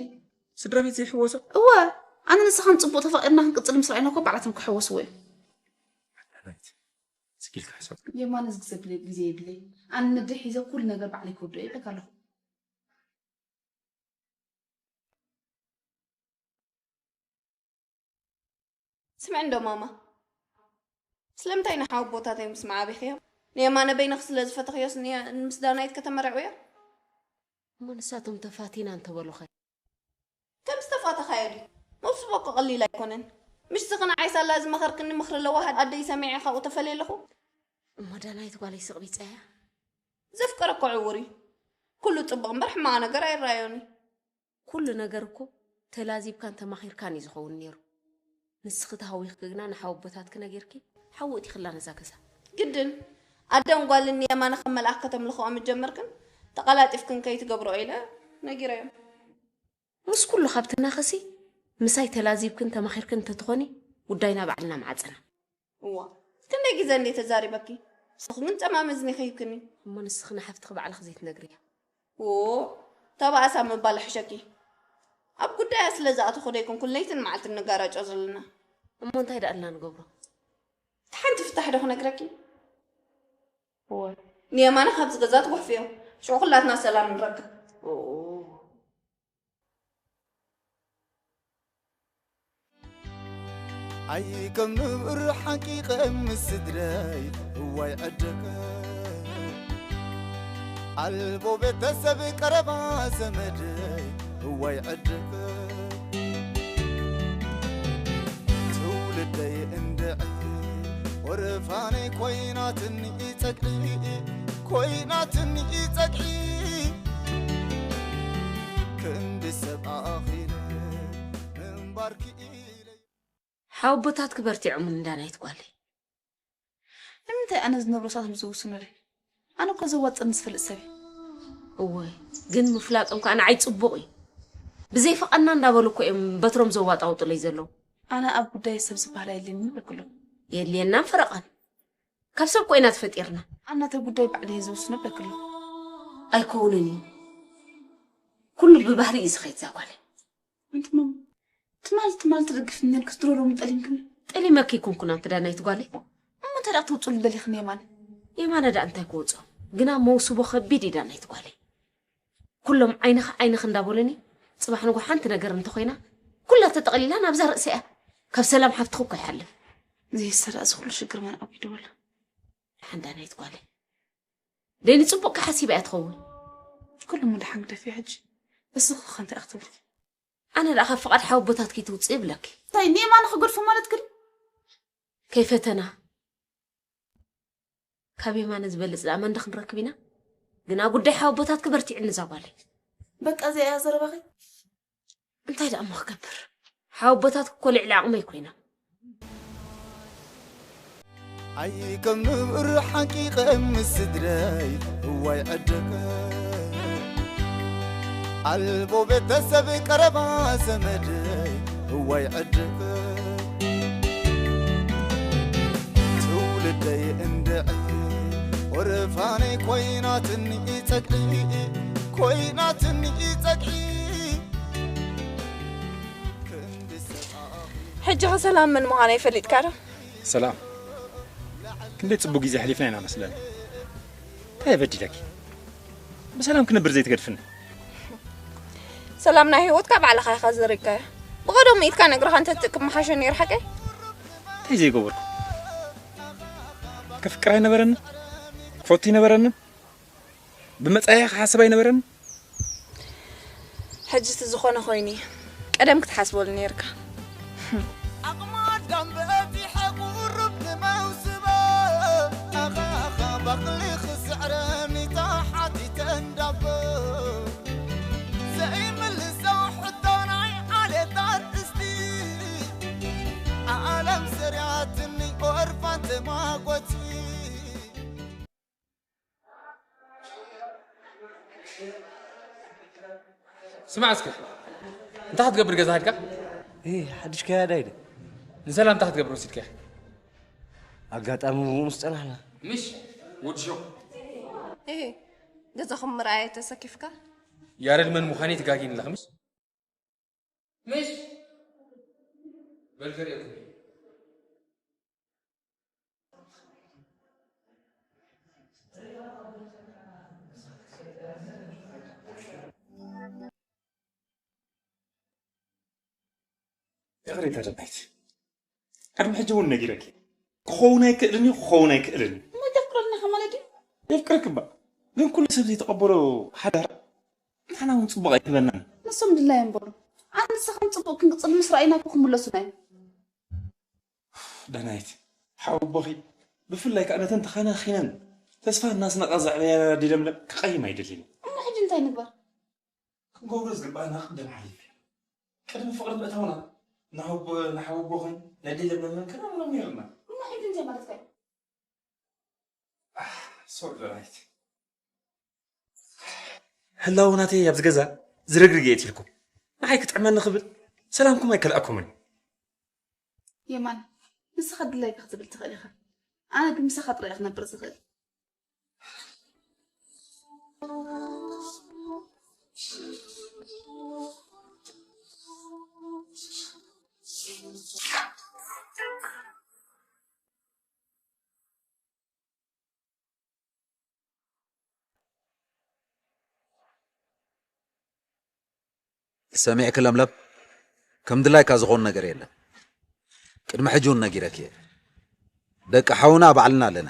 ስድራ ቤት ዘይሕወሶ? እወ፣ ኣነ ንስኻን ጽቡቕ ተፋቒርና ክንቅጽል ምስ ረኣይና እኮ ባዕላቶም ክሕወስዎ እዮም። ናይት ስኪልካ ሕሰብ። የማነ ዝግዘብለይ ግዜ የብለይ። ኣነ ነደ ሒዘ ኩሉ ነገር ባዕለይ ክወድኦ ይብለካ ኣለኹ። ስምዒ እንዶ ማማ፣ ስለምንታይ ንሓወቦታተይ ምስ መዓቢኽዮም ንየማነ በይንኺ ስለ ዝፈተኽዮስ ንየ- ምስ ዳናይት ከተመርዕውዮ? እሞ ንሳቶም ተፋቲና እንተበሉኸ? ከም ዝተፋተኻዮ ድዩ? መውስቦ እኮ ቀሊል ኣይኮነን። ምሽ ዝኽን ዓይሳላ ዝመኸርክኒ ምኽሪ ኣለዋ ኣደይ ሰሚዐ ካብኡ ተፈልየ ኣለኹ። እሞ ዳናይት ጓለይ ስቕ ቢፀያ? ዘፍቀረ እኮ ዕውር እዩ። ኩሉ ፅቡቕ እምበር ሕማቕ ነገር ኣይረኣዮን እዩ። ኩሉ ነገር እኮ ተላዚብካን ተማኺርካን እዩ ዝኸውን ነይሩ። ንስኺ ተሃዊኽኪ ግና ንሓወቦታትኪ ነጊርኪ ሓዊ እቲኽላ ነዛ ገዛ። ግድን ኣደን ጓልን ንየማነ ከም መልኣኽ ከተምልኽኦ ምጀመርክን ተቐላጢፍክን ከይትገብርኦ ኢለ ነጊረዮም። ምስ ኩሉ ካብ ትናኸሲ ምሳይ ተላዚብክን ተማኺርክን እንተትኾኒ ጉዳይና ባዕልና ምዓጸና። እዋ ክንደይ ግዘ እንዴ ተዛሪበኪ ንስኺ ግን ጸማም እዝኒ ከይብክኒ። እሞ ንስኺ ንሓፍትኺ ባዕልኺ ዘይትነግርያ። ዎ ተባእሳ ምባል ሕሸኪ። ኣብ ጉዳያ ስለ ዝኣተኹ ዶ ኣይኮንኩን ለይትን መዓልትን ንጋራጮ ዘለና? እሞ እንታይ ደኣ ኣለና ንገብሮ? እቲ ሓንቲ ፍታሕ ዶ ክነግረኪ? እወ። ንየማነ ካብዚ ገዛ ትጉሕፍዮ። ሽዑ ኩላትና ሰላም ንረክብ። ኦኦ። ኣይ ከም ንብር ሓቂቐ ምስ ስድረይ እዋይ ዕድል። ኣልቦ ቤተሰብ ቀረባ ዘመደይ እዋይ ዕድል። ትውልደይ እንድዒ ወረፋነይ ኮይናትኒ ጸግዒ፣ ኮይናትኒ ጸግዒ። ክንዲ ሰብ ኣኺለ ምንባር ክኢለ። ሓወቦታትኪ በርቲዖምን ዳናይት ጓለይ። ንምንታይ ኣነ ዝነብሮ ሰዓት ዝውስኑለይ? ኣነ እኮ ዘዋጥን ዝፈልጥ ሰብ እየ። እወ፣ ግን ምፍላጦም ከኣ ንዓይ ጽቡቕ እዩ። ብዘይፍቓድና እንዳበሉ እኮ እዮም በትሮም ዘዋጣውጡለይ ዘለዉ። ኣነ ኣብ ጉዳይ ሰብ ዝበሃል ኣየድልየንን እብለኪ ኣለኹ። የድልየናን ፈረቓን። ካብ ሰብ እኮ ኢና ተፈጢርና። ኣነ እቲ ጉዳይ ባዕለይ እየ ዝውስኖ እብለኪ ኣለኹ። ኣይከውንን እዩ። ኩሉ ብባህሪ እዩ ዝኸይድ እዛ ጓለይ። ኣንቲ ማማ፣ ትማል ትማል ትድግፍኒ ነርክስ ድሮ ሎሚ ጠሊምክኒ። ጠሊመኪ ኣይኮንኩን ኣንቲ ዳናይት ጓለይ። እሞ እንታይ ደኣ ክትውፅሉ ደሊኽኒ የማነ? የማነ ደኣ እንታይ ክወፅኦ? ግና መውስቦ ከቢድ እዩ ዳናይት ጓለይ። ኩሎም ዓይንኺ ዓይንኺ እንዳበሉኒ፣ ፅባሕ ንጎ ሓንቲ ነገር እንተኾይና፣ ኩላ ተጠቕሊላ ናብዛ ርእሰ እያ። ካብ ሰላም ሓፍትኺ እኮ ይሓልፍ። ዘይሰራእ እዚ ኩሉ ሽግር መን ኣቢልዎ ኣሎ? ሓንዳ ናይት ጓለይ። ደይ ንፅቡቅ ሓሲባ እያ ትኸውን። ኩሉ ምድሓን ግደፍዮ ሕጂ። እስኺ ከ እንታይ ክትብሊ? ኣነ ደኣ ካብ ፍቓድ ሓወቦታትኪ ትውፅእ ይብለኪ። እንታይ ንየማነ ክገድፎ ማለት ግን? ከይፈተና ካብ የማነ ዝበልፅ ደኣ መን ዶ ክንረክብ ኢና? ግና ጉዳይ ሓወቦታትኪ በርቲዕኒ እዛ ጓለይ። በቃ እዚኣ እያ ዘረባኺ? እንታይ ደኣ እሞ ክገብር? ሓወቦታትኪ እኮ ልዕሊ ዓቕመይ ኮይኖም። ኣይ ከም ንብር ሓቂቐ ምስ ስድረይ እዋይ ዕድል። ኣልቦ ቤተሰብ ቀረባ ዘመደይ እዋይ ዕድል። ትውልደይ እንድዒ ወረፋነይ ኮይናትኒ ጸግዒ፣ ኮይናትኒ ጸግዒ። ሕጂ ኸ ሰላም መን ምዃነይ ፈሊጥካ ዶ? ሰላም፣ ክንደይ ጽቡቕ ግዜ ኣሕሊፍና ኢና መስለኒ። እንታይ በዲለኪ? ብሰላም ክንብር ዘይትገድፍኒ? ሰላም ናይ ህይወትካ ባዕልኻ ኢኻ ዘሪግካዮ። ብቐደሙ ኢድካ ነግረኻ እንተትእክብ ምሓሸ ነይሩ ሓቀይ? እንታይ ዘይገበርኩ? ከፍቅር ኣይነበረንን? ክፈቱ ኣይነበረንን? ብመጻኢ ክሓስብ ኣይነበረን? ሕጂ እቲ ዝኾነ ኮይኑ እዩ። ቀደም ክትሓስበሉ ነይርካ። ኣቕማዳም በጺሐ ቁሩብ ንመውስቦ፣ ኣኻኻ ባቕሊ ክስዕረኒ ተሓቲተ እንዳቦ። ዘይምልሶ ሕቶ ናይ ዓሌት ኣርእስቲ፣ ዓለም ሰሪያትኒ ኦርፋን ተማጎቲ። ስማዕ እስከ፣ እንታይ ክትገብር ገዛ ሄድካ? እይ፣ ሓድሽ ከያዳ ኢለ። ንሰላም እንታይ ክትገብር ወሲድካ? ኣጋጣሚ ብኡ ምስ ጸናሕና። ምሽ፣ ወዲ ሾቕ። እህ፣ ገዛኹም ምርኣይ ተሰኪፍካ? ያረድ መን ምዃነይ ትጋጊን ኣለኻ፣ ምሽ? ምሽ? በል ከርእየኩም። ይቕሬታ ደናይት፣ ቅድሚ ሕጂ እውን ነጊረኪ። ክኸውን ኣይክእልን እዩ፣ ክኸውን ኣይክእልን እዩ። እሞ ተፍቅረኒ ኢኻ ማለት ድዩ? የፍቅረኪ እባ፣ ግን ኩሉ ሰብ ዘይተቐበሎ ሓዳር ንዓና እውን ጽቡቕ ኣይክህበናን። ንሶም ድላዮም በሉ። ኣነ ንስኻን ጽቡቕ ክንቅጽል ምስ ረኣዩና እኮ ክምለሱና እዮም። ዳናይት፣ ሓወቦኺ ብፍላይ ከኣ ነተን ተኸናኺነን ተስፋ እናስነቓ ዘዕበያና ኣዲ ለምለም ክቐይም ኣይደልን። እሞ ሕጂ እንታይ ንግበር? ክንገብሮ ዝግባኣና ቅድም ሓሊፉ እዩ። ቅድሚ ፍቕሪ ምእታውና ንሓወቦ-፣ ንሓወቦኽን ነዲ ለምለምን ከነምኖም ነይርና። እሞ ሕጂ እንታይ ማለትካ እዩ? ኣህ፣ ሶሪ ዳናይት። ህላወ ናተይ ኣብዚ ገዛ ዝርግርግ እየ ኢልኩም። ንዓይ ክጥዕመኒ ክብል ሰላምኩም ኣይከልኣኩምን። የማን፣ ንስኻ ድላይካ ክትብል ትኽእል ኢኻ። ኣነ ግን ምሳኻ ጥራይ እየ ክነብር ዝኽእል። ሰሚዕኪ ለምለም፣ ከም ድላይካ ዝኾን ነገር የለን። ቅድሚ ሕጂ እውን ነጊረኪ እየ። ደቂ ሓውና ባዕልና ኣለና።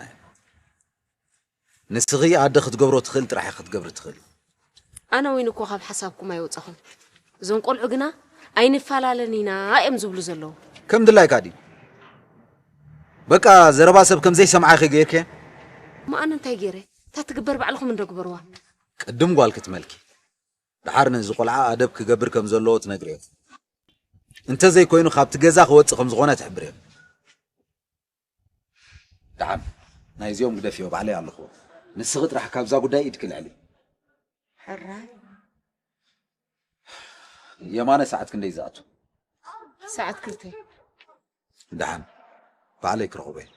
ንስኺ ኣደ ክትገብሮ ትኽእል ጥራሕ ክትገብሪ ትኽእል። ኣነ እውን እኮ ካብ ሓሳብኩም ኣይወጻኹን። እዞም ቆልዑ ግና ኣይንፈላለን ኢና እዮም ዝብሉ ዘለዉ። ከም ድላይካ ድዩ? በቃ ዘረባ ሰብ ከም ዘይሰምዓኺ ገይርኪ። እሞ ኣነ እንታይ ገይረ? እታ ትግበር ባዕልኹም እንዶ ግበርዋ። ቅድም ጓል ክትመልኪ፣ ደሓር ነዚ ቆልዓ ኣደብ ክገብር ከም ዘለዎ ትነግርዮ። እንተ ዘይኮይኑ ካብቲ ገዛ ክወጽእ ከም ዝኾነ ትሕብርዮ። ደሓን ናይዚኦም ግደፍዮ፣ ባዕለይ ኣለኹ። ንስኺ ጥራሕ ካብዛ ጉዳይ ኢድኪ ልዕሊ። ሕራይ። የማነ ሰዓት ክንደይ ዝኣቱ? ሰዓት ክልተ። ደሓን ባዕለይ ክረኽቦ እየ።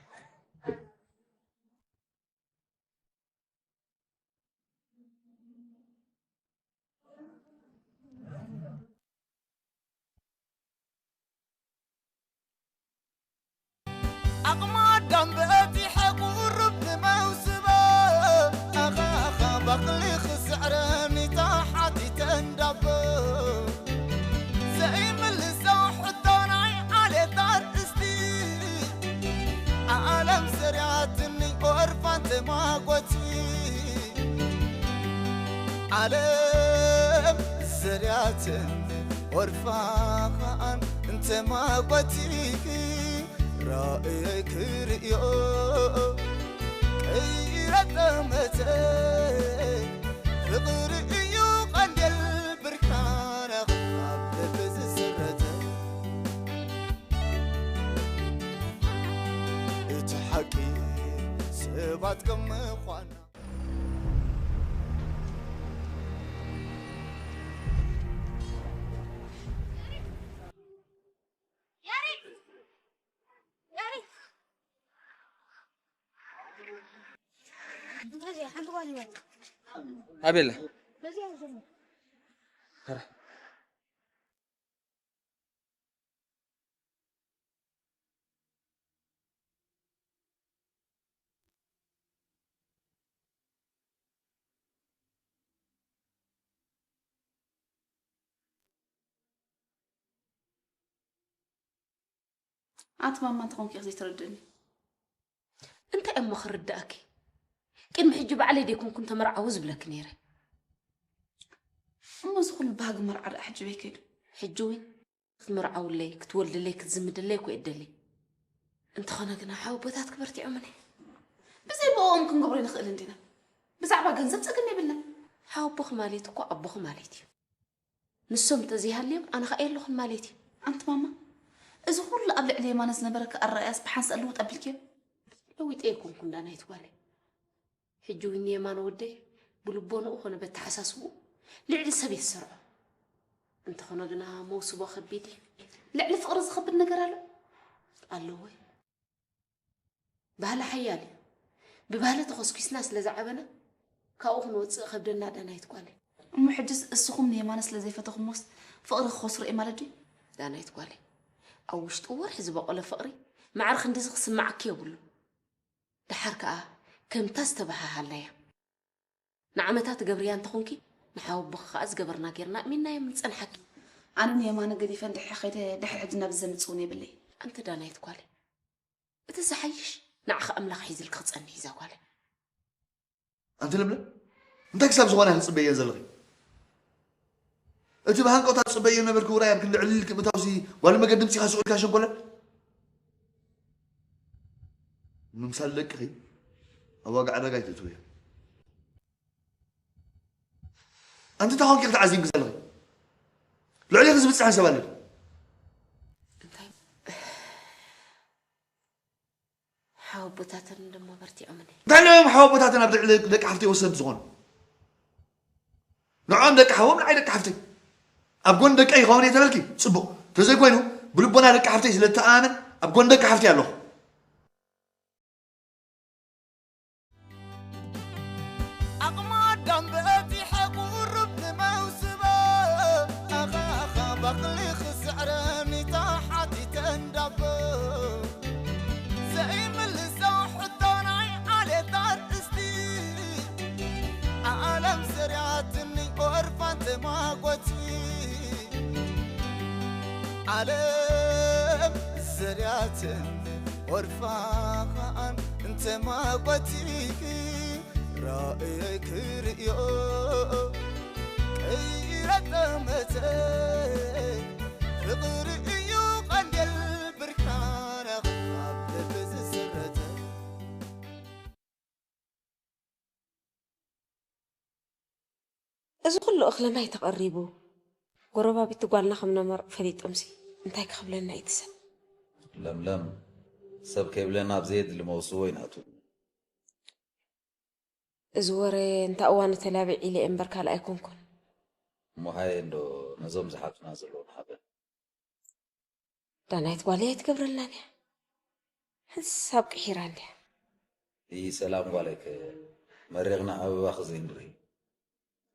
ኣቕሚ ኣዳም በጺሐ ቁሩብ ንመውስቦ፣ ኣኻኻ ባቕሊ ክስዕረኒ ተሓቲተ እንዳቦ። ዘይምልሶ ሕቶ ናይ ዓሌት ኣርእስቲ፣ ዓለም ዘርያትኒ ኦርፋን ተማጎቲ። ዓለም ዘርያትኒ ኦርፋን እንተማጎቲ። ራእየይ ክርእዮ ቀይረ ጠመተ። ፍቕሪ እዩ ቀንዴል ብርሃን ኣብ ልቢ ዝስረተ። እቲ ሓቂ ሰባት ከም ምዃና። ኣቤላ። ኣንቲ ማማ እንተኾንኪ ኢኺ ዘይትረድእኒ። እንታይ እሞ ክርዳእኪ? ቅድሚ ሕጂ ባዕለይ ደይኮንኩን ተመርዓዊ ዝብለኪ ነይረ። እሞ እዚ ኩሉ ባህጊ መርዓ ደኣ ሕጂ በይ ከይዱ? ሕጂ እውን ክትምርዓውለይ፣ ክትወልድለይ፣ ክትዝምድለይ እኮ እየ እደሊ። እንተኾነ ግና ሓወቦታት ክበርቲዖምኒ። ብዘይ ብኦም ክንገብሮ ንኽእል እንዲና። ብዛዕባ ገንዘብ ጸገም የብልና። ሓወቦኺ ማለት እኮ ኣቦኺ ማለት እዩ። ንሶም እንተዘይሃልዮም ኣነ ኸኣ የለኹን ማለት እዩ። ኣንቲ ማማ፣ እዚ ኩሉ ኣብ ልዕሊ የማነ ዝነበረኪ ኣረኣእያስ ብሓንሳእ ልውጥ ኣቢልክዮ? ለዊጠ ኣይኮንኩን ዳናይት ጓለይ። ሕጂ እውን የማነ ወደይ ብልቦንኡ ኾነ በተሓሳስብኡ ልዕሊ ሰብ እየ ዝሰርዖ። እንተኾነ ግና መውስቦ ከቢድ እዩ። ልዕሊ ፍቕሪ ዝኸብድ ነገር ኣሎ? ኣለዎ። ባህሊ ሓያል እዩ። ብባህሊ ተኾስኲስና ስለ ዝዓበና ካብኡ ክንወፅእ ከብደና ዳናይት ጓለይ። እሞ ሕጅስ እስኹም ንየማነ ስለ ዘይፈተኹሞስ ፍቕሪ ክኸስሮ እዩ ማለት ድዩ? ዳናይት ጓለይ፣ ኣብ ውሽጢ ወርሒ ዝበቆለ ፍቕሪ ማዕረ ክንድዚ ክስምዓኪ የብሉ። ደሓር ከኣ ከምታ ዝተበሃሃልናያ ንዓመታ ትገብርያ እንተኾንኪ፣ ንሓወቦኺ ከኣ ዝገበርና ጌርና ኣእሚንናዮም ንጸንሓኪ። ኣነ ንየማነ ገዲፈ እንድሕር ከይደ ድሕሪ ሕጂ ናብዚ ዘምጽእ እውን የብለይ። ኣንቲ ዳናይት ጓለይ፣ እቲ ዝሓይሽ ንዓኺ ኣምላኽ ሒዝልኪ ክጸንሕ እዩ እዛ ጓለይ። ኣንቲ ለምለም፣ እንታይ ክሳብ ዝኾነ ኢኺ ትጽበይየን ዘለኺ? እቲ ብሃንቀውታ ትጽበይዮ ነበርኪ ውራይ ኣብ ክንዲ ዕልል ኢልኪ ምእታውሲ ጓል መገዲ ምጺኻ ስቕ ኢልካ ሸንኮለል? ምምሳል ደቅኺ ኣብ ዋጋ ዕዳጋ ኣይተእትውዮ። ኣንቲ እንታይ ኮንኪ ኢኺ ተዓዚምኪ ዘለኺ? ልዕሌኺ ዝብጽሐን ሰብ ኣሎ ድዩ? እንታይ? ሓወቦታተን ድማ በርቲዖምኒ። እንታይ ኢሎም እዮም ሓወቦታተን ኣብ ልዕሊ ደቂ ሓፍተይ ወሰንቲ ዝኾኑ? ንዕኦም ደቂ ሓዎም ንዓይ ደቂ ሓፍተይ። ኣብ ጎኒ ደቀይ ይኸውን እየ ተበልኪ? ጽቡቕ። እንተዘይኮይኑ ብልቦና ደቂ ሓፍተይ ስለ እተኣማመን ኣብ ጎኒ ደቂ ሓፍተይ ኣለኹ። ዓቕሚ ኣዳም በጺሐ ቁሩብ ንመውስቦ፣ ኣኻኻ ባቕሊ ክስዕረኒ ተሓቲተ እንዳቦ። ዘይምልሶ ሕቶ ናይ ዓሌት ኣርእስቲ፣ ዓለም ዘርያትኒ ኦርፋን ተማጎቲ። ዓለም ዘርያትን ወርፋኻን እንተማጓቲኪ ራእየይ ክርእዮ ቀይረ ጠመተ ፍቕሪ እዩ ቀንዴል ብርሃና ኣብ ልቢ ዝስረተ። እዚ ኩሉ እኽሊ ማይ ተቐሪቡ፣ ጎረባብቲ ጓልና ከም ነመርቕ ፈሊጦምሲ እንታይ ክኽብለና እዩ እቲ ሰብ? ለምለም፣ ሰብ ከይብለና ኣብ ዘየድሊ መውስቦ ይንኣቱ። እዚ ወረ እንታ እዋኑ ተላቢዕ ኢለ እየ እምበር ካልእ ኣይኮንኩን። እሞ ሃየ እንዶ ነዞም ዝሓቱና ዘለዉ ንሃበ። ዳናይት ጓለይ ኣይትገብረልናን እያ። ሕሳብ ቅሒራ እንድያ። ይህ ሰላም ጓለይ ከ መሪቕና ኣበባኺ ዘይንርኢ።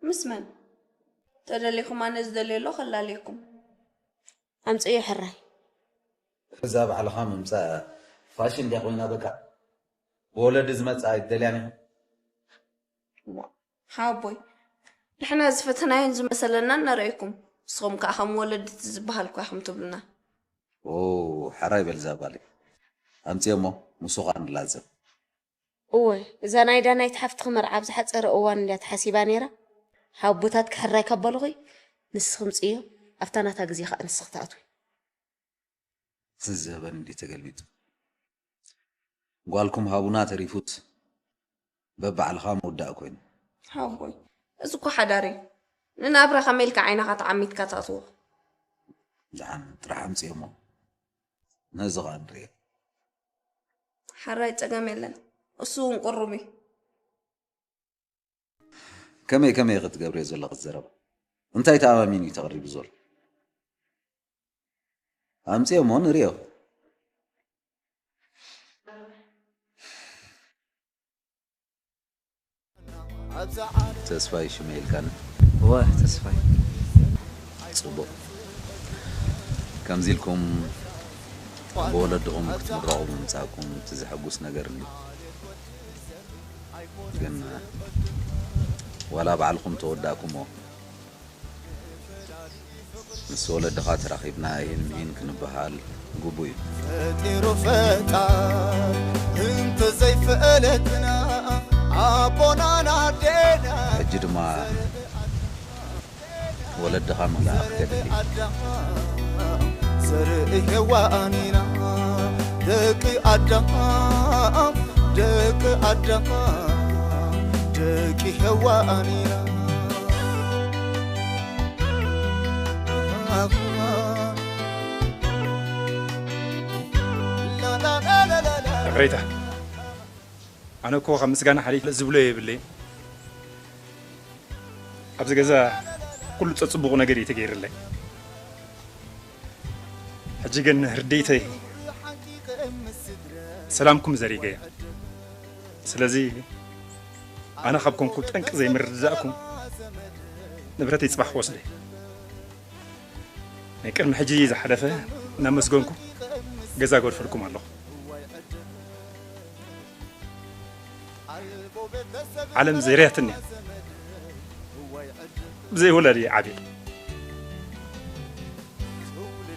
ምስ መን? ተደሊኹም ኣነ ዝደልዮ ኣሎ ከላልየኩም። ኣምፅእዮ ሕራይ። እዛ ባዕልኻ ምምፃእ ፋሽን እንድያ ኮይና በቃ። ብወለዲ ዝመፅእ ኣይትደልያን ኢኹም። ዋ፣ ሓቦይ፣ ንሕና ዝፈተናዮን ዝመሰለናን ነርእየኩም፣ ንስኹም ከኣ ከም ወለዲ እቲ ዝበሃል እኳ ኢኹም ትብሉና። ኦ፣ ሕራይ በል እዛ ጓለይ። ኣምፅኦ እሞ ምስኡ ኸኣ ንላዘብ። እወ፣ እዛ ናይ ዳናይት ሓፍትኺ መርዓ ኣብ ዝሓፀረ እዋን እንድያ ተሓሲባ ነይራ። ሓወቦታትኪ ሕራይ ካብ በልኹ፣ ንስኺ ምፅእዮ፣ ኣብታ ናታ ግዜ ኸኣ ንስኺ ትኣትዊ። እዚ ዘበን እንድዩ ተገልቢጡ። ጓልኩም ሃቡና ተሪፉስ በባዕልኻ ምውዳእ ኮይኑ። ሓወቦይ፣ እዚ እኮ ሓዳር እዩ። ንናብራ ከመይ ኢልካ ዓይንኻ ተዓሚትካ ትኣትዎ? ደሓን ጥራሕ ኣምፅኦሞ ነዚ ኸኣ ንርእዮ። ሕራይ ጸገም የለን። እሱ እውን ቅሩብ እዩ። ከመይ ከመይ ክትገብርዮ ዘለኺ ዘረባ? እንታይ ተኣማሚኑ እዩ ተቕሪቡ ዘሎ? ኣምፅኦሞ ንርእዮ። ተስፋይ ሽመ ኢልካኒ። እወ ተስፋይ። ፅቡቕ። ከምዚ ኢልኩም ብወለድኹም ክትምረቑ ምምፃእኩም እቲ ዘሐጉስ ነገር እንድዩ። ግን ዋላ ባዕልኹም ተወዳእኩሞ ምስ ወለድኻ ተራኺብና ይህን ምሂን ክንበሃል ግቡእ እዩ። ፈጢሩ ፈጣር እንተዘይፈለጥና ኣቦናን ኣዴና ሕጂ ድማ ወለድኻ ምምላእ ክገድል እዩ። ኣዳም ዘርኢ ሔዋን ኢና ደቂ ኣዳም ደቂ ኣዳም ደቂ ሔዋን ኢና። ይቕሬታ፣ ኣነ እኮ ካብ ምስጋና ሓሊፈ ዝብሎ የብለይን። ኣብዚ ገዛ ኩሉ ጸጽቡቑ ነገር እዩ ተገይርለይ። ሕጂ ግን ርድኢተይ ሰላምኩም ዘሪገያ። ስለዚ ኣነ ካብ ኮንኩ ጠንቂ ዘይምርድዳእኩም ንብረተይ ጽባሕ ክወስደ። ናይ ቅድሚ ሕጂ ዝሓለፈ እናመስገንኩ ገዛ ገድፈልኩም ኣለኹ። ዓለም ዘይርያትኒ እያ። ብዘይ ወላዲ እየ ዓብየ።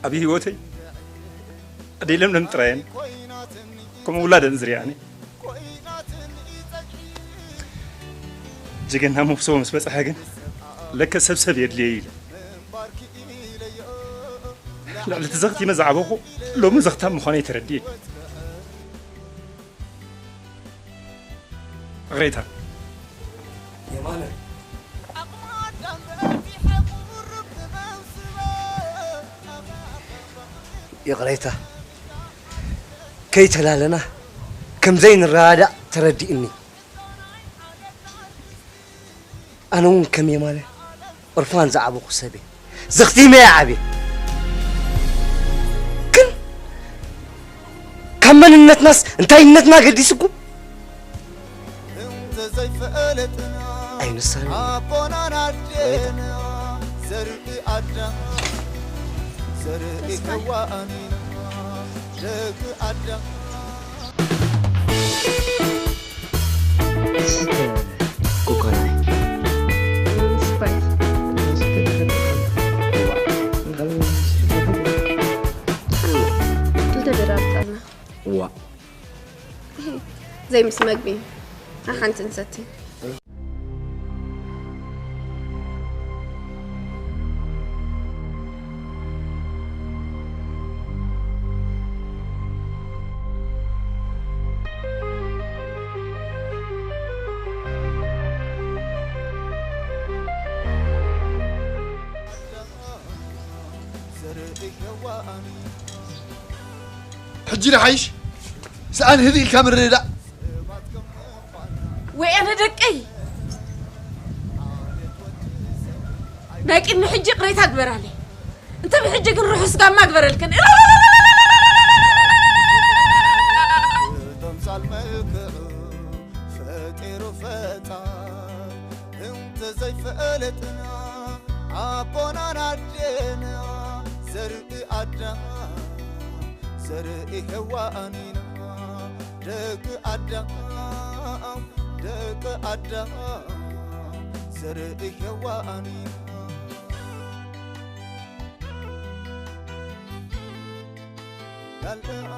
ኣብ ህይወተይ ኣደይ ለምለም ጥራየን ከምኡ ውላደን ዝርያኒ። ጅግና መብስቦ ምስ በፅሐ ግን ለከ ሰብ ሰብ የድልየ ኢለ ልዕሊ እቲ ዘኽቲመ ዝዓበኹ ሎሚ ዘኽታም ምዃነይ ተረዲኤ። ይቕሬታ። የማነ ይቕሬታ፣ ከይተላለና ከም ዘይንረዳዳእ ተረዲእኒ። ኣነ እውን ከም የማነ ዑርፋን ዝዓበኹ ሰብ እየ። ዘኽቲመ እየ ዓብየ። ግን ካብ መንነትናስ እንታይነትና ገዲስኩም ኣይነሳን። ኮኮናይ ስፓይስ እዋ ምስ መግቢ ሓንቲ ንሰቲ። ሕጂ ደሓይሽ ሰኣን ህድእ ኢልካ ምርድዳእ። ወይ ኣነ ደቀይ፣ ናይ ቅድሚ ሕጂ ቅሬታ ግበራለይ። እንተ ብሕጂ ግን ርሑስ ጋማ ግበረልክን። ተምሳል መልክዑ ፈጢሩ ፈጣር እንተዘይፈለጥና ኣቦናን ኣዴና ዘርኢ ኣዳም ዘርኢ ሔዋን ኢና ደቂ ኣዳም ደቂ ኣዳም ዘርኢ ሔዋን ኢና ላልኣ